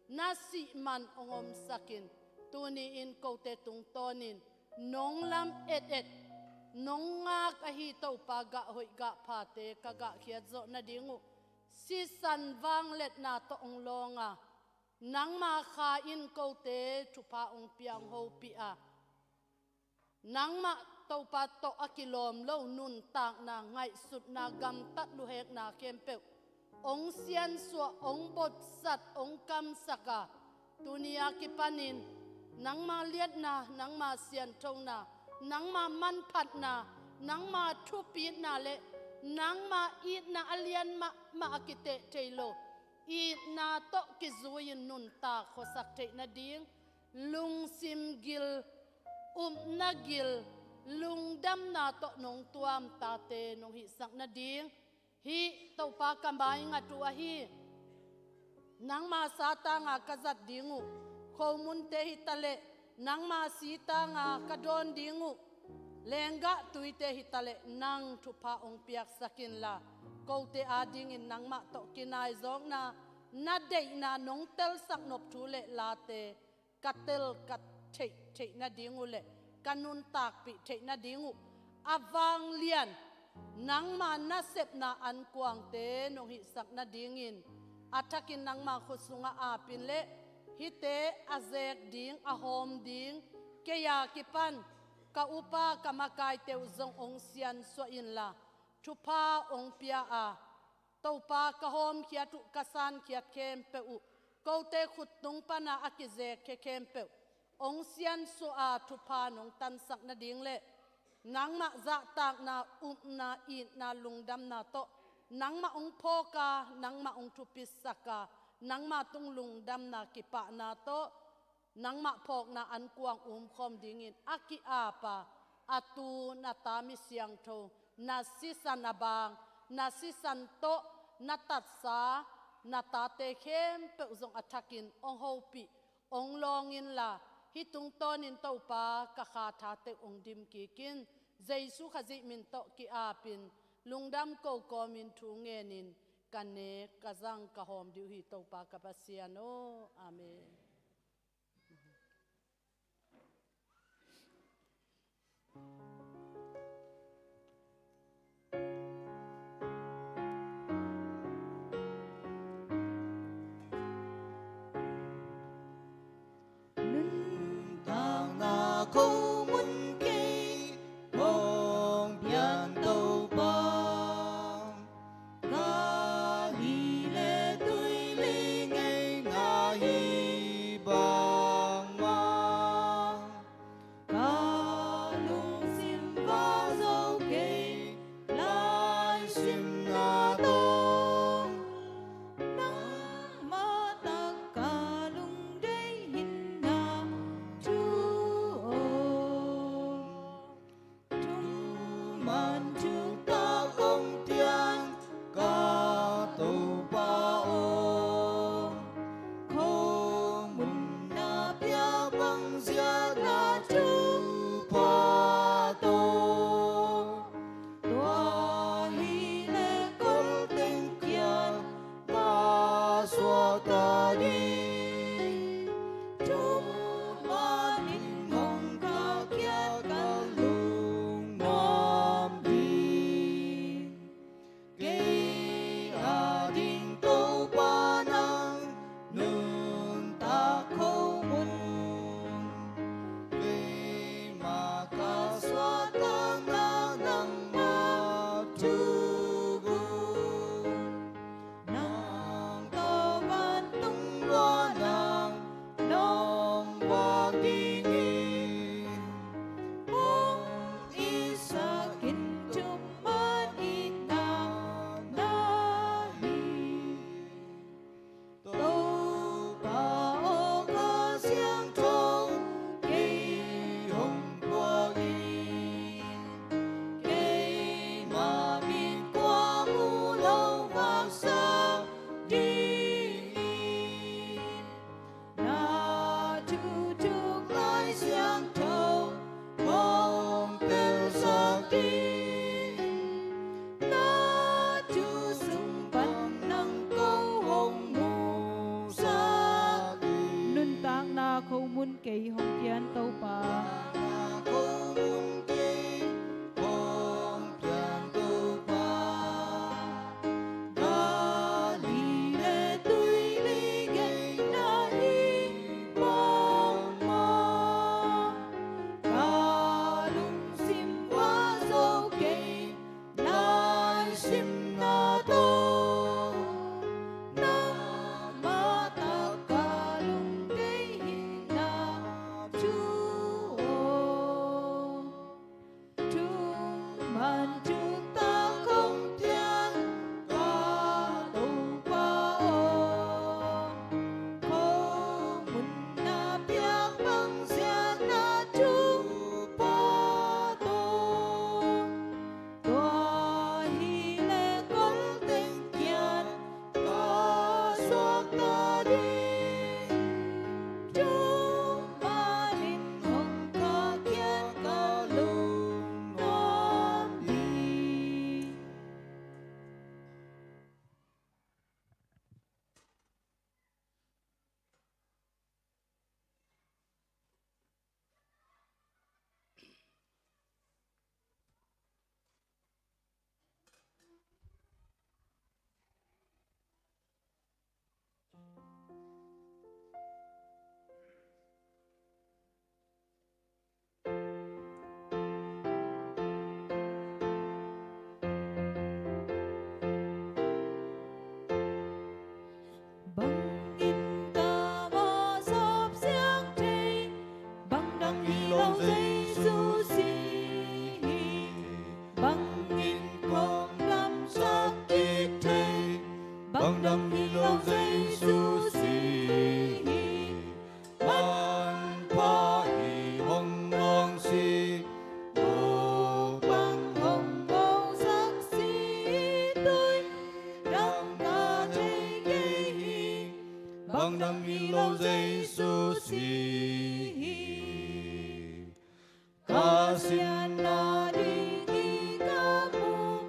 na sih man hong omsak in, tuni-in kote tungtawnin nong lam et et, nong ngak ahi Topa, gah hoih gah phate ka gahkhiat zawh nading uh sisan vangliatna tawh hong lawng a, nangma Kha in kote thupha hong pia, hong hopih a, nangmah Topa tawh a kilawm lo nuntakna, ngaihsutna, gamtat luhekna khempeuh hong siansuah, hong botsat, hong kamsak a, tuni a kipanin nangma liatna, nangma sianthona, nangma manphatna, nangma thupitna le nangma itna a lian mahmah, a kiteh thei lo itna tawh kizui-in nuntak khuasak theih nading, lungsim gil, upna gil, lungdamna tawh nong tuam tate nong hihsak nading, hih Topa ka maingat uh ahi, nangma satanga ka zat ding uh, khomunte hitaleh nangma sitanga ka dawn ding uh, lenggah tuite hitaleh nang thupha hong piaksak inla, kote adingin nangmah tawh kinaizawkna, na deihna nong telsak nop thu le late ka tel, ka theih theih nading uh le ka nuntakpih theih nading uh a vanglian, Nangma nasepna ankuangte nong hihsak nadingin a thakin nangma khut sungah aapin le hihte a zeek ding, a hawm ding, kei a kipan ka upa ka makaite uh zong hong siansuah inla thupha hong pia a, Topa, ka hawmkhiat uh ka sankhiat khempeuh uh, kote khut tung pana a kizeek khia khempeuh hong siansuah a, thupha nong tansak nading le nangmah zahtakna, upna, itna, lungdamna tawh nangmah hong phawk a, nangmah hong thupisak a, nangmah tung lungdamna, kipahna tawh nangmah phawkna ankuang umkhawm dingin a ki-ap a, a tu na ta mi siangtho, na sisan a bang, na sisan tawh na tatsa na tate khempeuh zong a thakin hong hopih, hong lawng inla, hih tungtawnin Topa, ka kha thate hong dim kik in. Jesu Khazih min tawh ki-apin, lungdam ko kawmin thu ngenin ka nek ka zang ka hawm dih uh hi, Topa ka Pasian aw. Amen. Nuntakna ko mun kei hong pian Topa, ka lih le tui lih ngei na hi bang mah, ka lungsim va zo kei lai simna tawh, nangmah tak ka lungdeih hinna thu aw. Thuman thuk tak hong pian ka Topa aw, khomun na piak bang ziatna thupha tawh, tua lih le kol teng kiang mah suakta ding, thuman in hong kah khiat ka lungnuam ding. Kei a ding Topa nang nuntak khomun, keimah ka suahtakna nangmah thuk uh, nang tawh vantung lua bang dang hi lo Jesu si hi. Ka siatna ding i ka muh,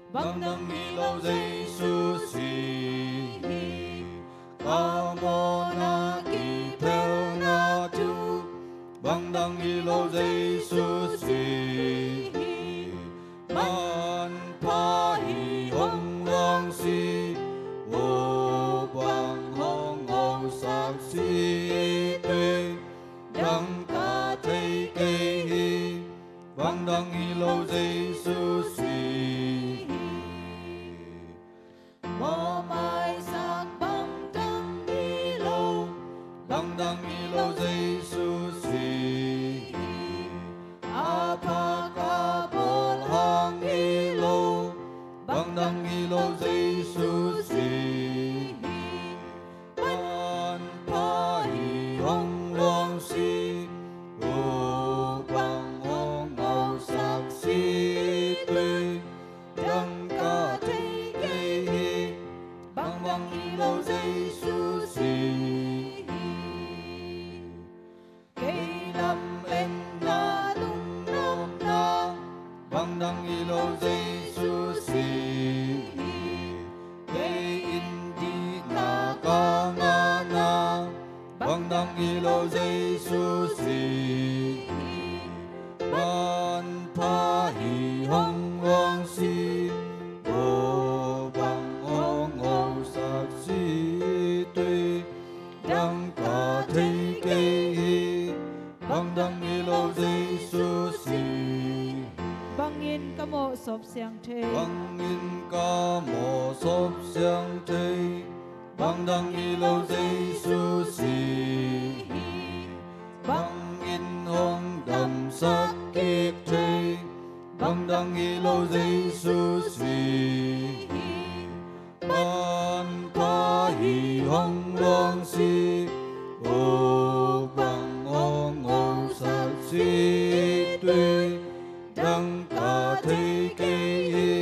bang dang hi lo Jesu si hi. Ka mawhna kiphelna thu, bang dang hi lo Jesu si hi. Manpha hi hong luang si, uh bang hong hosak si tui, dang ka thei kei hi. Bang dang hi lo Jesu si hi. Mawhmaisak bang dang hi lo, bang dang hi lo Jesu si hi. A phak a bawl hang hi lo, bang dang hi lo Jesu si hi. Manpha hi hong luang si, uh bang hong hosak si tui, dang ka thei kei hi. Bang dang hi lo Jesu si hi. Kei lametna lungnopna, bang dang hi lo Jesu si hi. Kei in dihna ka ngahna, bang dang hi lo Jesu si hi. Manpha hi hong luang si, uh bang hong hosak si tui, dang ka thei kei hi. Bang dang hi lo Jesu si. Bangin ka mawh sawp siang thei. Bangin ka mawh sawp siang thei. Bang dang hi lo Jesu si hi. Bangin hong damsak kik thei. Bang dang hi lo Jesu si hi. Manpha hi hong luang si, uh bang hong hosak si tui, dang ka thei kei hi.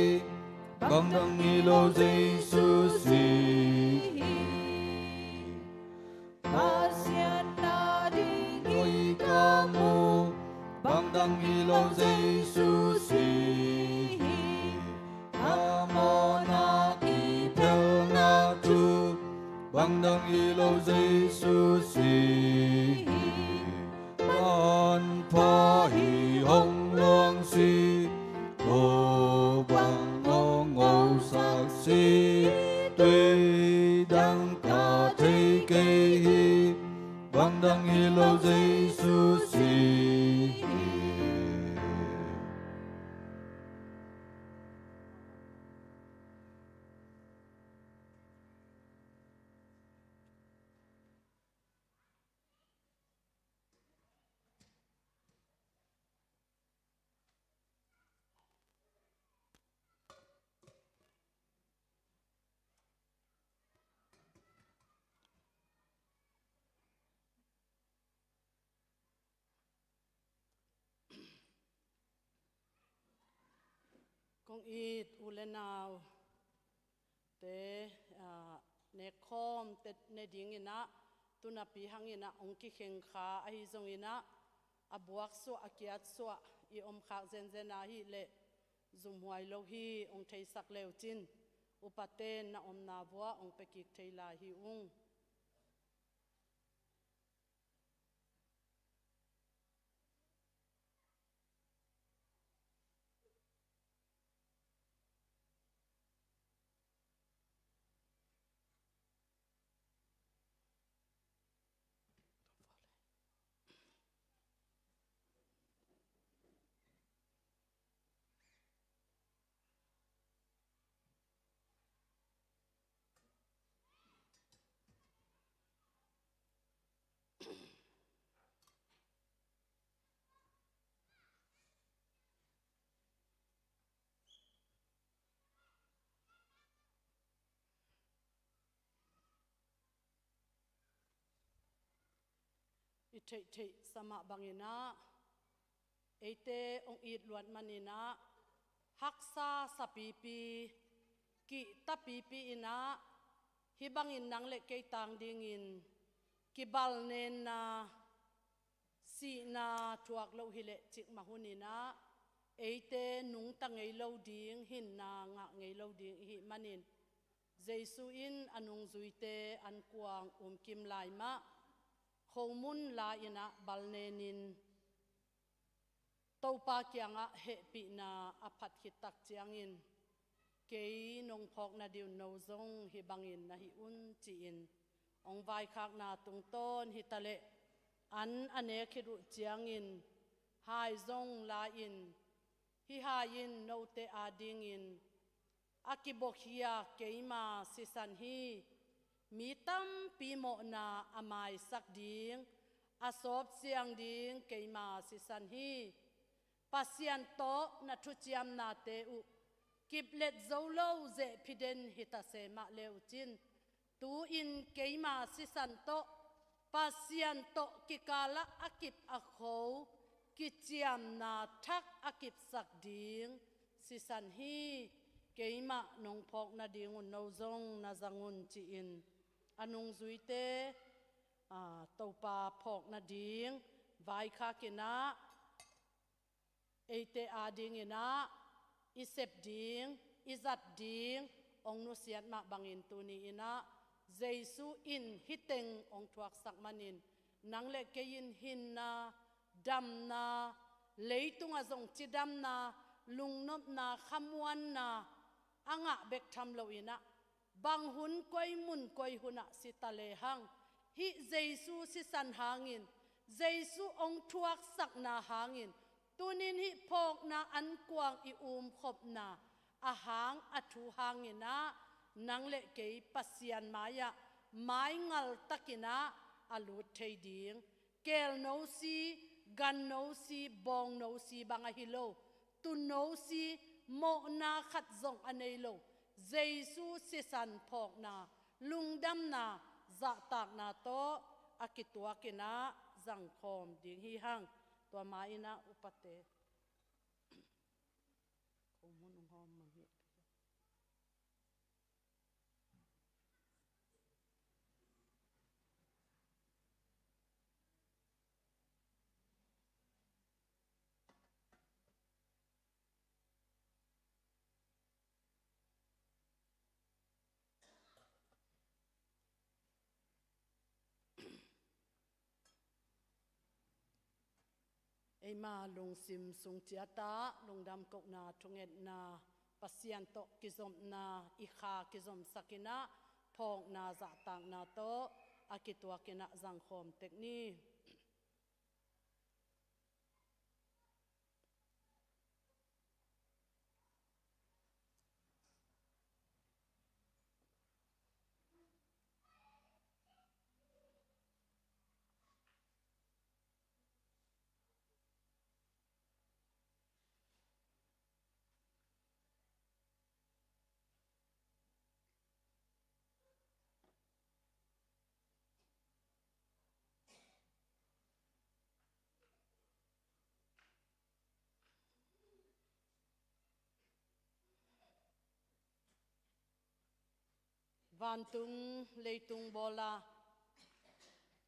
Bang dang hi lo Jesu si hi. Pasian na ding i ka muh, bang dang hi lo Jesu si hi. Ka mawhna kiphelna thu, bang dang hi lo Jesu si hi. Manpha hi hong luang si, uh bang hong hosak si tui, dang ka thei kei hi. Bang dang hi lo Jesu si hi. Kong it u le nau te, ah, nekkhawm te ne dingin ah, tu napi hangin ah hong kikheng kha ahi zongin ah, a buaksuah, a kiatsuah i om khak zenzen ahih leh zumhuai lo hi. Hong theisak le uh cin, upaten na omna vuah hong pia kik thei lai hi ung. I theihtheih sa mah bangin ah, eite hong it luat manin ah, haksa sapipi, kihtapipi in ah, Hih bangin nang le kei tang dingin kibalnenna, sihna thuak lo hileh cikmah hunin ah, eite nungta ngei lo ding, hinna ngah ngei lo ding i hih manin, Jesu in a nungzuite ankuang umkim lai mah, khomun la-in ah balnenin Topa kiangah hehpihna a phat khit tak ciangin, kei nong phawk nading un no zong hih bangin na hi un, ci-in hong vaikhakna tungtawn hi taleh, an a nek khit uh ciangin hai zong la-in, hih hai in note adingin a kibuakhia keima sisan hi. Mi tampi mawhna a maisak ding, a sawpsiang ding keima sisan hi. Pasian tawh na thuciamnate uh kiplet zo lo zehphi den hi ta se mah le uh cin, tu-in keima sisan tawh Pasian tawh kikalah a kip a kho kiciamna thak a kipsak ding sisan hi. Keimah nong phawk nading un no zong na zang un, ci-in a nungzuite, aa, Topa phawk nading vaikhak in ah, eite adingin ah i sep ding, i zat ding hong nusiat mah bangin, tuni in ah Jesu in hih teng hong thuaksak manin, nang le kei in hinna, damna, leitungah zong cidamna, lungnopna, khamuanna a ngah bek tham lo in ah, bang hun, koi mun, koi hun ah si ta lehang, hih Jesu sisan hangin, Jesu hong thuaksakna hangin, tunin hih phawkna ankuang i umkhopna a hang, a thu hangin ah, nang le kei Pasian mai-ah maingal takin ah a lut thei ding, kelno si, ganno si, bawngno si bang ahi lo, tunno si, mawhna khat zong a nei lo Jesu sisan phawkna, lungdamna, zahtakna tawh a kituakin ah zangkhawm ding hi hang. Tua ma-in ah upate khomun hong hawm mang hi. Eima lungsim sung ciatah lungdam kohna, thungetna, Pasian tawh kizopna i kha kizomsak in ah, phawkna zahtakna tawh a kituakin ah zangkhawm tek ni. Vantung leitung bawla,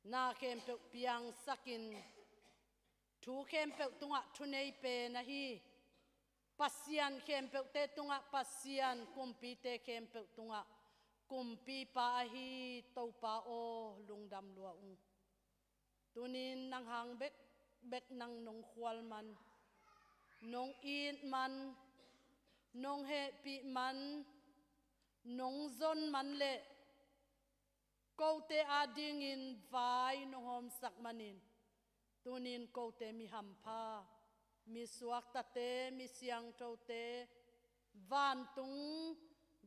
na khempeuh piangsakin, thu khempeuh tungah thunei pen ahi, Pasian khempeuhte tungah Pasian, kumpite khempeuh tungah kumpipa ahi Topa aw, lungdam lua ung. Tunin nang hang bekbek, nang nong khual man, nong it man, nong hehpih man, nong zon man leh kote adingin vai nong hawmsak manin, tunin kote mi hampha, mi suaktate, mi siangthote, vantung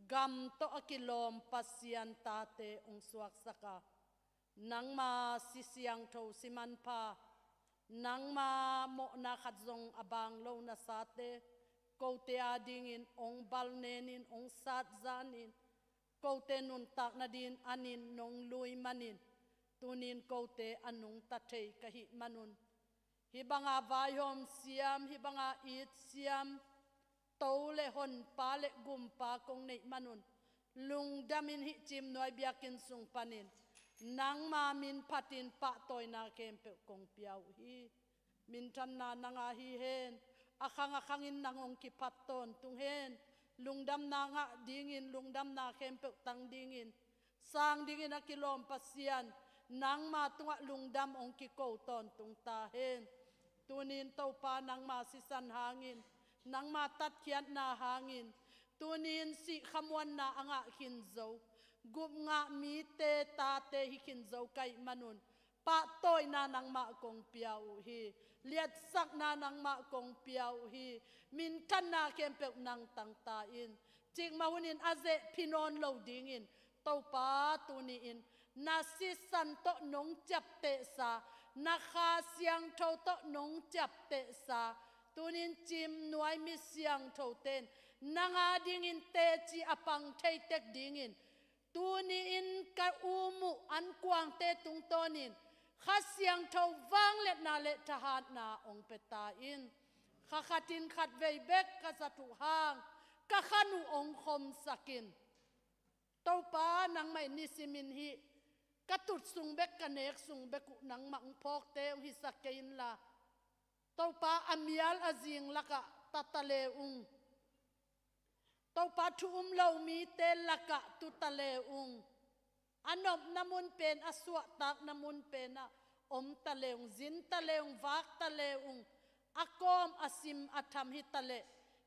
gam tawh a kilawm Pasian tate hong suaksak a, nangma si siangtho, si manpha, nangma mawhna khat zong a baang lo nasate, kote adingin hong balnenin, hong satzanin, kote nuntak nadingin anin nong lui manin, tunin kote a nungta thei ka hih manun, hih banga vaihawm siam, hih banga it siam, to le honpa le gumpa kong neih manun, lungdamin hih Ciimnuai biakinn sung panin nangma min phatin pahtawina khempeuh kong pia uh hi. Minthanna nanga hi hen. A khang a khangin nang hong kiphat tawntung hen. Lungdamna ngah dingin, lungdamna khempeuh tang dingin, sang dingin a kilawm Pasian, nangma tungah lungdam hong kiko tawntung ta hen. Tunin Topa, nangma sisan hangin, nangma tatkhiatna hangin, tunin sih khamuanna a ngah khin zo, gupngah mite tate hi khin zo ka hih manun, pahtawina nangmah kong pia uh hi. Liatsakna nangmah kong pia uh hi. Minthanna khempeuh nang tang ta in. Cikmah hunin a zeh phi nawn lo dingin, Topa, tuni-in na sisan tawh nong ciaptehsa, na Kha Siangtho tawh nong ciaptehsa, tunin Ciimnuai mi siangthote in nanga dingin teci a pang thei tek dingin, tuni-in ka um uh ankuangte tungtawnin Kha Siangtho vangliatna le thahatna hong pia ta in. Kha khatin khatvei bek ka zat uh hang ka khan uh hong khomsak in. Topa, nangmah in nisimin hih ka tut sung bek, ka nek sung bek uh nangmah hong phawkte hong hisak kei inla, Topa, a mial a zing lakah ta ta le ung. Topa, thu um lo mite lakah tu ta le ung. A nopna mun pen, a suahtakna mun penah om ta le ung, zin ta le ung, vak ta le ung. A kawm a sim a tham hi ta leh,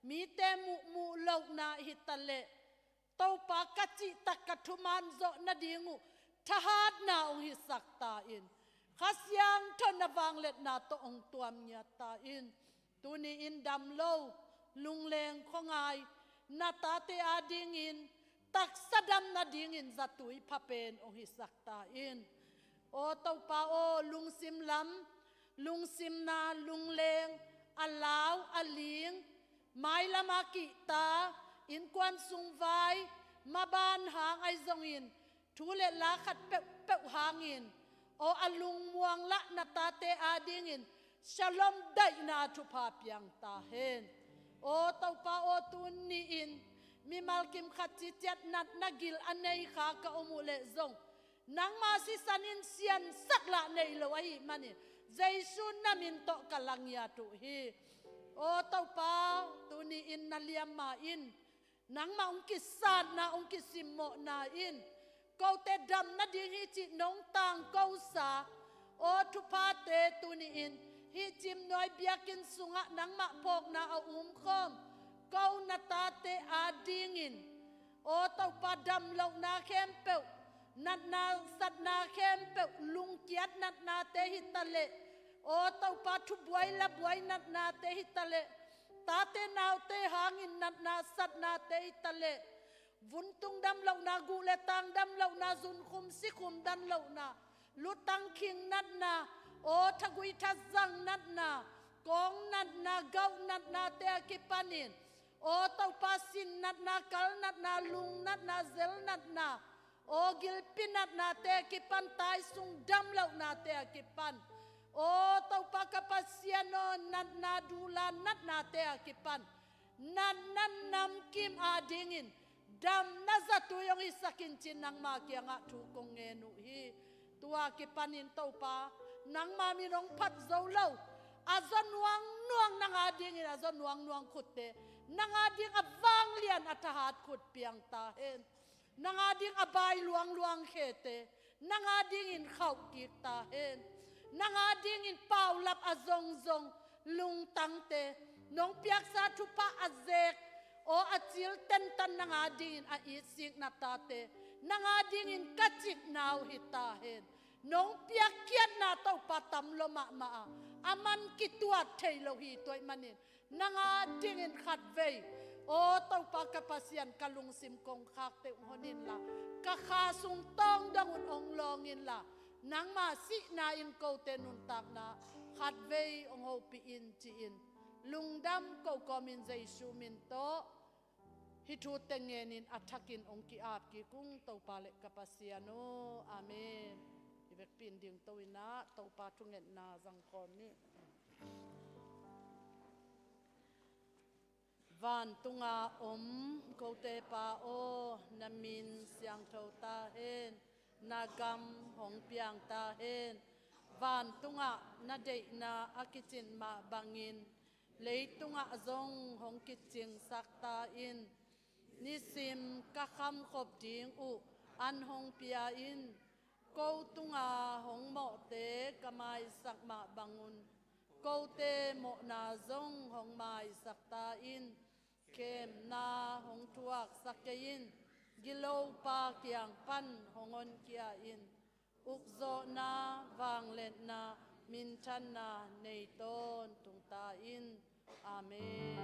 mite muhmuh lohna hi ta leh, Topa, ka cihtak ka thuman zawh nading uh thahatna hong hisak ta in. Kha Siangtho na vangliatna tawh hong tuam ngiat ta in. Tuni-in dam lo, lungleng khuangai na tate adingin, taksa dam nadingin zatui pha pen hong hisak ta in. Aw Topa aw, lungsim lam, lungsimna, lungleng, a lau, a ling, mailam a kihta, innkuan sung vai, maban hang ahi zongin, thu le la khat peuhpeuh hangin, aw a lungmuang lah na tate adingin shalom daihna thupha piang ta hen. Aw Topa aw, tuni-in mimal kim khat ciciat natna gil a nei kha ka om uh leh zong, nangma sisan in siansak lah nei lo ahih manin, Jesu na min tawh ka la ngiat uh hi. Aw Topa, tuni-in na liamma in, nangmah hong kisatna, hong kisimmawhna in, kote dam nading hi cih nong tangkosa, aw thuphate tuni-in hih Ciimnuai biakinn sungah nangmah phawkna a umkhawm ko na tate adingin, aw Topa, dam lohna khempeuh, natna satna khempeuh, lungkiat natnate hi ta leh, aw Topa, thubuai labuai natnate hi ta leh, tate naute hangin natna satnate hi ta leh, vuntung dam lohna, guh le tang dam lohna, zunkhum sikhum dam lohna, lutang khing natna, aw thagui thazang natna, kawng natna, gauh natnate a kipanin, aw Topa, sin natna, kal natna, lung natna, zel natna, aw gilpi natnate a kipan, taisung dam lohnate a kipan, aw Topa ka Pasian aw, natna dula natnate a kipan, natna namkim adingin damna zatui hong hisak in ci-in nangma kiangah thu kong ngen uh hi. Tua kipanin Topa, nangma min hong phat zo lo, a zaw nuangnuang nang adingin a zaw nuangnuang khutte, nang ading a vanglian a thahat khut piang ta hen. Nang ading a bai luangluang khete, nang adingin khauh kik ta hen. Nang adingin paulap a zongzong lungtangte, nong piaksa thupha a zek, aw a cil tentan nang adingin a itsik na tate, nang adingin ka cikna uh hi ta hen. Nong piakkhiatna Topa tam lo mahmah a, a man kituat thei lo hi, tua ahih manin nang adingin khatvei, aw Topa ka Pasian, ka lungsim kongkhakte hong hon inla, ka kha sung tawng dong un hong lawng inla, nangma sihna in kote nuntakna khatvei hong hopih in ci-in, lungdam ko kawmin Jesu min tawh hih thute ngenin a thakin hong ki-ap kik ung, Topa le ka Pasian aw. Amen. I vekpi in dingto in ah Topa thungetna zangkhawm ni. Vantunga om kote Pa aw, na min siangtho ta hen, na gam hong piang ta hen. Vantungah na deihna a kicin mah bangin leitungah zong hong kicingsak ta in. Nisim ka khamkhop ding uh an hong pia in. Ko tunga hong mawhte ka maisak mah bangun kote mawhna zong hong maisak ta in. Khemna hong thuaksak kei in. Gilopa kiang pan hong honkhia in. Ukzawhna, vangliatna, minthanna nei tawntung ta in. Amen.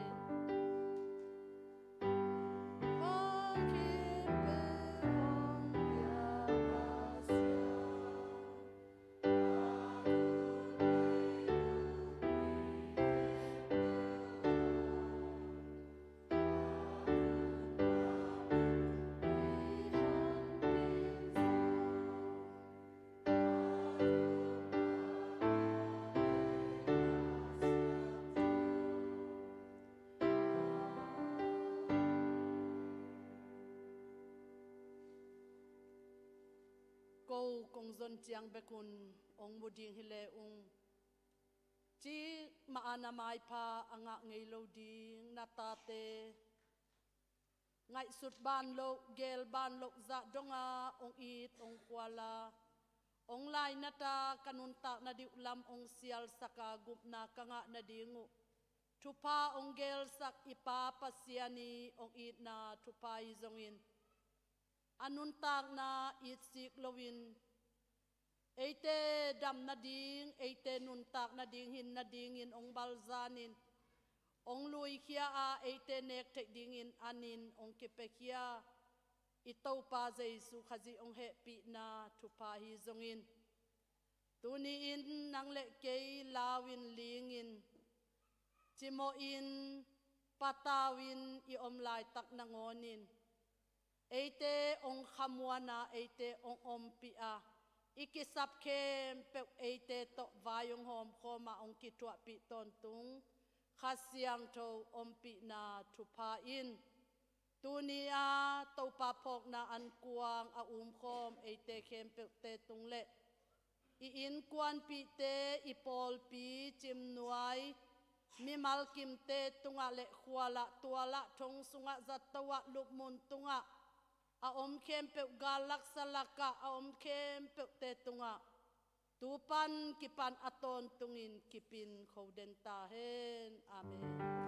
Ko kong zon ciang bekun ong mu ding hi le ung. Cikmah a na maipha a ngah ngei lo ding na tate ngaihsut ban loh, geel ban loh zah donga ong it ong khuala, ong lainata ka nuntakna ding uh lam ong sialsaka gupna ka ngah nading uh thupha ong geelsak i Pa Pasian i ong itna thupha hi zongin, a nuntakna itsik loin eite dam nading, eite nuntak nading, hin nadingin ong balzanin, ong luikhia a eite nek theih dingin anin ong kipiakhia i Topa Jesu Khazih ong hehpihna thupha hi zongin, tuni-in nang le kei lau-in lingin, cimawhin patau-in i om laitak nangawnin eite ong khamuana, eite ong ompih a, i kisap khempeuh eite tawh vai ong hawmkhawma ong kithuahpih tawntung Kha Siangtho ompihna thupha in, tuni-a Topa phawkna ankuang a umkhawm eite khempeuhte tung le i innkuanpihte, i pawlpi, cimnuai, mimal kimte tungah le khualah, tualah, thong sungah, zatto-ah, lupmun tungah a om khempeuh, gallak salakah a om khempeuhte tungah tupan kipan a tawntungin kipin khoden ta hen. Amen.